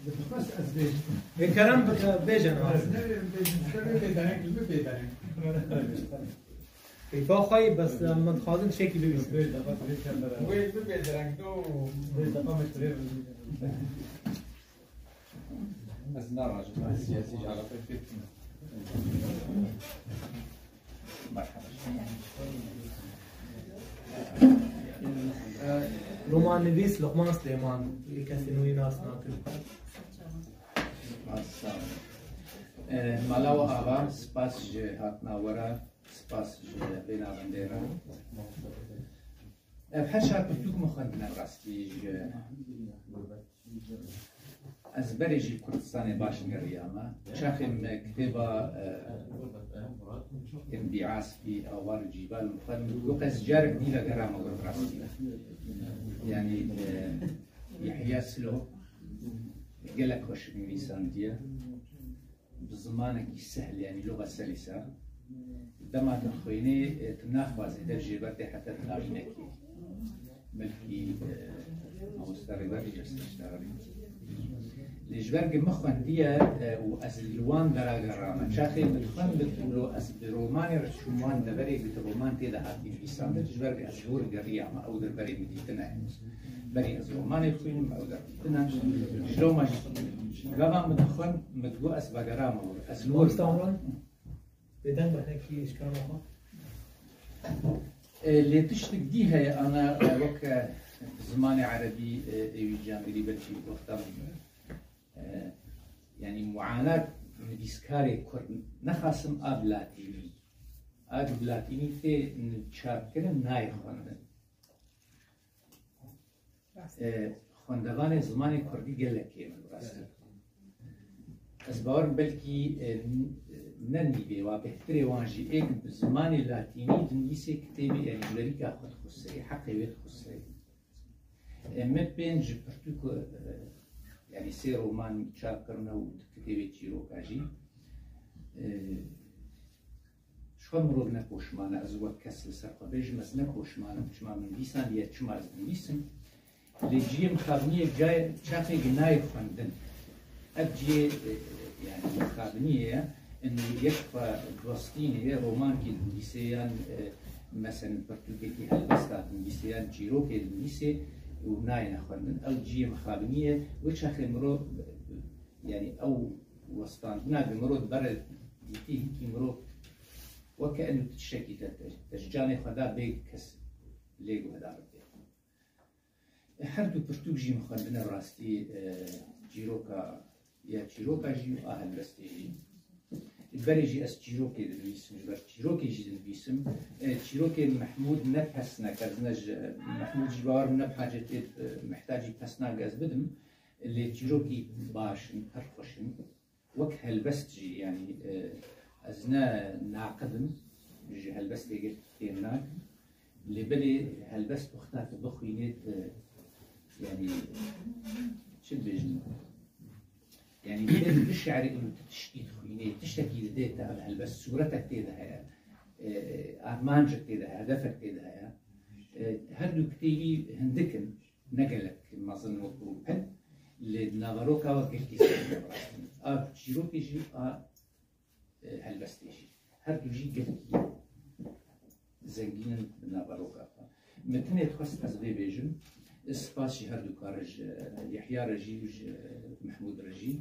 Bixwest ez bêjim. Ê, kerem bike, bêje niha. Ez ne bêjim, tiştek bê bêdereng, li min bêdereng. Ê, ka xweyî, bes, em, min dixwazin tiştekî bibîsin. Bê defa tu bê kembere. Wê bi bêdereng do. Bê defa me tu rê Ez narajim, ez siyasî ji alaqe pêk çûm. Merhaba. Romannivîs Luqman Silêman, yê kesên wî nas nakin. Spas, sağ ol. E, Mala û Axa, spas ji hatina we re, spas ji vê navendê re. Ev her çar pirtûk min xwendine rastî ji Ez berê jî Kurdistanê baş geriyame. Çaxê me kitêba, e, Enbi'as bî, Awar û Cîbal û xwend, wek ez carek dî vegerame we rastî. Yanî, e, Yehya Silo gelek xweş nivîsandiye. Bi zimanekî sehl, yanî luga selîsa. Dema tu xwînê, e, tu naxwazî dev jê berdê heta tu navînekî milkî, e, Mamoste Rêber, rêberê. Lê ji ber ku min xwendiye, e, û ez li wan dera gerame. Çaxê min xwend, min û ez bi romanê re çûm wan deverê, ku roman tê de hatî nivîsandin, ji ber ku ez ji wir geriyame, ew der berê min dîtine. Berî ez romanê xwînim, ew der dîtine. Ji loma jî gava min dixwend, min digot ez vegerame wir. Ez li wir Mamoste Omran? Bêdeng be hinekî ji kerema xwe. E, lê tiştek dî heye, ana, e, wek, e, zimanê erebî, e, êwî camêrî belkî wexta min, e, yanî muanat nivîskarê kurd nexasim a bi latînî. A ku bi latînî tê çapkirin nayê xwendin. E, xwendevanê zimanê kurdî gelek kêm in, bi rastî. Ez bawer im belkî, e, n-, ne nîvê wa, bêhtirê wan jî ê ku bi zimanê latînî dinivîsê kitêbê, yanî ji werîka xwe dixwesirê, heqê wê dixwesirê. E, me pênc pirtûk, e, yanî sê roman çap kirine û du kitêbê çîroka jî. E, Ji xwe mirov ne poşman e, ez wek kes li ser xwe bêjim, ez ne poşman im, çima min nivîsandiye, çima ez dinivîsim. Lê cihê mixabiniyê cayê çaxê ku nayê xwendin. Ev cihê, e, yanî mixabiniyê ye, in yek xwe dostînê ye, romankî dinivîsê yan, e, meselen pirtûkekî helbesta dinivîsê yan çîrokê dinivîsê û nayêne xwendin. Ew cihê mixabiniyê ye, wê çaxê mirov, e, yanî ew westandina ku mirov dibere dîtî hinkî mirov weke eno tiştekî te, te, te ji canê xwe da bê kes lê guhdar bike. E, her du pirtûk jî min xwendine rastî, e, çîroka, ya çîroka jî û a helbestê jî. Berê jî ez çîrokê dinivîsim, ji ber çîrokê jî dinivîsim. E, çîrokê Mehmûd ne pesnek, ez ne ji, Mehmûd jî bawer min ne bi hacetê, e, mihtacî pesnak ez bidim. Lê çîrokî baş in, pir xweş in. Wek helbest jî, yanî, e, ez ne naqid im, ji helbestê gelkî kêm nakim. Lê belê helbest wexta tu bixwînê, tu, yanî, çi dibêjin? Yanî, tu bişerî û tu tiştî dixwînê, tiştekî didê te, ev helbest sûretek tê de heye, e, armancek tê de heye, hedefek tê de heye. E, her du kitêbî hindik in. Ne gelek mezin wekû pil, lê di naveroka we gelkî zengîn e bi rastî. A çîrokê jî, a, e, helbestê jî. Her du jî gelkî zengîn in di naveroka xwe. Min tenê dixwest ez vê bêjim, spas ji her du kar ji Yehya re jî û ji Mehmûd re jî,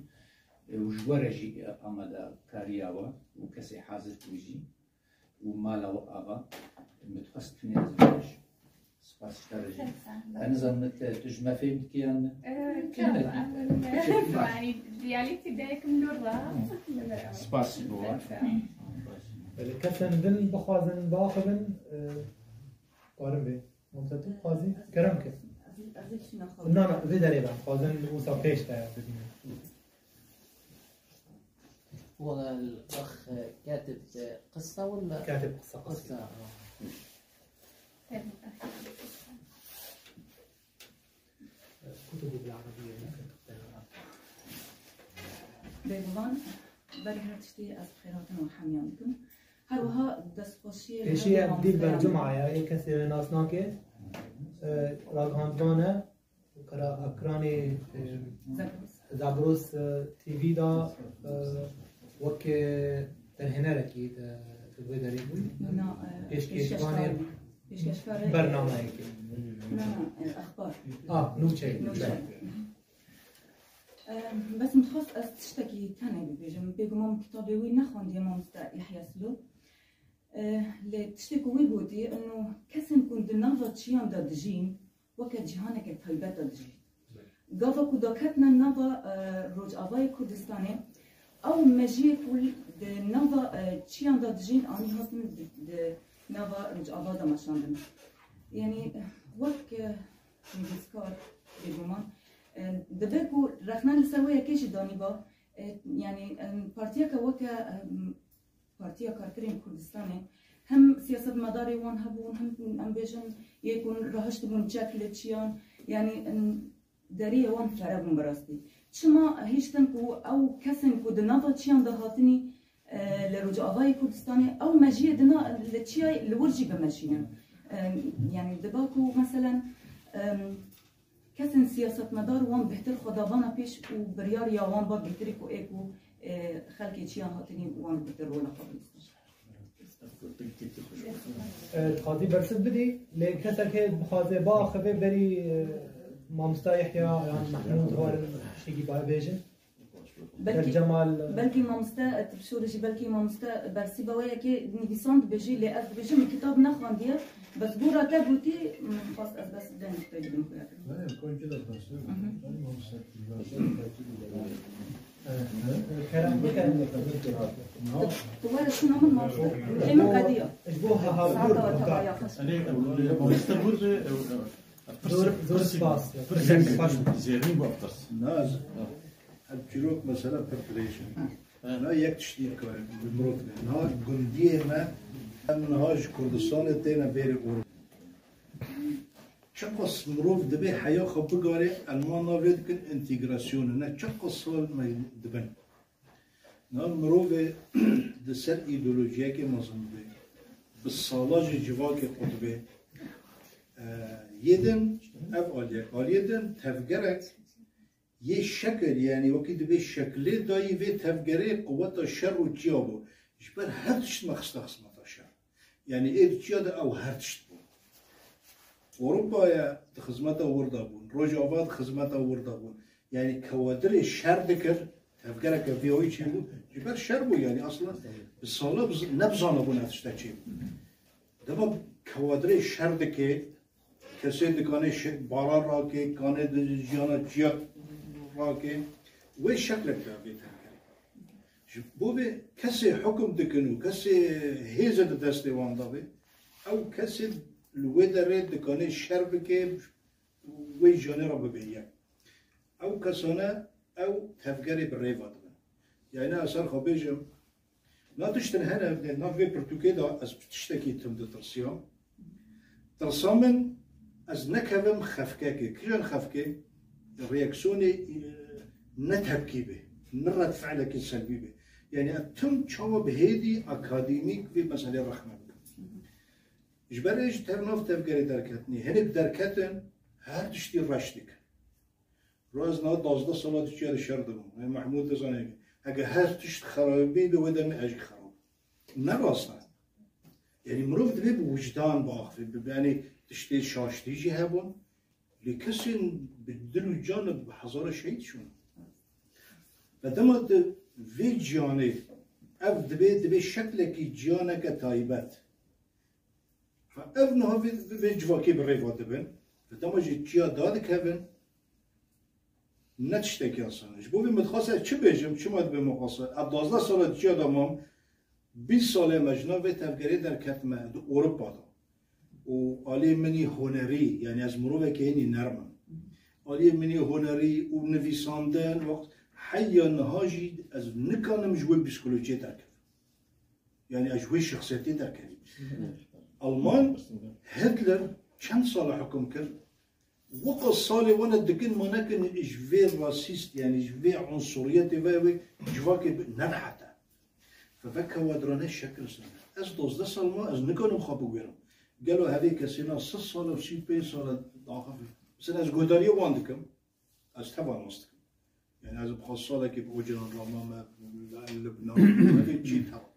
e, û ji we re jî amadekariya we û kesê hazir bû jî. û mala we ava, min dixwest tenê ez bibêjim. Spas ji te re jî. Ez nizanim te, tu ji me fêm dikî yan ne? Ee, Çi ne? Yanî, realîtî dayekim lor ra. Spas ji bo we. Belê kesên din bixwazin biaxivin, e, karin bê. Wexta tu dixwazî, kerem ke. Na, na, vê derê be. Xwazin wisa pêş de bibînin. ولا الأخ كاتب قصة ولا؟ كاتب قصة قصيرة. قصة، آه. كتبه بالعربية، ممكن تقرأها؟ Bêguman, berî her tiştî ez bi xêrhatin we hemiyan dikim. Her wiha destxweşiyê Pêşî ev dîl ber cuma ye, yê kesê wê nas nake. E, ragihandvan e. Kara ekranê, e, Zagros, e, T V de, e, wek, e, derhênerekî di, di vê derê bû. Na, e, pêşkêşvanê pêşkêşkarê, pêşkêşkarê, bernameyekê. Na, na, e, exbar. Ah, nûçe, nûçe. Nûçe. E, bes min dixwest ez tiştekî tenê bibêjim. Bêguman kitabê wî nexwendiye mamoste Yehya Silo. E, lê tiştê ku wî gotî, ino kesên ku di nava çiyan de dijîn, weke cîhaneke taybet de dijîn. Gava ku daketine nava, e, Rojavayê Kurdistanê, ew mejiyê ku di nava, e, çiyan de dijîn, anî hatin di, di nava Rojava de meşandin. Yanî, wek, e, nivîskar, bêguman, e, dibe ku rexne li ser wê yekê jî danîba, e, yanî, e, partiyeke weke, e, Partiya Karkerên Kurdistanê hem siyasetmedarê wan hebûn, hem em bêjin yê ku rahiştibûn çek li çiyan, yanî, em, deriyê wan fere bûn bi rastî. Çima hiştin ku ew kesên ku di nava çiyan de hatinî, e, li Rojavayê Kurdistanê, ew mejiyê di na-, li çiyayê li wir jî bimeşînin? E, yanî diba ku meselen, e, Kesên siyasetmedar wan bêhtir xwe dabana pêş û biryar ya wan ba bêhtirî ku ê ku, e, xelkê çiyan hatinî wan bêhtir rola xwe bihîstin. E, dixwazî bersiv bidî, lê kesek hê dixwaze biaxive berî, e, mamosta Yehya yan Mehmûd warin tiştekî bibe bêjin. Belkî, Cemal. Belkî mamoste, e, tu bişûre jî, belkî mamoste bersî be wê yekê nivîsand dibêjî, lê ez dibêjim min kitab nexwandiye, bes gora te gotî, min xwest ez bes bidem, tu bidim xuya. Kerem bike. Tu, tu were şûna min mamoste. Lê min qediya. Ji bo ha-, ha-, Saeta we tevaya xweş. Zor, zor spas. Zêrîn bû ev tirs. Na, ez, ev çîrok mesela pir dirêj e. Na yek tiştî dikare bi mirov be. Na gundiyê me, em niha ji Kurdistanê têne bêrê Ewropa. Çiqas mirov dibê heya xwe bigarê, em wan navê dikin întegrasyonê. Ne çiqas sal me dibin. Na mirovê di ser îdeolojiyekê mezin be. Bi sala jî civakê qut be. E, yê din ev aliyek. Aliyê din tevgerek yê şekil, yanî wekî dibê şekilê dayî vê tevgerê quweta şer û çiya bû. Ji ber her tişt me xiste xizmeta şer. Yanî ê di çiya de ew her tişt bûn. Ewropaya di xizmeta wir de bûn. Rojava di xizmeta wir de bûn. Yanî kewadirê şer dikir, tevgereke vî oyî çêbû, ji ber şer bû, yanî aslında bi sala biz-, nebizanibûn ev tişte çêbû. Dema kewadirê şer dike, kesê dikane şe-, bara rake, kane di jiyana çiya rake, wê şeklek de vê tevgerê. Ji bo vê kesê hukum dikin û kesê hêze di destê wan de be, ew kesê li wê derê dikane şer bike, wê jiyanê re bibe yek. Ew kesane ew tevgerê bi rêva dibin. Yani ez ser xwe bêjim, na tiştin hene, nav vê pirtûkê de ez bi tiştekî tim ditirsiyam. Tirsa min ez nekevim xefkekê. Kijan xefkê? Reaksiyonê, e, ne tepkî be, ne redfe'lekî selbî be. Yani ez tim çawa bi hêdî akademîk vê meselê rexne bikim. Ji ber ê ji tev nav tevgerê derketinê. Hinek derketin, her tiştî reş dikin. Ro ez niha duwazdeh sala di çiya de şer dibim. Ê Mehmûd dizane, heke her tişt xerabî be, wê demê ez jî xerab. Ne rast e. Yanî mirov divê bi wijdan biaxive, bi, bi, yanî tiştê şaştî jî hebûn. Lê kesên bi dil û can bi hezara şehîd çûn. Ve dema di vê ciyanê ev dibê, dibê şeklekî ciyaneke taybet. Ev niha vê, vê, vê civakê bi rêva dibin. Dema ji çiya dadikevin, ne tiştekî asan e. Ji bo vê min dixwest ez çi bêjim, çima dibe min xwest e? Ev duwazdeh sala di çiya de mam, bîst salê me ji nav vê tevgerê derketime di Ewropa de. Û aliyê min î hunerî, yani ez mirovekî hênî nerm im. Aliyê min î hunerî û nivîsandin, wext heya niha jî ez nikanim ji wê psîkolojiyê derkevim. Yani ez ji wê şexsiyetê derkevî. Alman, Hitler çend sala hukum kir? Weka salê wana dikin ma nekin ji vê rasîst, yani ji vê unsuriyetê ve wê civakê bi-, nedihet e. Ve ve kewadirane şekil sene. Ez dozdeh sal ma, ez nikanim xwe bigwêrim. Gelo hevê kesê na sed sala, sî pênc sala daxivî. Mesela ez guhdariyê wan dikim. Ez teva nas dikim. Yani ez bi xwe salekê bi Ocalan re mame, li Libnan, hevê çî teva.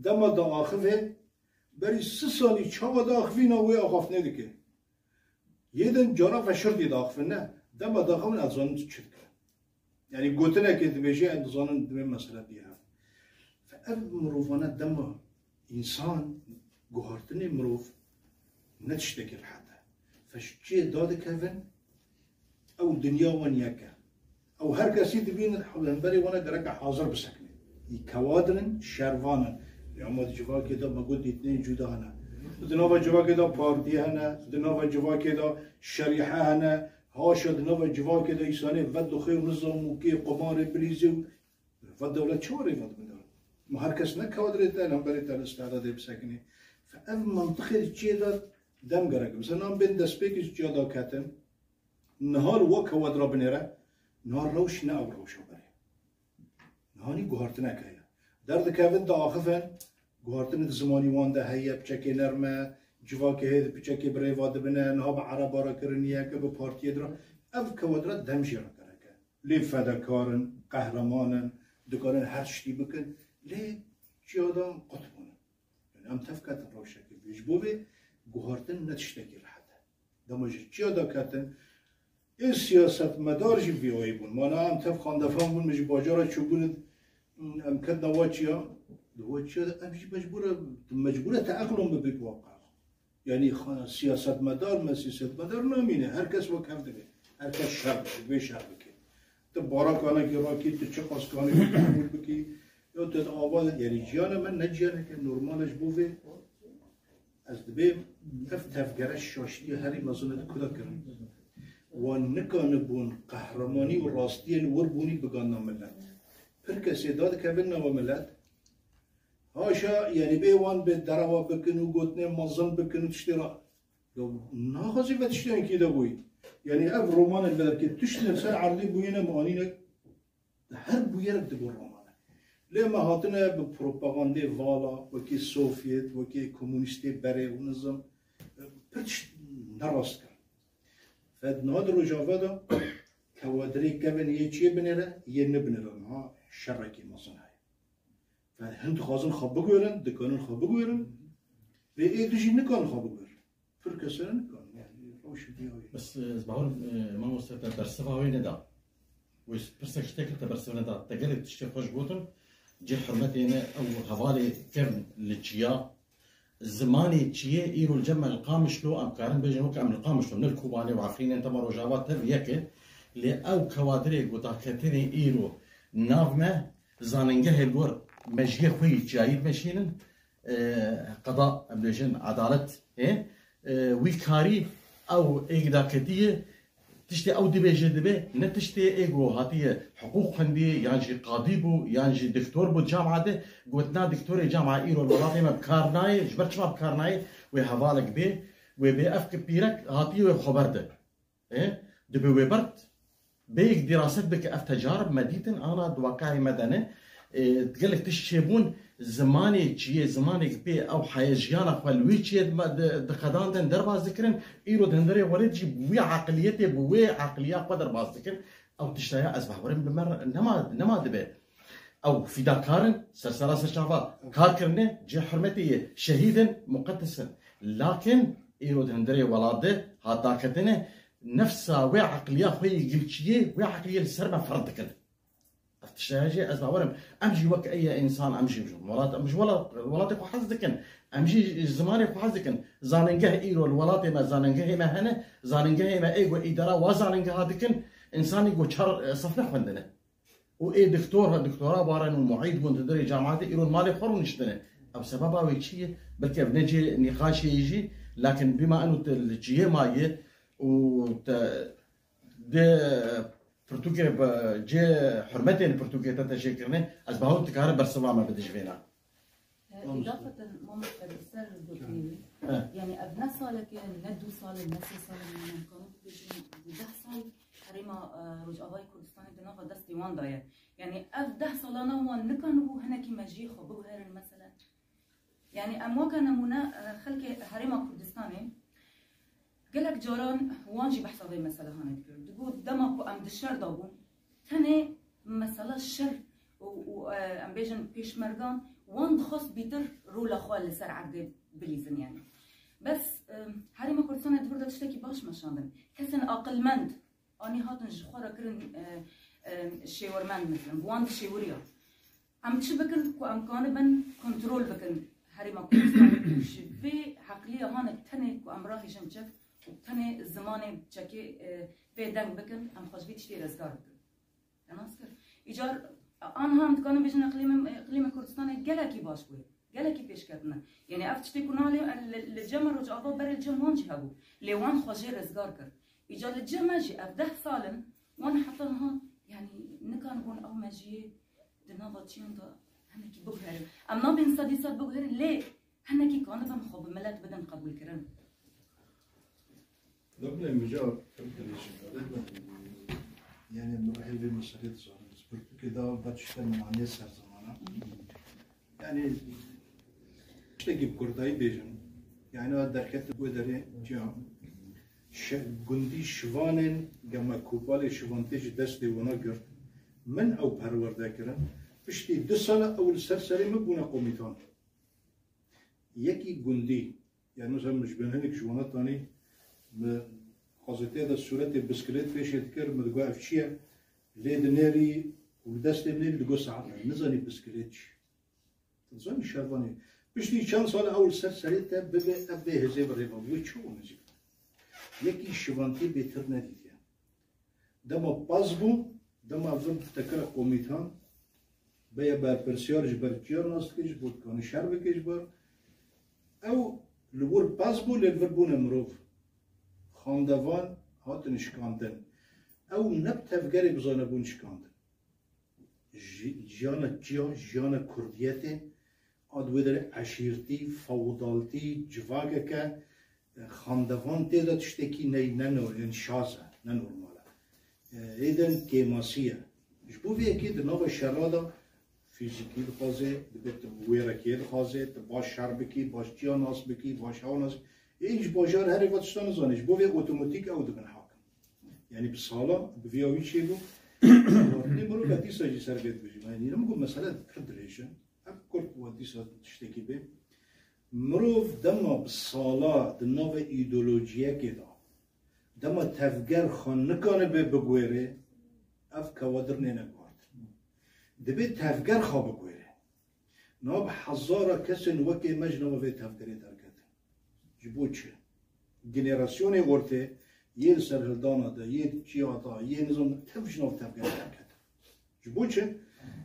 Dema diaxivê, berî sî salî çawa diaxivî na wê axaftinê dike. Yê din cara veşirtî diaxivin ne. Dema diaxivin ez zanim tu çi dike. Yani gotinekê dibêje ez dizanim divê mesele bî hev. Ve ev mirovane dema însan guhartinê mirov ne tiştekî rehet e. Ve ji çiyê dadikevin, ew dinya wan yek e. Ew her kesî dibînin, hemberê wan e gereke hazir bisekine. Î kewadirin, şervan in. Lê ama di civakê de me got dîtinên cuda hene. Di nava civakê de partî hene, di nava civakê de şerîhe hene, haşa di nava civakê de îsanê vedixwê û nizam û kê qumarê bilîzê û ve dewlet çawa rêva dibin dewlet? Ma her kes ne kadirê te, hemberê te li îstihadê bisekinê. Fe ev mentiqê li çiyê de dem gerek. Mesela nan bên destpêkê ji çiya daketin, niha li we kewad re binêre, niha rewş ne ew rewşa berê. Nihanî guhartinek heye. Derdikevin diaxivin, guhartinek di zimanî wan de heye, piçekê nerm e, civakê heye, piçekê bi rêva dibine, niha bi ereba re kiriniye, ke bi partiyê de re. Ev kewadre dem jê re gerek e. Lê fedekar in, qehreman in, dikarin her tiştî bikin. Lê çiya de qut bûne. Yani em tev ketin rewşekê bê. Ji bo vê guhartin ne tiştekî rehet e. Dema ji çiya de ketin, ê siyasetmedar jî vî wayî bûn. Mana em tev xandefan bûn, min ji bajara çûbûn, em ketina wa çiya. Di wa çiya de em jî mecbûr e, tu mecbûr e te eqlon bibî bi waqe. Yani xa-, siyasetmedar me siyasetmedar namîne. Her kes wek hev dibe. Her kes şer bike, vê şer bike. Tu barakanekî rakî, tu çiqas kanî qebûl bikî. Ya tu ava, yani jiyana me ne jiyaneke normal e ji bo vê. Ez dibêm ev tevgere şaştiya herî mezin e di kuda kirin. Wan nikanibûn qehremanî û rastiyê li wir bûnî bigandina millet. Pir kesê dadikevin nava millet. Haşa, yani bê wan bi derewa bikin û gotinê mezin bikin û tiştê ra. Ya naxwazî ve tiştên kî de bûyî. Yani ev romanên ve derkê tiştên ser erdê bûyîne mi anîne Her bûyerek dibû romane. Lê me hatine bi propagandê vala, wekî Sovyet, wekî komûnîstê berê û nizam, pir tişt nerast kir. Fed niha di Rojava de kewadirê kevin yê çiyê binêre, yê nebinêre niha şerekî mezin heye. Fed hin dixwazin xwe bigurin, dikanin xwe bigurin, lê ê dijî nikanin xwe bigurin. Pir kesene nikan, yani, rewşê diya wê. Bes, e, ez bawer, e, mamoste te bersiva wê neda. Wê pirsek ji te kir te bersiva neda. Te gelek tiştê xweş gotin. Cê hurmetê ne ew hevalê kevn li çiya. Zimanê çiyê îro li cem me li Qamişlo em karin bêjin wek em li Qamişlo, ne li Kobanê û Efrînê, tema Rojava tev yek e. Lê ew kewadirê gotaketinê îro nav me zanîngehê li gor mejiyê xwe yî çiyayî dimeşînin. e, qeda, em bêjin, edalet, e, e, wî karî ew êgidaketiye, tiştê ew dibêje dibe, ne tiştê ê ku hatiye hiqûq xwendî, yan jî qadî bû, yan jî diktor bû cama de, gotina diktorê cama îro li welatê me bi kar nayê, ji ber çima bi kar nayê, wê hevalek bê, wê bê ev ki pîrek hatiye wê xweber de. E, dibe wê bert. Bê yek dîraset bike ev tecarib me dîtin, ana di waqayê me de ne. E, gelek tişt çêbûn, zimanê çiyê, zimanê ki pê ew heye jiyana xwe li wê çiyê di, di, diqedandin, derbas dikirin, îro di hundirê welêt jî bi wê aqiliyetê, bi wê aqiliya xwe derbas dikin, ew tişta ya ez bawerim bi me re nema, nema dibe. Ew fîdakar in, ser sera ser çava kar kirine, cê hurmetê yê şehîd in, muqeddes in. Lakin îro di hundirê welat de hat daketine, nefsa wê eqliya xwe yê gilçiyê, wê eqliyê li ser me ferq dikin. Ev tişt heye jî ez bawerim. Em jî wek eye însan, em jî welat, em ji welat, welatê xwe hez dikin. Em jî ji zimanê xwe hez dikin. Zanîngeh îro li welatê me, zanîngehê me hene, zanîngehê me ê ku îdara wa zanîngeha dikin, însanî ku çar, e, sef nexwendine. û ê doktor, doktora baran û muîd bûn di derê cemaetê, îro malê xwe rûniştine. Ew sebeba wê çi ye? Belke ev ne cê nîqaşê ye jî, lakin bîma eno te li cihê maye û te dê pirtûkê bi cê hurmetê li pirtûkê te te jê kirine, ez bawer dikare bersiva me bide ji vêna. E, îdafeten mamoste bi ser gotinê wî. He. Yani ev ne salek e, ne du sal e, ne sê sal e, yani em karin bibêjin, bi deh sal herêma, e, Rojavayê Kurdistanê di nava destê wan de ye. Yani ev deh salana wan nikanibû hinekî mejiyê xwe biguherin meselen. Yani em weke nemûne, e, xelkê herêma Kurdistanê gelek caran wan jî behsa vê mesele hanê dikir. Digot dema ku em di şer de bûn, tenê mesela şer û, û, e, em bêjin pêşmergan wan dixwest bîtir rola xwe li ser erdê bilîzin yani. Bes, e, herêma Kurdistanê di vir de tiştekî baş meşandin. Kesên aqilmend anî hatin ji xwe re kirin, e, e, şêwirmend, mesela, bi wan dişêwiriya. Em çi bikin ku em kanibin kontrol bikin herêma Kurdistanê? Ji vê heqliya hane tenê ku em rahêjin çek û tenê zimanê çekê, e, pê deng bikin, em xwe ji vê tiştê rezgar bikin. Te nas kir. Îcar, anha em dikarin bêjin eqlîmê, eqlîmê Kurdistanê gelekî baş bûye. Gelekî pêşketine. Yani ev tiştê ku nalê, li, li cem me Rojava berê li cem wan jî hebû. Lê wan xwe jê rezgar kir. Îcar li cem me jî ev deh sal in, wan heta niha, yani nikanibûn ew mejiyê di nava çiyan de hinekî biguherin. Em nabên sedî sed biguherin, lê hinekî kanibin xwe bi milet bidin qebûlkirin. Labine mija, yani, min hêl vê meselê dizanim. Pirtûkê da ve tiştên min aniye ser zimana. Yani, tiştekî bi kurdayî bêjin. Yani, a derket wê derê ciya. Şe-, gundî şivanên gemekopalê şivantê ji destê wana girt. Min ew perwerde kirin. Piştî du sala ew li ser serê min bûne komîtan. Yekî gundî, yani mesela min ji bin hinek ji wana tanî, min xwezê tê de sûretê biskilêt pêşê dikir, min digot ev çi ye? Lê dinêrî û li destê min ê digot saet e. Nizanî biskilêt çi? Zanî şervanê. Piştî çend sal ew li ser serê te bibe, ev vê hêzê bi rê ve. Wê çi û nizî? Yekî şivantiyê bêtir nedîtiye. Dema pez bû, dema vir tekira komîtan, beye berpirsiyar ji ber çiya nas dike, ji bo dikanî şer bike ji bar. Ew li wir pez bû, lê li vir bûne mirov. Xandevan hatin şikandin. Ew ne bi tevgerê bizane bûn şikandin. Ji-, jiyana çiya, jiyana kurdiyetê, a di wê derê eşîrtî, feodaltî, civakeke, e, xandevan tê de tiştekî ne, ne nor-, yani şaz e, ne normal e. E, êden kêmasî ye. Ji bo vê yekê di nava şera de fîzîkî dixwaze, dibe tu wêrekê dixwaze, tu baş şer bikî, baş çiya nas bikî, baş hewa nas bikî. Ê ji bajar herê ve tişta nizane, ji bo vê otomatîk ew dibin hakim. Yani bi sala, bi vîya wî çêbû. Lê mirov ve dîsa jî ser vê dibêjim. Yani, min got mesele pir dirêj e. Hep kurt we dîsa tiştekî bê. Mirov dema bi sala di nava îdeolojiyekê de, dema tevger xwe nikane bê biguêrê, ev kewadir nêne guhartin. Dibê tevger xwe biguêrê. Niha bi hezara kesên wekê me ji nava vê tevgerê derketin. Ji bo çi? Generasyonê ortê yê li serhildana de, yê çiya de, yê nizam tev ji nav tevgerê derketin. Ji bo çi?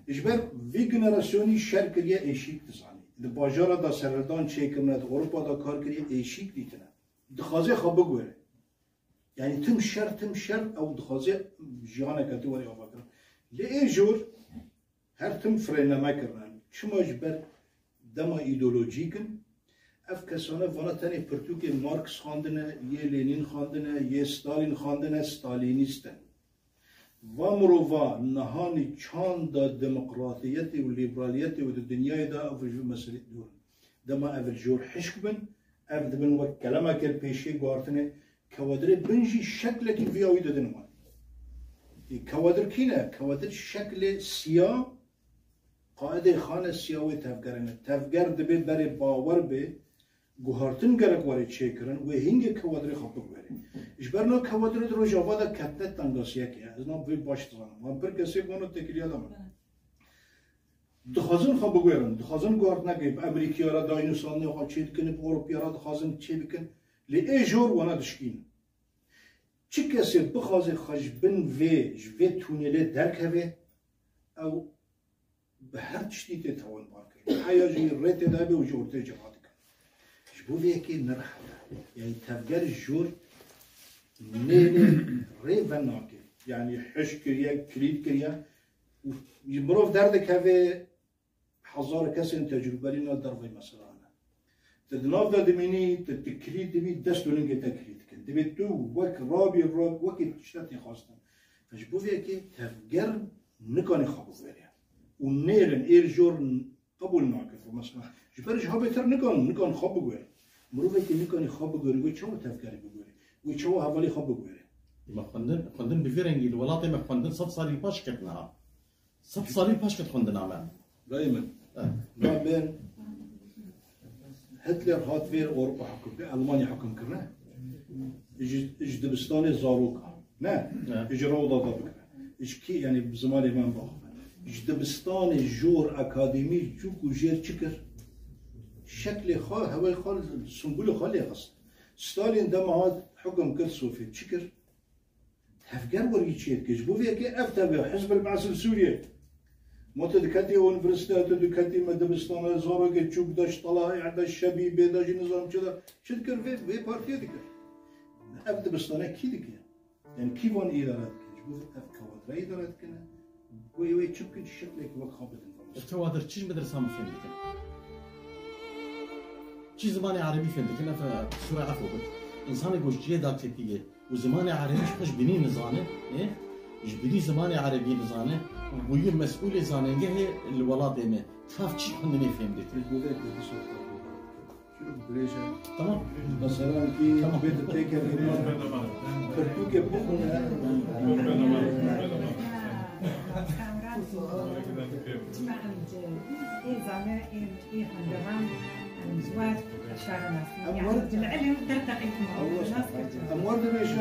Ji ber vî generasyonî şer kiriye êşîk dizanî. Di bajara de serhildan çêkirine, di Ewropa de kar kiriye êşîk dîtine. Dixwaze xwe biguhere. Yani tim şer, tim şer, ew dixwaze jiyaneke din were avakirin. Lê ê jor her tim firêname kirine. Çima ji ber dema îdeolojîk in? Ev kesane vana tenê pirtûkê Marx xwendine, yê Lênîn xwendine, yê Stalîn xwendine, Stalînîst in. Va mirova nihanî çanda demokratiyetê û lîberaliyetê û di dinyayê de ev ji vî meselê dûr in. Dema ev li jor hişk bin, ev dibin wek kelemeke li pêşiyê guhartinê, kewadirê bin jî şeklekî viya wî didin wan. Ê, kewadir kî ne? Kewadir şeklê siya, qaidê xane siya wê tevgerê ne. Tevger dibê berê bawer bê, guhartin gerek were çêkirin, wê hingê kewadirê xwe biguherê. Ji ber na kewadirê di Rojava de ketine tengasiyekê ye. Ez na vê baş dizanim. Wan pir kesê vano tekiliya de min. Dixwazin xwe biguherin, dixwazin guhartinekê bi Amerîkiya re dayîn û sandinê xwe çê dikin, bi Ewropiya re dixwazin çê bikin. Lê ê jor wana dişkînin. Çi kesê bixwaze xwe ji bin vê, ji vê tunelê derkeve, ew bi her tiştî tê tawanbar kirin. Heya jî rê tê de hebe û ji ortê ceha dikin. Ji bo vê yekê nerehet e. Yani tevger jor nêlê rê venake. Yani hişk kiriye, kilît kiriye. Û mirov derdikeve, hezar kesên tecrûbelî na derveyî mesela hene. Tu di nav de dimînî, tu, tu kilît dibî, dest û lingê te kilît dikin. Divê tu wek rabî, rab, wekî tiştetê xwestin. Ji bo vê yekê tevger nikanî xwe biguherê. Û nêrin, êr jor qebûl nake. Mesela, ji ber ji habê ter nikan, nikan xwe biguherê. Mirovekî nikanî xwe biguherê, wê çawa tevgerî biguherê? Wê çawa hevalî xwe biguherê? Me xwendin, xwendin bi vî rengî li welatê me xwendin sed salî paş ket niha. Sed salî paş ket xwendina me. Birayê min. Eh. Nabên Hitler hat vê Ewropa hukm kir, Almanya hukm kirine. Ji, ji dibistanê zaroka. Ne? Ne. Ji rewda da bikire. Ji kî, yani bi zimanê me baxwe. Ji dibistanê jor akademî çûk û jêr çi kir? Şeklê xwe, hewayê xwe, sungulê xwe lê xist. Stalin dema hat hukm kir Sovyet çi kir? Tevger werî çê dike. Ji bo vê yekê ev tevger, Hizb el-Ba'th li Sûriyê. Ma tu diketî unîversîte, tu diketî me dibistana, zarokê çûk de ji tala, erde şebî, bê de jî nizam çi de, çi dikir vê, vê partiyê dikir. Ev dibistane kî dike? Yani kî van îdare dike? Ji bo ev kewadre îdare dikine. Wê wê çi bikin, şeklek wek xwe bidin. Ev kewadir çi ji medresa min fêm dikin? Çi zimanê erebî fêm dikin? Ev, e, sure efo bit. Însanê ku ji cihê daketiye û zimanê erebî ji xwe ji binî nizane, ê? Ji binî zimanê erebî nizane û bûye mesûlê zanîngehê li welatê me. Tev çi xwendinê fêm dikin? Ji bo vê kurdî sohbet bikin. Çi Dirêj e. Tamam. Mesela ki Tamam. bê têkevî pirtûkê bixwîne. Çima em ji ê zane, ê, ê xwendevan, em ji we şare nas dikin? Em Yani, wer- ji li ilm derteqî kuma Em wer- nas dikin. Em wer dibêjin,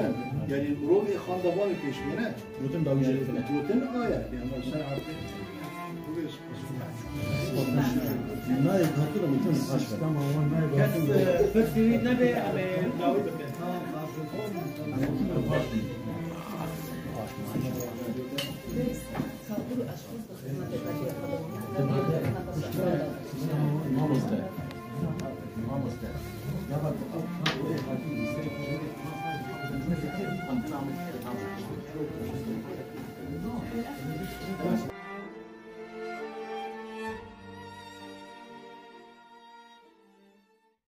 yani mirovê xwendevanê pêşmêre. Gotin dawî jê tine. Gotin aya, yani ser harfê. Nayê gotin gotin paş ver. Tamam, wan nayê gotin. Kes, e, pirsî wî nebe, em ê dawî bikin. Mamoste. Mamoste. Ya bak, bu ev hatî lîseyê.